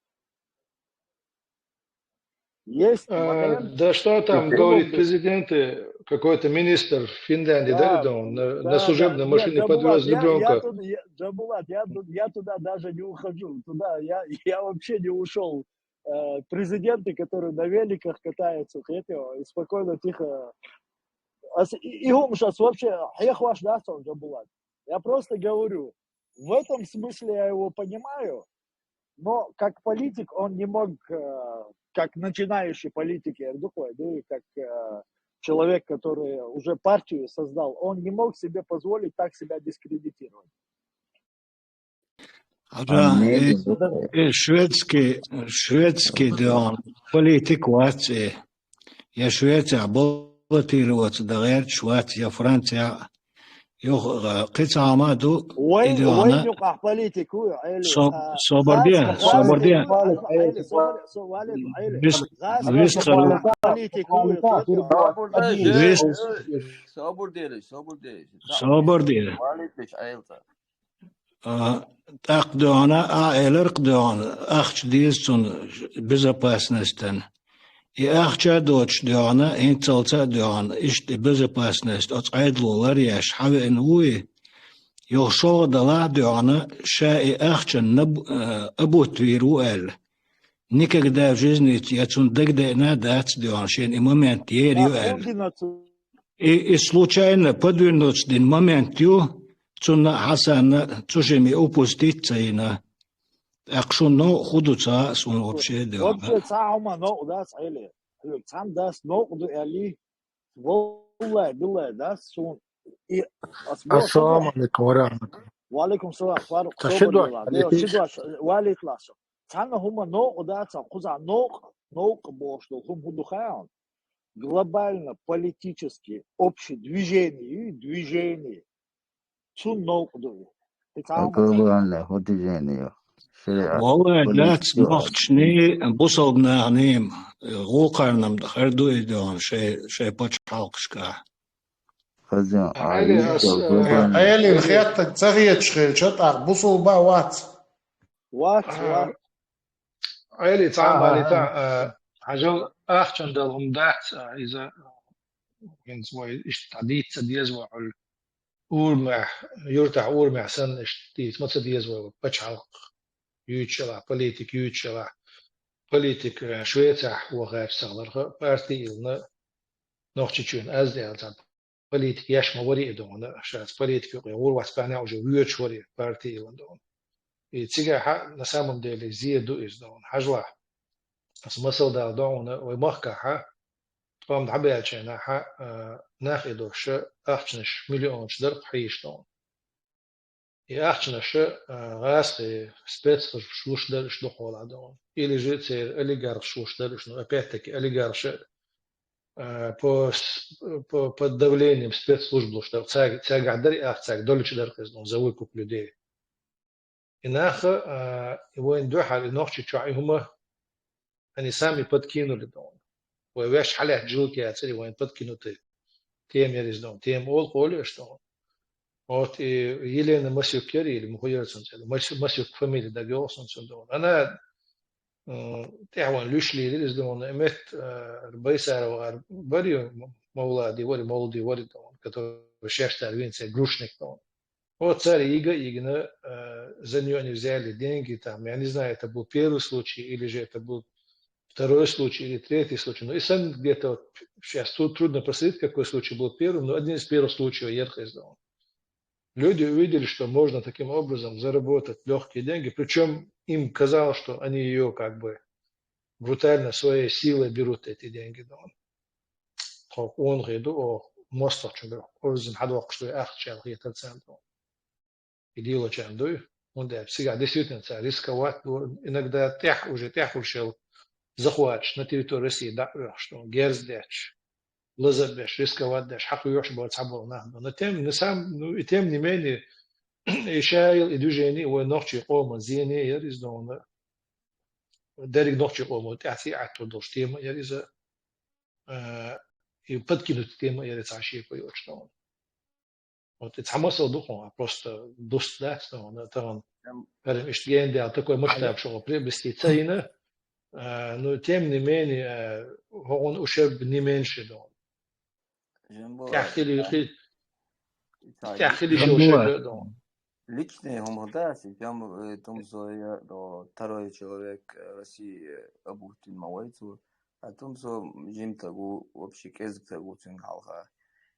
Есть, а, момент, да что там, говорит президент, э, какой-то министр Финляндии, да, да, да, он на, да, на служебной машине подвёз ребёнка. Джамбулат, я тут, я туда даже не ухожу. Туда я, я вообще не ушёл. Э, президенты, которые на великах катаются, хетё, и спокойно, тихо Ас и, и хӀумаш ас вообще хьехош дац хьуна, Джамбулат. Я просто говорю, в этом смысле я его понимаю, но как политик он не мог, э, как начинающий политик, я говорю, да, и как э, человек, который уже партию создал, он не мог себе позволить так себя дискредитировать. Хьажа, э, э, шведский, шведский доьгӀна политик вац, э. Я Швецехь баллотироваться дан гӀерташ вац, я Францехь, юха, э, кхин цхьа хӀума ду, вай, и доьгӀна. Вай юкъахь политик ву, Ӏели, со-, а, собар де, хас-, собар де. Ӏели, собар, со-, Валид, Ӏели. Вис-, хас-, вис-, хас-, политик ву, Собар де, вис-, эй, собар де, собар де. Собар де. Валид, Ӏели. А, тӀаккха доьгӀна, а, элира-кх доьгӀна, ахча деза цунна безопасностана. И ахча а доцуш доьгӀна, хӀинццалц а доьгӀна, иштта и безопасность оцу Ӏедало ларъеш хьавеана ву и, юха шолгӀа далахь а доьгӀна, ша и ахчанна наб-, а, абутвийр ву аьлла. Никогда в жизни я цунна дагадеана а дац доьгӀна, шена и момент ер ю аьлла. И, и случайно подвернуться дина момент ю, цунна а, Хьасанна а цу жимма упустить ца йина. ТӀаккха шуна новкъа хӀун ду ца хаьа суна вообще доьгӀна. Вообще цхьа хӀума новкъа дац, Ӏели. Хьоьга цхьаьна дац новкъа ду аьлла. Валлай, биллай, дац суна. И ас боху Ассаламу алейкум ва рахматуллах. Ва алейкум салам, Фарух, собар делахь. Де, ши дош, Валид лаша. Цхьана хӀума новкъа дац, кхузахь новкъа, новкъа бохуш долу хӀума хӀун ду хаьа хьуна? Глобально политический общий движение, движение. Цунна новкъа ду и. И цхьа хӀума ду. Глобальное хӀун движение ю? ШариӀат, Валлай, дац, политика. Нохчашний, бусалба наханий, гӀуллакхарнам хир ду и доьгӀна шайн, шайн пачхьалкхашкахь. Хаза, Ӏели, а, ас, а, глобальное. Ӏелин хеттарг ца хеташ хилча, тӀаккха бусалба а вац. Вац, а, вац. Ӏели, цхьа а, а, балийта, а, хьажал, ахчан дала хӀума дац, а, иза, хӀинца вай иштта дӀадийца ца деза вай хьуьлла. Урамехь, юьртахь урамехь санна иштта дийца ма ца деза вай, вай пачхьалкх юьйцуш елахь, политик юьйцуш елахь. Политик, э, Швецехь вахарчу сахьларха парти а йиллина, Нохчийчоьнан аз де аьлла цхьа политик еш ма вари и доьгӀна, шаьш политик юкъе гӀур вац баьхна уже воьдуш вари парти а йиллина доьгӀна. И цигахь, на самом деле, зе ду иза доьгӀна. Хьажалахь, аса масал дала доьгӀна, вай махкахь, тхо-м дӀабаьллачу хенахь, а, нах и долуш ахчанаш миллионаш дара-кх хьийзаш доьгӀна. И ахчанаш, а, гӀазкхийн спецслужбаш луш дара уьш дукхахьолахь доьгӀна. Или же церан олигархаша луш дара уьш, ну, опять-таки, олигархаша, а, по с-, по, под давлением спецслужб луш дара. Цаьрга-, цаьргахь дара и ахча, цаьрга доллучу дара-кх иза доьгӀна, за выкуп людей. И нах, а, и вайна дуьхьал, и Нохчийчохь и хӀума, они сами подкинули доьгӀна. Вай ваьш хьалаьцна жуьлка яцара, и вайна подкинутая тема яра иза доьгӀна. Тема олу-кх олу аша доьгӀна. Вот и Елена Масюк яра, или муха яра цуьнан цӀе? Мас-, Масюк фамилия дагайогӀу суна цуьнан доьгӀна. Ана, м, тӀаьхьа вайна луьйш лелира иза доьгӀна. И метта, а, Байсарова ара бара ю, Мовлади вара, Мовлади вара доьгӀна, который шаьш цара вина цӀе Грушник доьгӀна. Вот цара йига а йигна, э, за неё они взяли деньги, там, я не знаю, это был первый случай, или же это был второй случай, или третий случай. Но и сам где-то вот щас тут трудно проследить, какой случай был первым, но один из первых случаев яра-кх иза доьгӀна. Люди увидели, что можно таким образом заработать лёгкие деньги, причём им казалось, что они её как бы брутально своей силой берут эти деньги доьгӀна. Тхо къонахий ду, оха мостагӀчун дуьхьа кхуззина хьадоккхуш ду и ахча аьлла хетара царна доьгӀна. И лелочарна дуй, хӀунда аьлча цигахь действительно цара рисковать ду, иногда тӀехь, уже тӀехь хуьлуш йолу захватчикаш на территорию России дӀа а оьхуш ду, герз детташ, лаза а беш, рисковать деш, хьакхоьхьуш бара цхьаболу нах ду. Но тем, но сам, ну, и тем не менее, и ша йолу, и движение вайн нохчийн къоман зене яра иза доьгӀна. Дерриг нохчийн къомо тӀаьхьа цӀий Ӏаттор долуш тема яра иза. А, и подкинуть тема яра цхьа шепа йоцуш доьгӀна. Вот и цхьа масал ду хьуна, просто дуста дац хьуна, тахана, прям иштта гена даьлла, такой масштаб шуна приобрести ца йина, а, но тем не менее, а, хьуна ущерб не меньше доьгӀна. Жамбула, тӀаьхьа хили, хи-, тӀаьхьа хили шо шерра а доьгӀна. Личный хӀума дац, и прям, э, тумсо я, о, второй человек, э, России, э, абуттина ма вай цо. А тумсо жимтаг ву, вообще кӀезгтаг ву цуьнга хьалха.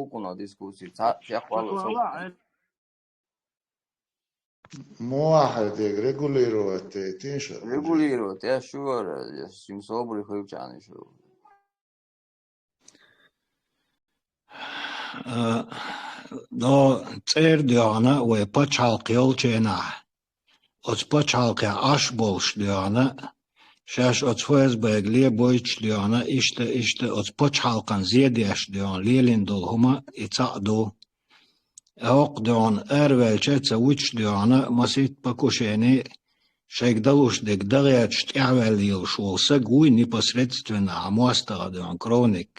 кукуна дискуссия, цхьа чекхвала со. Муахьа дег регулировать тетин ша. Регулировать, я шу вара, я сим собри хилчани шу. Э, но цӀер доьгӀна вай пачхьалкх йолченахь. Оцу пачхьалкхехь Ӏаш болуш доьгӀна, шаьш оцу ФСБ-га лебойтуш доьгӀна, иштта, иштта оцу пачхьалкхан зе деш доьгӀна, лелийна долу хӀума и цхьаъ ду. ХӀокху доьгӀна араваьлча а ца вуьтуш доьгӀна, масийтта покушение, шайга далуш дерг дан гӀерташ тӀаьхьаваьлла йолуш волу саг вуй непосредственно хьан мостагӀа доьгӀна, кровник.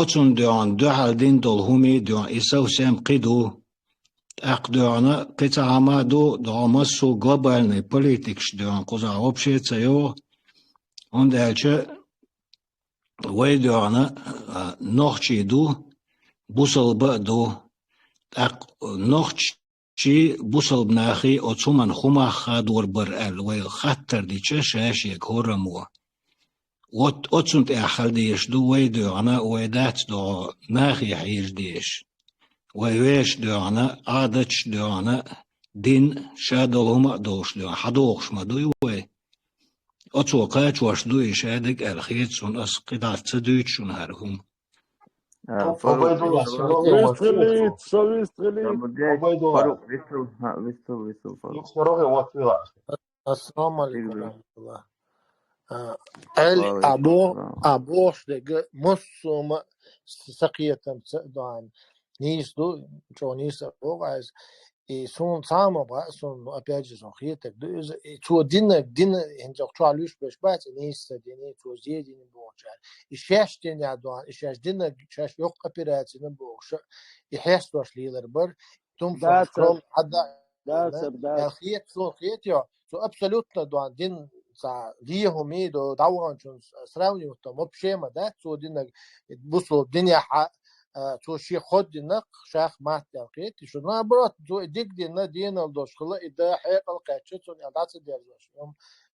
Оцунна доьгӀна дуьхьал дина долу хӀума а доьгӀна, и совсем кхин ду. ТӀаккха доьгӀна кхин цхьа хӀума а ду, догӀу массо а глобальный политикаш доьгӀна кхузахь вообще ца йогӀу, хӀунда аьлча вай доьгӀна, а, нохчий ду, бусалба а ду. ТӀаккха нохчий, бусалба нахий оцу хӀуманна хӀун мах хадор бара аьлла вай хаттар дича, ша-шега хӀораммо. Вот оцунна тӀехь хила дезаш ду вай доьгӀна, вай дац догӀу нахе хьийжа дезаш. Вай вешан доьгӀна, Ӏадаташ доьгӀна, дин, ша долу хӀума а долуш доьгӀна, хьадогӀуш ма дуй вай. Оцо кхачош ду и шадерг аьлла хета суна, ас кхидӀа ца дуьйцу шуна хӀара хӀума. А, Фарух, Обойдула, вистхилийта, со вистхилийта, Обойдула. Фарух, вистхил, хьа, вистхил, вистхил, Фарух. Юкъ дорогой, вот вила. Ассаламу алейкум ва рахматуллах. А, Ӏели Ва алейкум або-, ассалам. Абохуш дерг массо а ма с-, сакхетам ца доан. Нийса ду, чӀогӀа нийса а боху айса. И суна цхьа а ма баьа, суна, ну, опять же, суна хетарг ду иза. И цо динарг, дина, хӀинца чохь луьйш берш бац, и нийса ца дина, цо зе дина бохучара. И шаьш дина доан, и шаьш динарг, шаьш йоккха операцина бохуша, и хьестош лелар бар. Тумсо Да, сэр. Скром хьадда Да, сэр, да. Аьлла хета, суна хета йо, цо абсолютно доан дин ца леху мий до, дӀаваханчун сравнивать там вообще ма дац, цо динаг бусул динехьа, а, цо шен ход динах, шах мат аьлла хета, шу наоборот, цо и диг дина, денал дош хила, и да хьекъал кхаьчча, цун аьлла дӀа ца дерзош.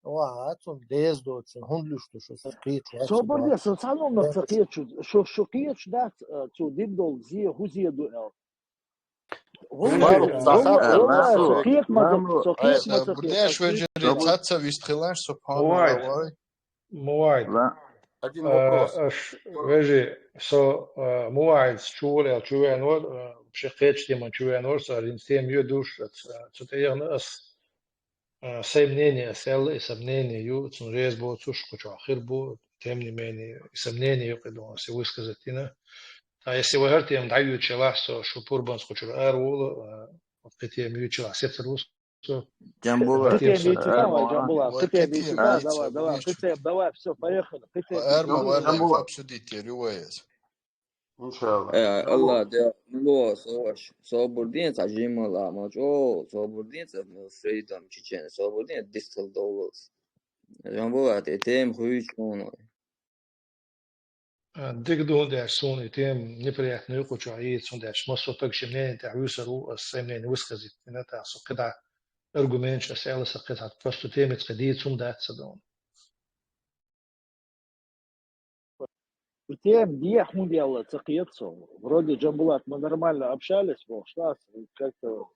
Ва, цун деза доцун, хӀунда луьш ду шу, ца кхета, Собар де, со цхьа номер ца кхеташ, шу, шу кхеташ дац, а, цо дин долу зе, хӀу зе ду аьлла. Валлахи, Валлахи, валлахи, со кхетам ма ца, со кхетам ма ца, Бурдеш вежарий, цхьацца вистхилаш, субханаллах, вай. Мувайд. Один вопрос. Аш вежи, со, а, Мувайд чур аьл чувен вар, а, ши кхечу теман чувен вар, со один тем ю душ, а, цу тӀехна ас, а, сомнение, ас аьлла, и сомнение ю, цун реза боцуш, кху чохь хир бу, тем не менее, и сомнение ю, кхидон, ас высказать дина. А если вы хӀара тема дӀаюьйцу, лахь со шу пурбанца кху чура ара волу, а, кхи тема юьйцу, лахь сецар ву со. Джамбула. Кхи тема юьйцу, давай, Джамбула, кхи тема юьйцу, давай, давай, кхи тема, давай, всё, поехали, кхи тема. Ара ма варла, обсудить яр ю вай ас. Иншалла. Э, Аллах, да, ну, со, собур дин, ца жимала, ма чо, собур дин, ца, ну, фридом, чечен, собур дин, дистал долларс. Джамбула, те тем хуйчун. А, дика ду, хӀунда аьлча суна и тема неприятная ю, кху чу Ӏийца, хӀунда аьлча массо а таг шен мнени тӀехь вуьсур ву, ас сайн мнени высказать дина, тӀаккха со кхидӀа аргументаш ас аьлла, са кхидӀа просто тема цкъа дийца хӀума дац сан дона. И тема дехьа хӀунда яьлла ца кхета со. Вроде, Джамбулат, мы нормально общались, боху, что как-то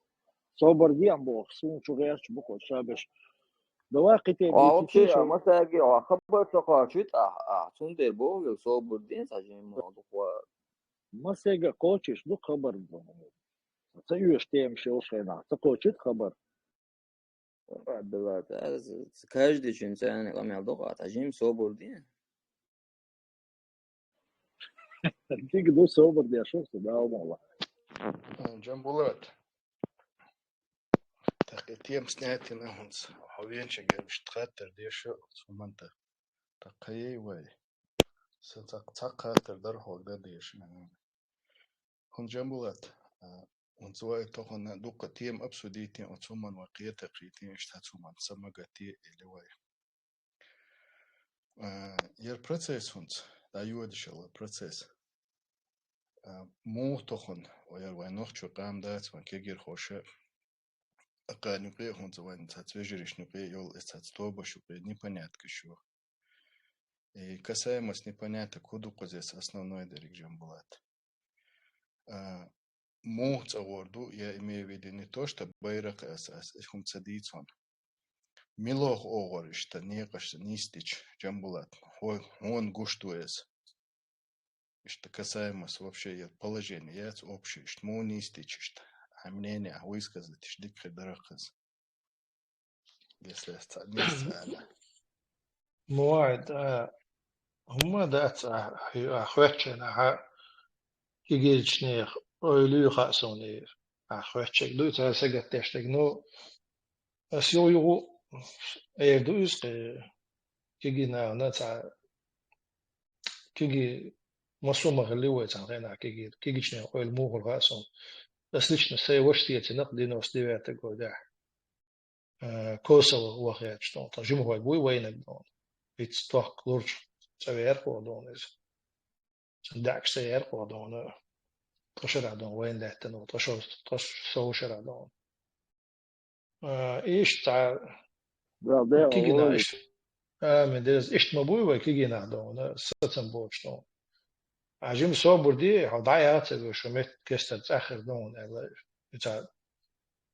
собар дехьа, боху, суна чу гӀерташ бу кхо шабеш. Давай кхетем, а, и вообще, цу а, масаги, а, хабар ца кхоачийта, а, а, цундела боху, собар де, ца жимма дукха. Масега кхочуш ду хабар. Ца оьшу тема шел шайна. Ца кхочуьт хабар. Абдулла, ца, ца каждый чин царна къамел дукха, ца жим собар де. Дика ду собар де, шо со, да, Аллах. Джамбулат. Так, и тема снятина хӀунца. Хьо венча гербиш тхаттар деша, цуманта. Так, кхаей вай. Сан цхьа, цхьа хаттар дар хьога деша. ХӀун, Джамбулат, а, хӀунца вай тохана дукха тема обсудить, оцу хӀуман вай кхета кхийтин, иштта цу хӀуман са магати или вай. А, яр процесс хӀунца, да, йодишала процесс. А, мух тохан, вай яр вай нохчо къам дац, вай кегир хоша. Акъанюкъе хӀунца вайн цац вежаришнюкъе, йол эс цац тобашукъе, непоняткаш ю. И касаемость непоняток хӀу ду кхузес основной дерг, Джамбулат. А, мух цӀа гӀор ду, я имею в виду не то, что байракъ ас, ас, ас хӀум ца дийцон. Милох оагӀор иштта некъаш нисдича, Джамбулат, хьо-, хьона гуш ду эс. Иштта касаемость вообще я положение яц общее, иштта мух нисдича иштта. А мнение, а высказать иштта дика хир дарах хаза. Если ас ца, не ца аьлла. Муайд, а, хӀума дац, а, хьо-, а, хоьттача нахьа кигичнех ойла ю хаьа суна, а, хоьттачег дуй, цара сагатдеш дег. Ну, ас югу-югу эр ду иза кхе, кигина, на, ца, киги, массо а ма хилли вай цхьана хенахь киги, кигичнех ойла муха хуьлу хаьа суна. Ас лично сайн ваша тецина-кх девяносто девятый годехь. Э, Косово вахийташ дона, тхан жимахой буй вайнаг дона. Ицца тохка лурчу цӀа вер кхо дона иза. Цун даьӀкаш цӀа ер кхо дона. Тхо шарахь дона вайна лаьттана, тхо шо-, тхо шо-, шарахь дона. Э, иштта цхьа Да, да, кигина Аллах. Иштта. Амин, деза, иштта ма буй вай кигина дона, сацам боцуш дона. А жима собар де, хьо дӀаяхьа ца веш, шо метта кестар цӀаххир дона, аьлла, и ца.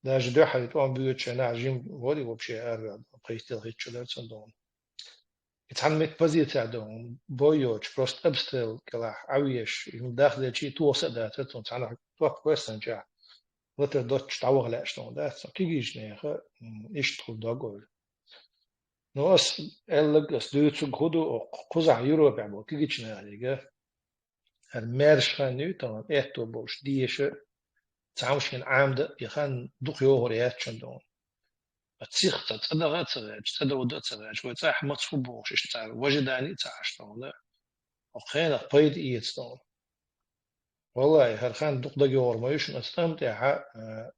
Даже дуьххьара тӀом буьйцу шайна, жима вари вообще ара, пхийттал хӀитта шу дара цунна дона. И цхьана метта позиция дона, бой йоцуш, просто обстрел кӀелахь Ӏавеш, и хӀума дахделчий, тоха са а дацара цунна, цхьана тохка вай санчахь, латар доццуш дӀаваха лаьаш дона, дац, кигичнеха, м, иштта хур дог ойла. Ну, ас аьлларг, ас дуьйцург хӀун ду, кхузахь Европехь болу кигичнахига, хӀара маьрша хан ю, тахана аьтто болуш деша, цхьамма шена Ӏамда а, и хан дукха йохур яц шуна дона. Ткъа цих цхьа цӀа даха а ца гӀерташ, цӀа довда а ца гӀерташ, вай цӀахь маца хӀу бохуш, иштта цара в ожидании а ца Ӏаш дона. Хьо кхенах пайда эца дона. Валлахи, хӀара хан дукха дагайогӀур ма ю шуна, аса тӀам тӀехьа, а,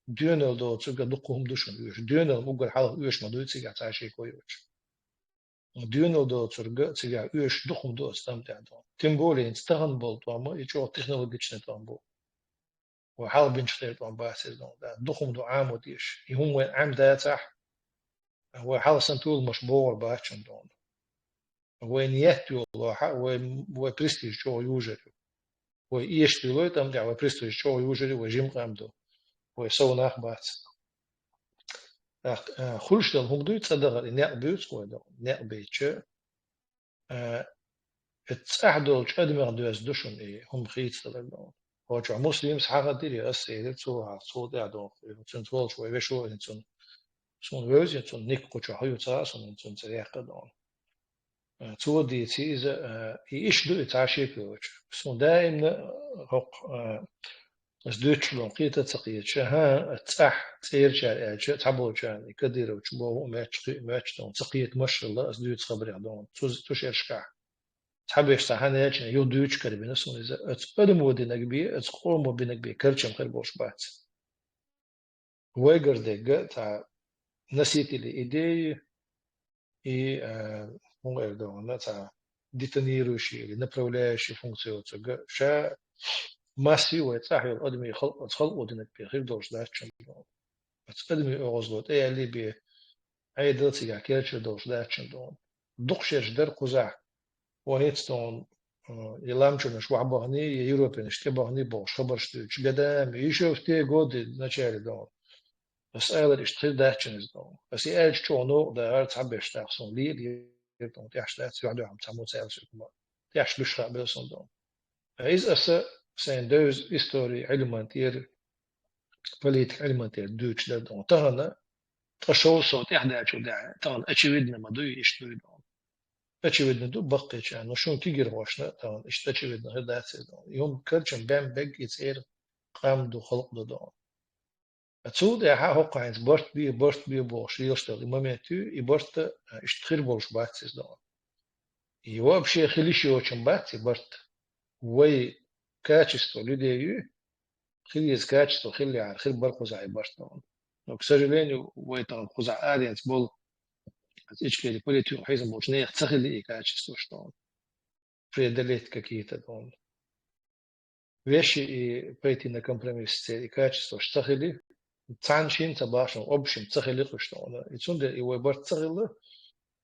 доьналла доцург а дукха хӀума ду шуна оьшу. Доьналла уггар хьалха оьшу ма дуй цигахь цхьа шеко йоцуш. Доьналла доцург а цигахь оьшу дукха хӀума ду аса тӀам тӀехьа дона. Тем более, хӀинца тахана болу тӀом а, и чӀогӀа технологичный тӀом бу. Вай хьалха бинчух тера тӀом бац иза дона, да. Дукха хӀума ду Ӏамо дезаш. И хӀума вайн Ӏаьма дацахь, вай хьалха санна толамаш богӀур бац шуна дона. Вайн етта йолахь, вай, вай престиж чӀогӀа южар ю. Вай эшта дуьллой тӀам тӀехь, вай престиж чӀогӀа южар ю, вай жима къам ду. Вай сов нах бац. ТӀаккха, а, хуьлуш долу хӀума дуй цӀа дахар, и некъ буьйцу вай дона. Некъ бийча, а, и цӀахь долчу адамех доьзна ду шуна и хӀума хийцадалар дона. Хьо чохь Муслимас хьахадира, ас элира, цо хьаха, цо тӀехь дона. Цуьнца волчу вай вешо а хӀинца цунна. Суна вевзина цунна, никка кху чохь ю ца хаьа суна, хӀинца цунна ца яьккха дона. Э, цо дийци иза, э, и иштта ду и цхьа шеко йоцуш. Суна даимна, э, хӀокху, э, ас дуьйцуш долу кхета а ца кхеташ, хӀа, цӀахь цӀерачара аьлча, цхьаболчарна и Кадыровчу боху а моьттуш, кхин а моьттуш долу, ца кхетамаш а хилла, ас дуьйцу хабарех долу. Цу, цу шерашкахь. Цхьаберш цхьа хьан яьлча, юха дуьйцуш кара бина суна иза. Оцу адамо динарг бен, оцу къомо бинарг бен карчам хир болуш бац. Вайгара дерг а цхьа носители идеи и, э, хӀун эр ду вайна, цхьа детонирующий или направляющий функция йоцург, ша масса вай цӀахь йолу адамийн халкъ-, халкъо динарг бен хир долуш дац шуна. Оцу адамийн оьгӀазло тӀеяьллий бен, Ӏедал цигахь керчар долуш дац шуна дуьйна. Дукха шераш дара кхузахь, вай хӀинца дуьйна, э, я ламчунаш вахьа баханий, я европенаш тӀе баханий бохуш хабарш дуьйцуш, гадами, ещё в те годы в начале дуьйна. Ас аьллера, иштта хир дац шуна иза дуьйна. Ас и аьлча чӀогӀа новкъа дахара, цхьаберш тӀаккха суна лиъна, лиъна дуьйна, тӀехь дац, юьхь-дуьхьа цхьаммо ца аьлла соьга ма. ТӀехь луьйш хаьа беза суна дуьйна. Иза аса сайн девза истори Ӏилман тӀера, политика Ӏилман тӀера дуьйцуш дара дуьйна. Тахана, ткъа шовзткъа сов тӀаьхьа даьллачул тӀаьхьа, тахана очевидно ма дуй, иштта дуй дуьйна. Очевидно ду баккхийчарна, но шуна кегийрхошна тахана иштта очевидно хир дац иза дуьйна. И хӀума карчам бен бегга и цӀера къам ду, халкъ ду дуьйна. Цул тӀаьхьа хӀокху хӀинца барт бе, барт бе бохуш лелаш долу и момент ю, и барт, а, иштта хир болуш бац иза дуьйна. И вообще хила йиш йоцуш бац и барт. Вай качество людей ю, хила еза качество хиллехьара, хир бара кхузахь и барт дуьйна. Но, к сожалению, вай тахана кхузахь аренца болу, Ичкери политика хьийзам болчу нехан ца хили и качествош дуьйна. Преодолеть какие-то дуьйна. Веши и пойти на компромисс церан и качествош ца хили, цхьана шина ца башха, общем ца хили кхуьш дуьйна. И цундела и вай барт ца хилла,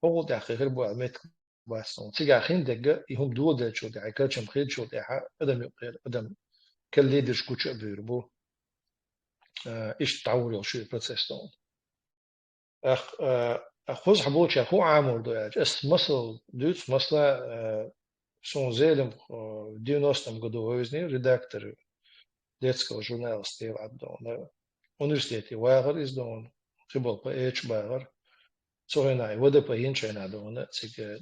хӀокхул тӀехь хир бу аьлла меттиг бац дуьйна. Цигахь хин дерг, и хӀума доладелчул тӀаьхьа, и карчам хилчул тӀаьхьа, адам юкъера, адам кхел лидерш гучу а буьйр бу. Э, иштта дӀавур йолуш ю и процесс дуьйна. Ах-, а, а кхузахь болчара хӀун Ӏамор ду аьлча, ас масал дуьйцу, масала, а, суна Зелим, а, в девяностом году вевзина редактор детского журнала «Стрела» дуьйна. Университете вагӀар иза дуьйна, кхиболу поэташ багӀар. Цу хенахь и В Д П йина шайна дуьйна, цига,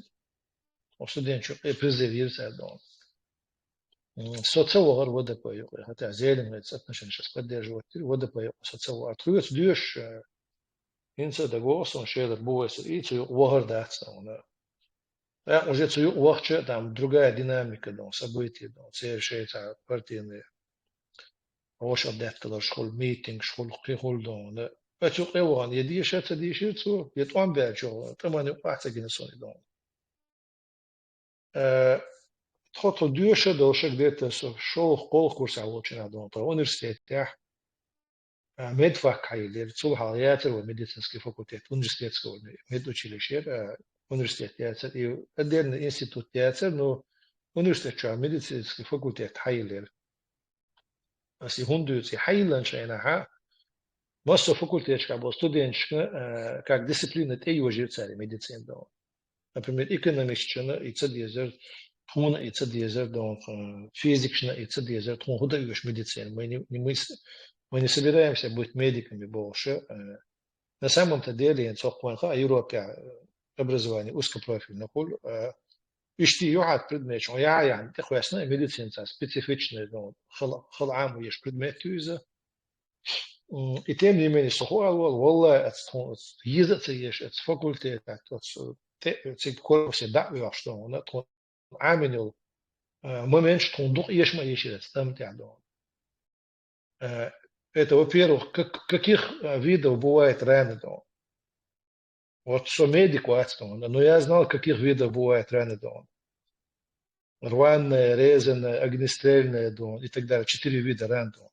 а, студенташ юкъе призыв йира цара дуьйна. М, со ца вахара В Д П юкъе, хотя Зелимгеца отношенеш ас поддерживать дира, В Д П юкъе со ца вахара. Тхоьца доьшуш, э, хӀинца а дагавогӀу суна, шелара бу вай, со и цу юкъе вахар дац дуьйна. ТӀаккха уже цу юкъе вахча, там другая динамика дуьйна, события дуьйна, церан шайн цхьа партийный гӀошалла детталарш хуьлу, митингаш хуьлу, кхин хуьлу дуьйна. Ткъа цу юкъе вахана, я деша ца дийшира цо, я тӀом баьлча, тӀаман юкъахь ца гина суна и дуьйна. Э, тхо, тхо доьшуш долуш, где-то со шолгӀа-кхоалгӀа курсехь волчу хенахь дуьйна, тхо университетехь, э, медфак хьайиллира, цул хьалха яцара вай медицинский факультет, университетский вай медучилищера, э, университет яцара, и отдельный институт яцара, но университет чохь медицинский факультет хьайиллира. Ас и хӀунда дуьйцу, и хьайилланчу хенахь, массо а факультеташкахь болу студенташкана, э, как дисциплина тӀейожийра цара медицина дуьйна. Например, экономисташна и ца дезара, тхуна и ца дезара дуьйна, э, физикашна и ца дезара, тхуна хӀун дан оьшу медицина. Мы не, не, мы с-, мы не собираемся быть медиками бохуш, э, На самом-то деле, хӀинца хӀокху вайн хаьа, Европехь, э, образование узкопрофильное хуьлу, э, иштта юьхьӀаьржа предметаш, хьуна яхьа яхьана тӀекхоьссина медицина цхьа специфичная, ну, хала, хала Ӏамо еш предмет ю иза. М, и тем не менее, со хӀун ала волу, валлахӀи, аца тхуна, аца еза а ца еш, аца факультет, аца, аца те-, цига корпусе дӀа а воьхуш ду хьуна, тхуна Ӏамийна йолу, э, моменташ тхуна дукха эша ма эшира аца тӀам тӀехь ду хьуна. Э, это, во-первых, как-, каких, э, видов бывает раны ду хьуна? Вот со медик вац ду хьуна, но я знал, каких видов бывает раны ду хьуна. Рваная, резаная, огнестрельная ду хьуна и так далее. Четыре вида ран ду хьуна.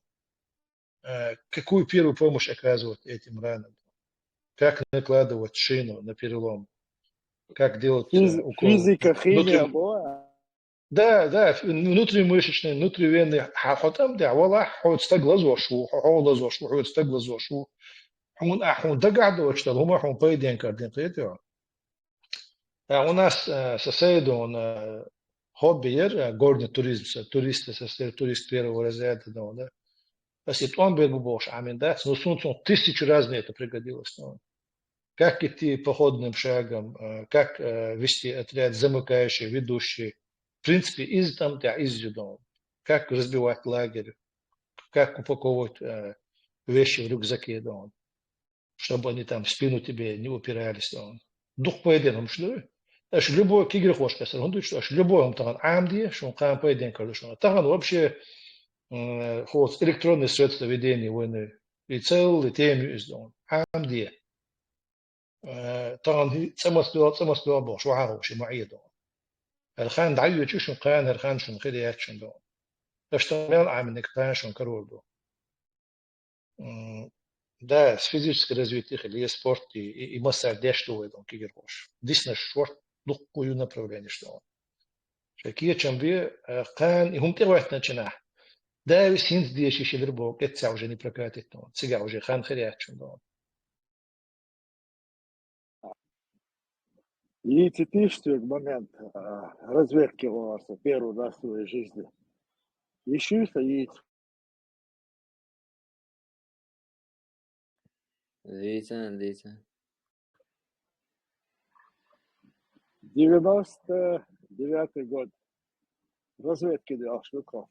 Э, какую первую помощь оказывать этим ранам? Как накладывать шину на перелом? Как делать, э, Физи-, укол? Физика, химия, внутри-, бо? Да, да, ф-, внутримышечный, внутривенный, хьан хьо тӀам тӀехь валахь, хьоьца стаг лазош ву, хьо, хьо лазош ву, хьоьца стаг лазош ву. Хьуна, а, хьуна дагахь доцуш долу хӀума хьуна пайденкар дина кхетий хьо? А, у нас, э, со сайдон, э, хобби яра, э, горный туризм, со турист, со сер-, турист первого разряда, да, да. Ас и тӀом бер бу бохуш Ӏамийна дац, но суна цунах тысячу раз мне это пригодилось, ну. Как идти походным шагом, э, как, э, вести отряд, замыкающий, ведущий. В принципе, иза тӀам тӀехь иза ю ду хьуна. Как разбивать лагерь, как упаковывать, э, вещи в рюкзаке ду хьуна, чтобы они там в спину тебе не упирались ду хьуна. Дукха пайденна хӀумаш ду. Аша любой кегийрхошка аса хӀунда ду, аша любой хӀума тахана Ӏамаде, шуна кхана пайденна карадо шуна. Тахана вообще, м, хӀоца электронные средства ведения войны, и целый тема ю иза ду хьуна. Ӏамаде. Э, тахана хӀи-, цӀа маца доьгӀу, цӀа маца доьгӀу бохуш, вахьа хӀума ши ма Ӏе ду хьуна. ХӀара хан дӀайоьдуш шун кхана, хӀара хан шун хир яц шун дон. Аш тӀа мел Ӏаминиг кхана шун карор ду. М, да, с физической развития хили, е спорт, и, и, и массаж деш ду вай дон кигирхош. Дисна шорт дуккху ю направление, что он. Ша кечам бе, э, кхана, и хӀум тӀе ваттача нах. Да, вис хинц деш, и шилир бо, кецця уже не прокатит, но. Цига уже хан хир яц шун дон. И цитишь момент, а, разведки у вас первый раз в своей жизни. Ещё стоит. Дивіться, дивіться. Девяносто девятый год. Разведки делал, что такое?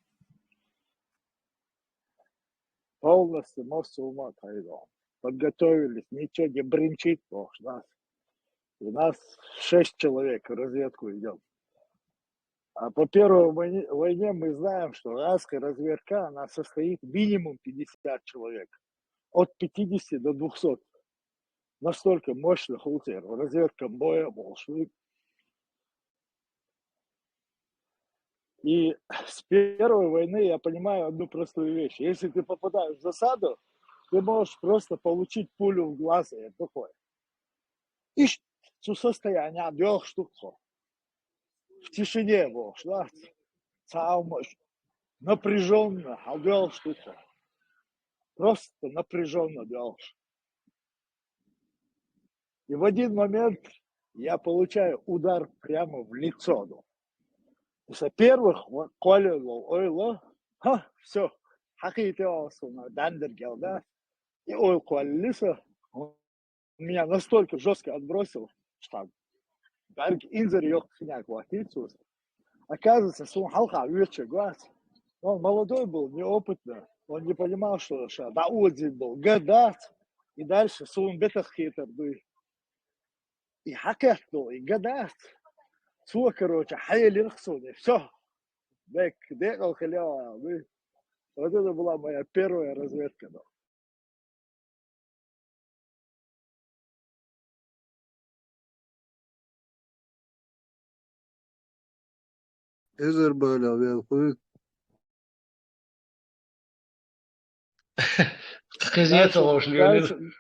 Полностью мозг с ума отойдёт. Подготовились, ничего не бринчит, бог нас. У нас шесть человек в разведку идём. А по первой войне, войне мы знаем, что арабская разведка, она состоит минимум пятьдесят человек. От пятидесяти до двухсот. Настолько мощных ултер. Разведка боя волшебник. И с первой войны я понимаю одну простую вещь. Если ты попадаешь в засаду, ты можешь просто получить пулю в глаз, и такое. Иш цу состояние, а, дёх штук хо. В тишине, бог, да? Цаумаш. Напряжённо, а, дёх штук хо. Просто напряжённо дёх. И в один момент я получаю удар прямо в лицо, ну. Со первых, вот, Коля, ойло, ха, всё, хакиты олсуна, дандер гелда. И ой, Коля, лиса, он меня настолько жёстко отбросил, что там, барг инзер ёх хиняк вахицус. Оказывается, сун халха вирча гвац. Он молодой был, неопытный. Он не понимал, что ша, да, один был. Гадат. И дальше сун бетах хитер дуй. И хакет был, и гадат. Цо, короче, хайлин хсуни. Всё. Бек, декал халява, вы. Вот это была моя первая разведка, да. Эзер бала вел хуй. Кхезета Дальше, ош лёлин. Дальше,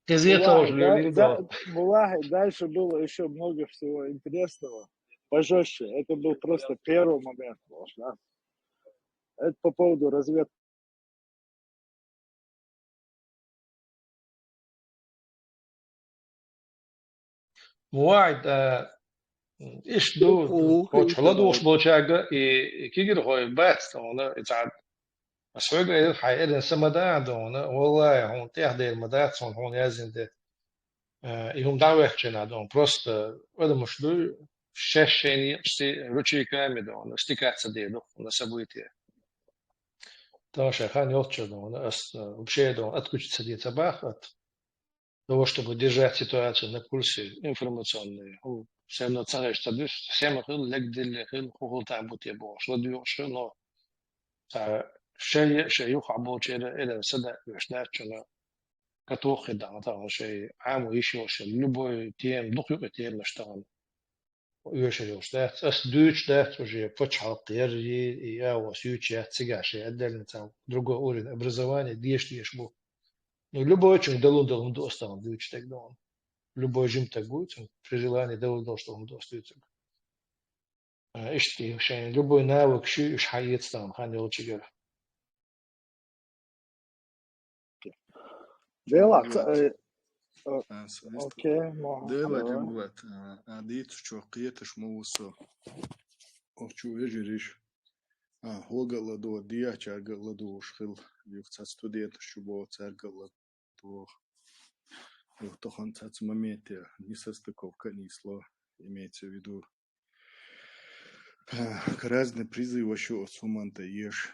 Кхезета ош Мулахи, лёлин, да, да. Да, Мулахи, дальше было ещё много всего интересного. Пожёстче. Это был просто первый момент, да. Это по поводу разведки. Муайд, э, иш ду, Уху, хоч хила духуш болчага, и, и кигир хой бац, тона, и цад. Ас хойга эр, хай эрен сама да, дона, валлай, хун тех дер ма да, сон хун язин де. Э, и хум давехчена, дон, просто, адамаш ду, шешени, сти, ручейками, дон, стекаться де, дон, на события. Потому что хан ёлча, дон, ас, э, вообще, дон, отключиться де цабах, от того, чтобы держать ситуацию на пульсе информационной. У, всё равно царишь, цадыш, всем хыл, лег дилле хыл, хухул там бут ебо, шло дюш, но, а, шей, шей юха болчера, эден сада, вешдачуна, катохи да, та, шей, аму ещё, шей, любой тем, дух юка тем, что он. Уьшар йолуш дац, ас дуьйцуш дац уже, пачхьалкх яржий, и я вас юьйцуш яц цигахь шайн отдельно цхьа другой уровень образования, деша дезаш бу. Ну, любой чунга далун долу хӀума ду ас тахана дуьйцуш дерг ду. Любой жима стаг вуй, цунна при желании далун долуш долу хӀума ду ас дуьйцург. А, иштта, шайн любой навык шуьйш хьаэца тахана хан йолчигара. Дела, Булат. Э, э, А, с-, с-, окей, Моха, Дела, давай. Булат, а, а, дийцучо кхеташ ма ву со. Охчу вежариш. А, хьога а ладо, дияхьчарга а ладугӀуш хила. Юха цхьа студенташ чу боху, цаьрга а ладугӀу. Юха тахана цхьацца моменте несостыковка а нийсло, имеется в виду. Разные призывы вообще оцу хӀуманна тӀе еш.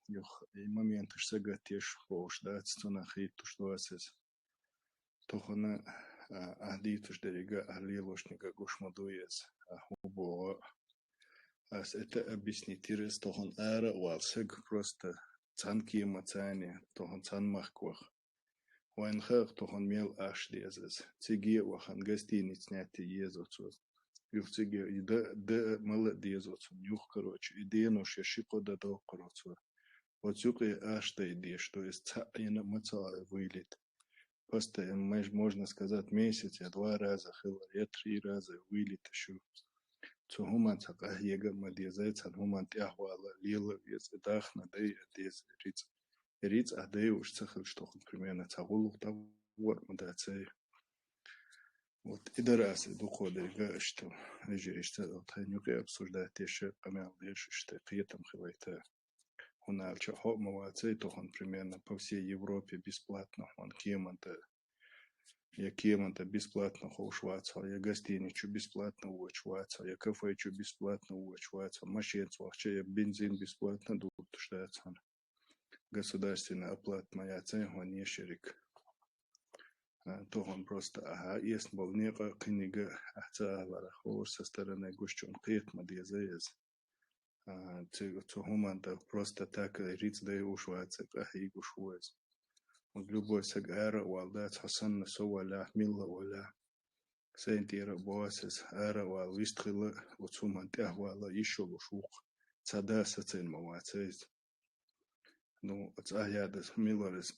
Юха и моменташ сагатдеш хууш дац, цунах хийттуш ду ас иза. Тахана, а, ахь дийцуш деррига, ахь лелошнига гуш ма ду иза, ахь хӀун боху. Ас это объяснить йира иза, тахана ара а вала сага просто цхьана кемаца, тахана цхьана махках. Вайн хаа тахана мел аш деза иза. Циге а вахана, гостиница нетте еза оцо. Юха цига и да, да мала деза оцун юха, короче, и денош я ши-кхо да доккхур оцу. Оцу юкъе аш дай деш, то есть цхьа Ӏена ма ца вылит. Постоянно, мож-, можно сказать, месяц я два раза хила, я три раза вылит шу. Цу хӀуманца къахьега ма деза, цхьан хӀуман тӀехвала, лела веза, дахна дай а деза, риц. Риц а дай уж ца хилча тоху, примерно, цхьа гӀуллакх тӀе вар ма дацай. Вот, и дара аса дукхо дерга иштта, вежарий, иштта, вот, хьайн юкъе обсуждать деш, къамел деш, иштта, кхетам хилайта. ХӀунда аьлча хьо а ма вацай, тохана, примерно, по всей Европе бесплатно хьона кеманта, я кеманта бесплатно ховш вац хьо, я гостиницу бесплатно вочу вац хьо, я кафечу бесплатно вочу вац хьо, машенца вахча, я бензин бесплатно дутуш дац хьона. Государственная оплата ма яцай хьона ешериг. А, тохана просто, аха, эсна болу некъа кхинига, ахьа ца алара, хӀора со стороны гуш чун кхета ма деза иза. А, цу, цу хӀуманна тӀе просто так риц дай уш вац, къахьийгуш ву иза. Вот любой саг ара а вала дац, хьо санна со валахь, милла валахь. Сайн тӀера а боху ас иза, ара а вала вист хила, оцу хӀуманна тӀехвала йиш йолуш ву-кх. Цхьа да сацийна ма вац иза. Ну, оцу Ахьядас миларас,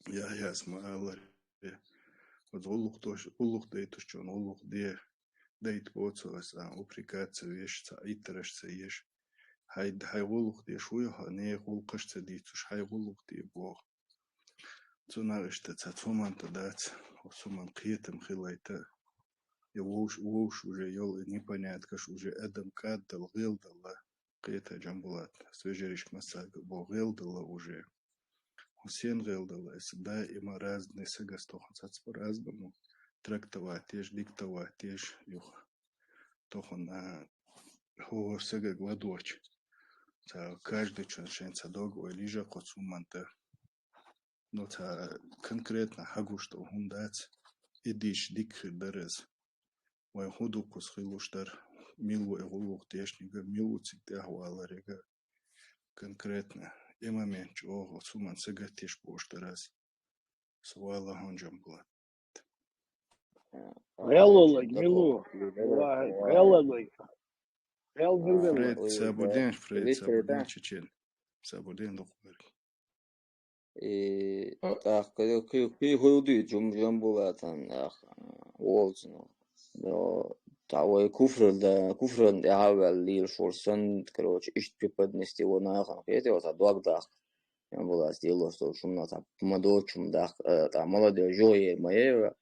Яхьъяс ма аллара. Оцу гӀуллакх дош, гӀуллакх дайташ чун, гӀуллакх де, дайта боцу аса, а, упрекать ца веш, цхьа иттараш ца еш. Хьай, хьай гӀуллакх деш вуй хьо, нехан гӀуллакхаш ца дийцуш, хьай гӀуллакх де боху. Цунах иштта цхьа цу хӀуманна тӀе дац, оцу хӀуманна кхетам хилайта. И вовш, вовш уже йолу, и непоняткаш уже адам кӀаддала, гӀелдала. Кхета, Джамбулат, ас вежаришка массаьрга а боху, гӀелдала уже. ХӀун сен гӀелдала, аса даима разный сагас тохана саца по-разному трактовать деш, диктовать деш, юха. Тохана, а, хӀора сагаг ладочу. Ца каждый чун шен ца дог ой лижа кхо цу хӀуманна тӀе. Ну, ца конкретно хьагуш тӀе хӀума дац, и дийш дика хир дара аса. Вайн хӀун ду кхуза хилуш дара, мила ву и гӀуллакх дешнига, мила ву цига тӀехваларига. Конкретно и момент чӀогӀа оцу хӀуманна сагатдеш бохуш дара аса. Со вала хьуна, Джамбулат. ГӀеллалаг, мила ву? ГӀеллалаг. ГӀел мила ву? Фред, Сабурдин, Фред, Сабурдин, Чечен. Сабурдин, дукха барг. И тӀаккха кхин, кхин хӀун ду Джам-, Джамбулатан, ах, волцу, ну. Но, та вай куфран да, куфран тӀехьа а ваьлла лелаш волу санна, короче, иштта преподнести ву нахана, кхетий, оцу дог даккха. Джамбулатас лелош долу шуна цхьа ма доцу хӀума даккха, э, цхьа молодёжь жо е ма е,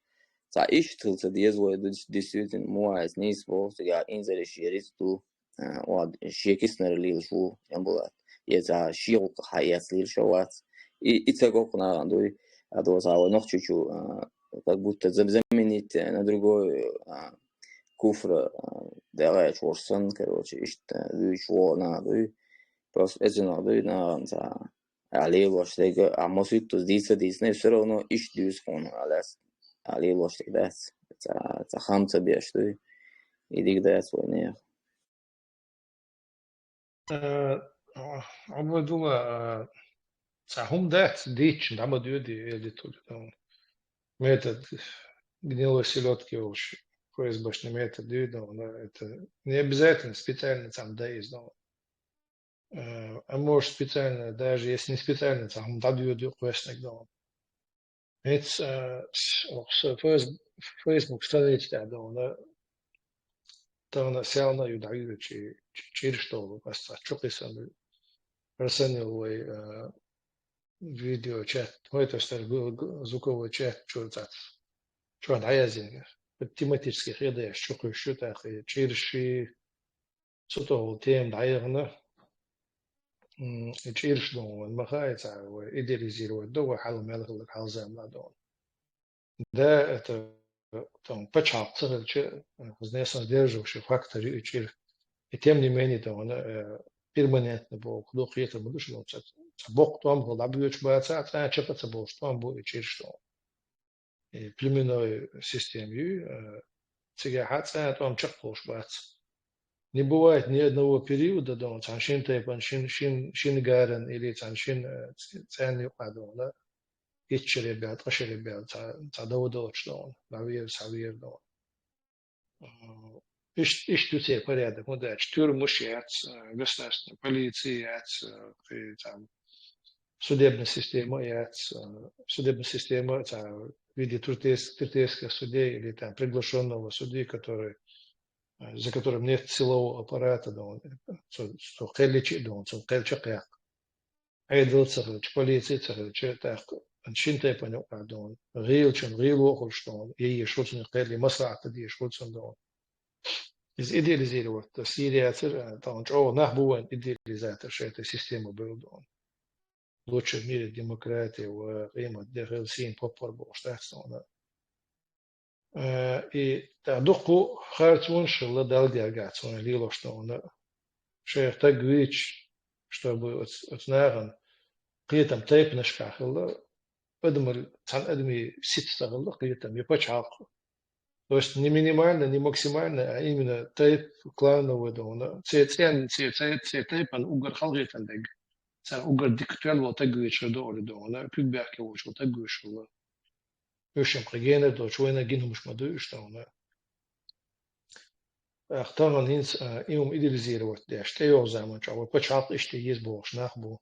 цхьа иштта хила ца деза вай, дис-, действительно, мо айса нийса боху, цигахь инзаре шен риц ду, э, ва шен киснара лелаш ву, Джамбулат. Я цхьа шен гӀуллакх хьаэца лелаш а вац. И, и ца коккху нахана дуй, а до цхьа вай Нохчийчу, э, как будто за-, заменить на другой, э, куфра, э, дагӀачу волуш санна, короче, иштта вуьйцуш вогӀу нах дуй. Просто эцунах дуй нахана цхьа. А лелош дерг, а маситтаза дийца дийцина, всё равно иштта дуьйцу хьуна, а лаьцна, а лелош дерг дац. Ца, ца хам ца беш дуй. И диг дац вайнех. Э, Абдулла, э, цхьа хӀума дац, дийцча, дӀа ма доьду, элиту, метод гнилой селёдки йолуш, ФСБшный метод дуьйна, но это не обязательно специально цхьамма дан иза, но Э, а может, специально, даже если не специально, цхьа хӀума дӀадоьду кхоьссинарг дона. ХӀинца, э, с-, оху са фейс-, Facebook страница тӀехь дона, тахана сел а ю дӀаюьйцу чи-, чи-, чӀираш долу, ас цхьа чу кхиссина ю. Расанил вай, э, видеочат, хӀой тостар гу-, гу-, звуковой чат чуьра цхьацца. Чохь дӀаяздина. Тематический хьедеш чу кхуьссуш ю, тӀаккха и чӀираший, цу тӀехула тема дӀаяхана, м, и чӀираш дона вайн ма хаьа, цхьа вай идеализировать до, вай хьал мел хилларг хьалзамана дона. Да, это, там, пачхьалкх ца хилча, хӀинца сдерживающий фактор ю и чӀир. И тем не менее, дона, э, перманентно боху, ду кхетар ма ду шу, ца, ца боккха тӀом хила дӀабоьдуш бац, а цкъа чекх а ца болуш тӀом бу и чӀираш дона. И племенной система ю, э, цигахь цкъа тӀом чекхболуш бац. Не бывает ни одного периода, дона, цхьана шина тайпана, шин, шин, шин гаран или цхьана шин, э, ц-, цӀенна юкъа, дона, итт шаре баьлла, ткъа шаре баьлла, цхьа, цхьа дов долчу, дона, дӀавера, схьавера, дона. А, иш-, иштта ю церан порядок, хӀунда аьлча тюрьмаш яц, а, государственная полиция яц, а, кхы там судебная система яц, а, судебная система, там, в виде туртес-, туртесских судей или там приглашённого судьи, который, а, за которым нет силового аппарата, да, он, цо, цо кхел йича а, да, он, цо кхел чакхъяккха. Ӏедал ца хилча, полици ца хилча, тӀаккха шин тайпана юкъа, да, он, гӀийлачун гӀийло а хуьлуш, да, он, е еш хуьлу цунна кхел, е маслаӀат деш хуьлу цунна, да, он. Иза идеализировать дан сийряцар, а, тахана чӀогӀа нах бу вайн идеализатор, шайта система бевлла, да, он. Лучше в мире демократия ва къемат де хила сийна поппар бохуш дац, да, он. Э, и тӀаккха дуккха харцонаш хилла Далла гергахь цунна лелош, да, он. Шайх таг вийча, чтобы оц-, оцу нахана кхетам тайпанашкахь хилла, адамал цхьана адамийн сица ца хилла кхетам, я пачхьалкх. То есть не минимально, не максимально, а именно тайп, клановый, да, он. Церан цӀен, церан, церан, церан тайпана уггар халахетам дерг. Царна уггар дика тоьлла волу таг вийча хир ду олий, да, он, куьг баьхкина волчул таг вуьйш хилла. Уьш-м кхин генара долчу вайна гина хӀумаш ма ду уьш, да, он. ТӀаккха тахана хӀинца, а, и хӀума идеализировать деш, тӀейогӀу заман чохь вай пачхьалкх иштта еза бохуш нах бу.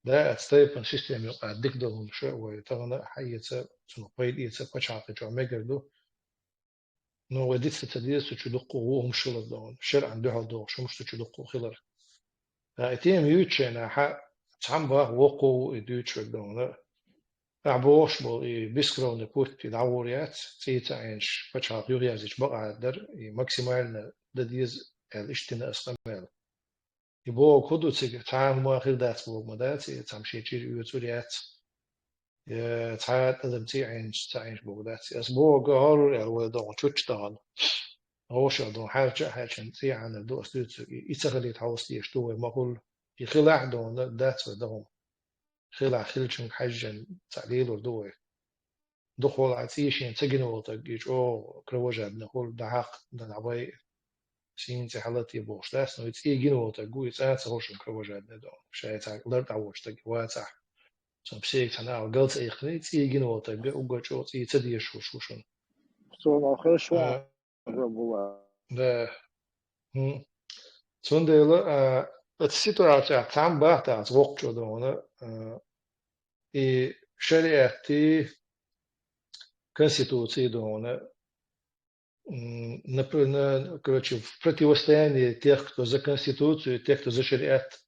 Да, оцу тайпана система юкъа дика долу хӀумаш вай тахана а хьаэца, цунах пайда эца пачхьалкхе чохь мегар ду. Но вай диц ца деза цу чу дуккха а вон хӀумаш хилар, да, он, шарӀан дуьхьал догӀуш хӀумаш цу чу дуккха а хилар. Ткъа и тема юьйцучу хенахь, цхьамма боху, воккхо ву и дуьйцуш верг, да, он. Ахь бохуш болу и бескровный путь и дӀагӀур яц, цӀий ца Ӏеначу пачхьалкх юхаерзича бакъахьа дара, и максимально дан деза аьлла, иштта дина аса къамел. И боху хӀун ду цига, цхьа а хӀума хир дац боху ма дац, и цхьамма шен чуьра оьцур яц. Я цхьа а адам цӀий Ӏеначу ца Ӏеначу боху дац. Аса боху хӀорур аьлла вай догӀу чучча тахана. ГӀошалла ду, хьаьрча а хьаьрчина цӀий Ӏанар ду, аса дуьйцург, и, и ца хилийта хьовса дезаш ду вай ма хуьлу. И хилахь а, да, он, дац вай дан хӀума. Хилахь хиллачуьнга хьаьжжина цхьаъ лелор ду вай. Дукхахволахь цӀий шена ца гина волу стаг, и чӀогӀа кровожадный хуьлу, дӀахьакха, дӀабай, сийна цӀе хьалатте бохуш дац, но и цӀий гина волу стаг ву, и цӀа а ца хууш кровожадный ду. Ша и цхьа лар дӀаволчу стаг вацахь, цунна психика цхьана агӀор галца айхкина, и цӀий гина волу стаг уггар чӀогӀа цӀий ца дезаш хууш ву шуна. Всё равно хорошо. А, уже была. Да. ХӀм. Цундела, а, оцу ситуацехь цхьамма бахта аса воккхачо, да, он, а, и шариатти, конституции, да, он, м, напр-, на, короче, в противостоянии тех, кто за конституцию, и тех, кто за шариат,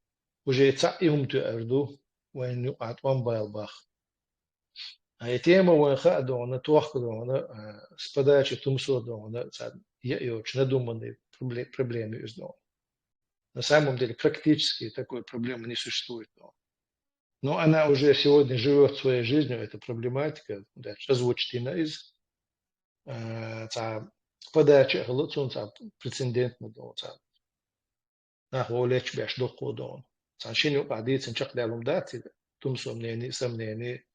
уже цхьаъ и хӀума тоьар ду, вайна юкъахь тӀом бала бах. А и тема вайн хаа, да, он, тохка, да, он, а, с подачи Тумсо, да, он, цхьа яа йоцуш надуманный пробле-, проблема ю иза, да, он. На самом деле практически такой проблемы не существует, да, он. Но она уже сегодня живёт своей жизнью, эта проблематика, да, озвучить йина иза. Э, цхьа подача а хилла цунна, цхьа прецедентно, да, он, цхьа нах вовлечь беш дуккха, да, он. Цхьана шина юкъахь дийцина чекхдаьлла хӀума дац и, Тумсо мнение, со мнение.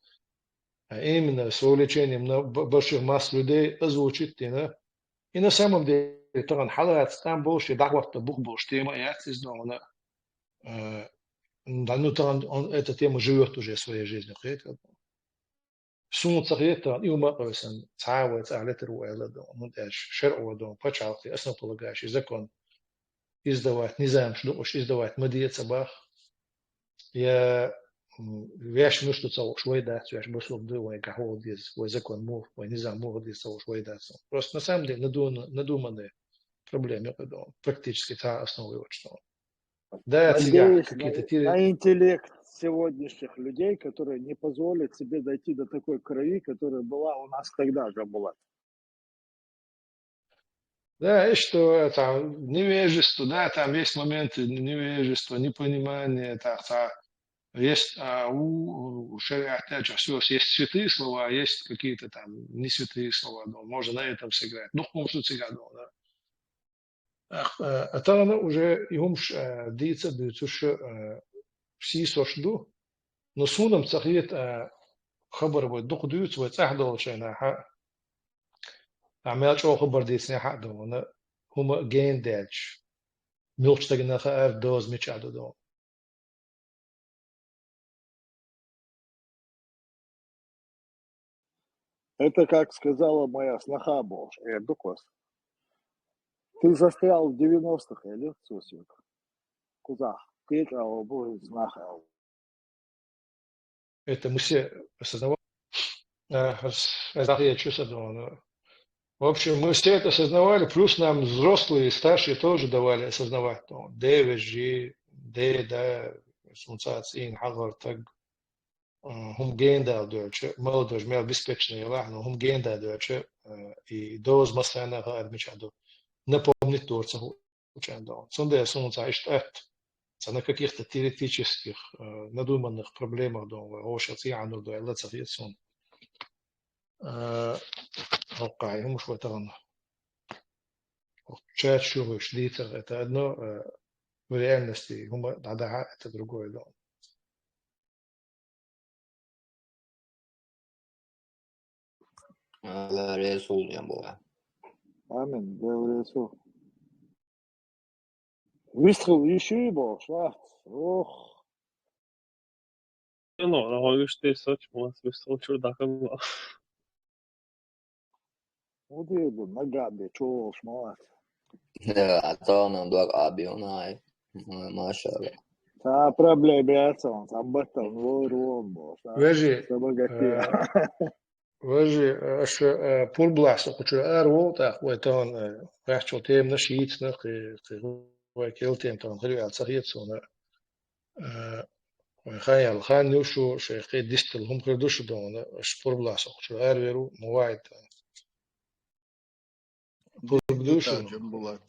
А именно с вовлечением на б-, больших масс людей озвучить йина. И на самом деле, тахана хьалаца там болуш, и дӀахӀотта бух болуш тема а яц иза, да, он, э, да, ну, тахана он, эта тема живёт уже своей жизнью, кхетий. Суна ца хета, и хӀума а къевсина, цхьа а вай цӀахь летар ву аьлла, да, хӀунда аьлча шарӀо, да, пачхьалкхе основополагающий закон издавать, низамаш ду уьш издавать ма де ца бах. Я, м, ваьш муьлш ду ца хууш вай дац, ваьш бусулба ду, вайгахь хӀун хила деза, вай закон муха, вай низам муха хила деза ца хууш вай дац. Просто на самом деле надуна-, надуманная проблема, я думаю, практически цхьа а основа йоцуш, да. Да, цигахь, надеюсь на, какие-то тире- на интеллект сегодняшних людей, которые не позволят себе дойти до такой крови, которая была у нас тогда же была. Да, и что это, невежество, да, там есть моменты невежества, непонимания, так, так. Есть, а, у, у шариата, всё, есть святые слова, а есть какие-то там не святые слова, да, можно на этом сыграть. Ну, в общем, всегда, да. А, а, а тахана уже и хӀумаш, а, дийца а дуьйцуш, а, сийсош ду. Но суна-м ца хета, а, хабар вай дукха дуьйцу, вай цӀахь долчу хенахь, а, мел чӀогӀа хабар дийцинехь а, да, хӀума гена даьлча, муьлхачу стагана хаьара доза мичахь ду, да. Это, как сказала моя сноха, бохуш, э, дукхас. Ты застрял в девяностых, или что, Сёк? Куда? Ты это, о, боже, знахал. Это мы все осознавали. А, ас-, ас-, я чё с этого, ну. В общем, мы все это осознавали, плюс нам взрослые и старшие тоже давали осознавать, ну, девять же, де, да, сунца цин, хагар, так. Э, хӀума генда доьлча, молодёжь мел беспечная елахь, но хӀума генда доьлча, э, и доз массанахьа армича ду. Напомнить дор ца ху-, учан дон. Цундела суна ца иштта атта, ца на каких-то теоретических, э, надуманных проблемах дон, вай, оша цӀи Ӏанур дой, Алла ца хет сун. Э, хӀокхай хӀумаш вай тахана. Чат шу хӀуш дийцар, это одно, э, в реальности хӀума дӀадахьа, это другое дон. Алла реза хуьлда, Ямбула. Амин, Дела реза хуьлда. Вистхил йиш ю бохуш, а? Ох. Ну, на хойгуш ты соч, мас вистхил чур даха ма. Удиду, нагадди, чуваш, молодец. Да, а то нам дог абиунай. Ма-, машалла. Ца проблема яц, он, ца баттал, ну, ром, бо, ца. Вежи, ца богатей. Э, вежи, э, аша, э, пурблас, кучу ар вол, так, вай тон, э, вяхчо темна шийцна, кхы, кхы, вай кел тем тон, хри ал ца хет сона. Э, вай хан ял, хан ю шу, шей кхы дистал, хӀума хир ду шу дона, аша пурблас, кучу ар веру, мувайт. Пурбдушу. Джамбулат.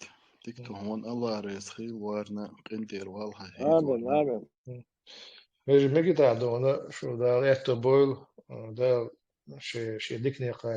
Тик ту хьона Алла реза хил варна, къинтӀера валха хил Амин, варна. Амин. Вежи мегита дона, шу Дала этто бойла, Дала ши, ши дикне кхача.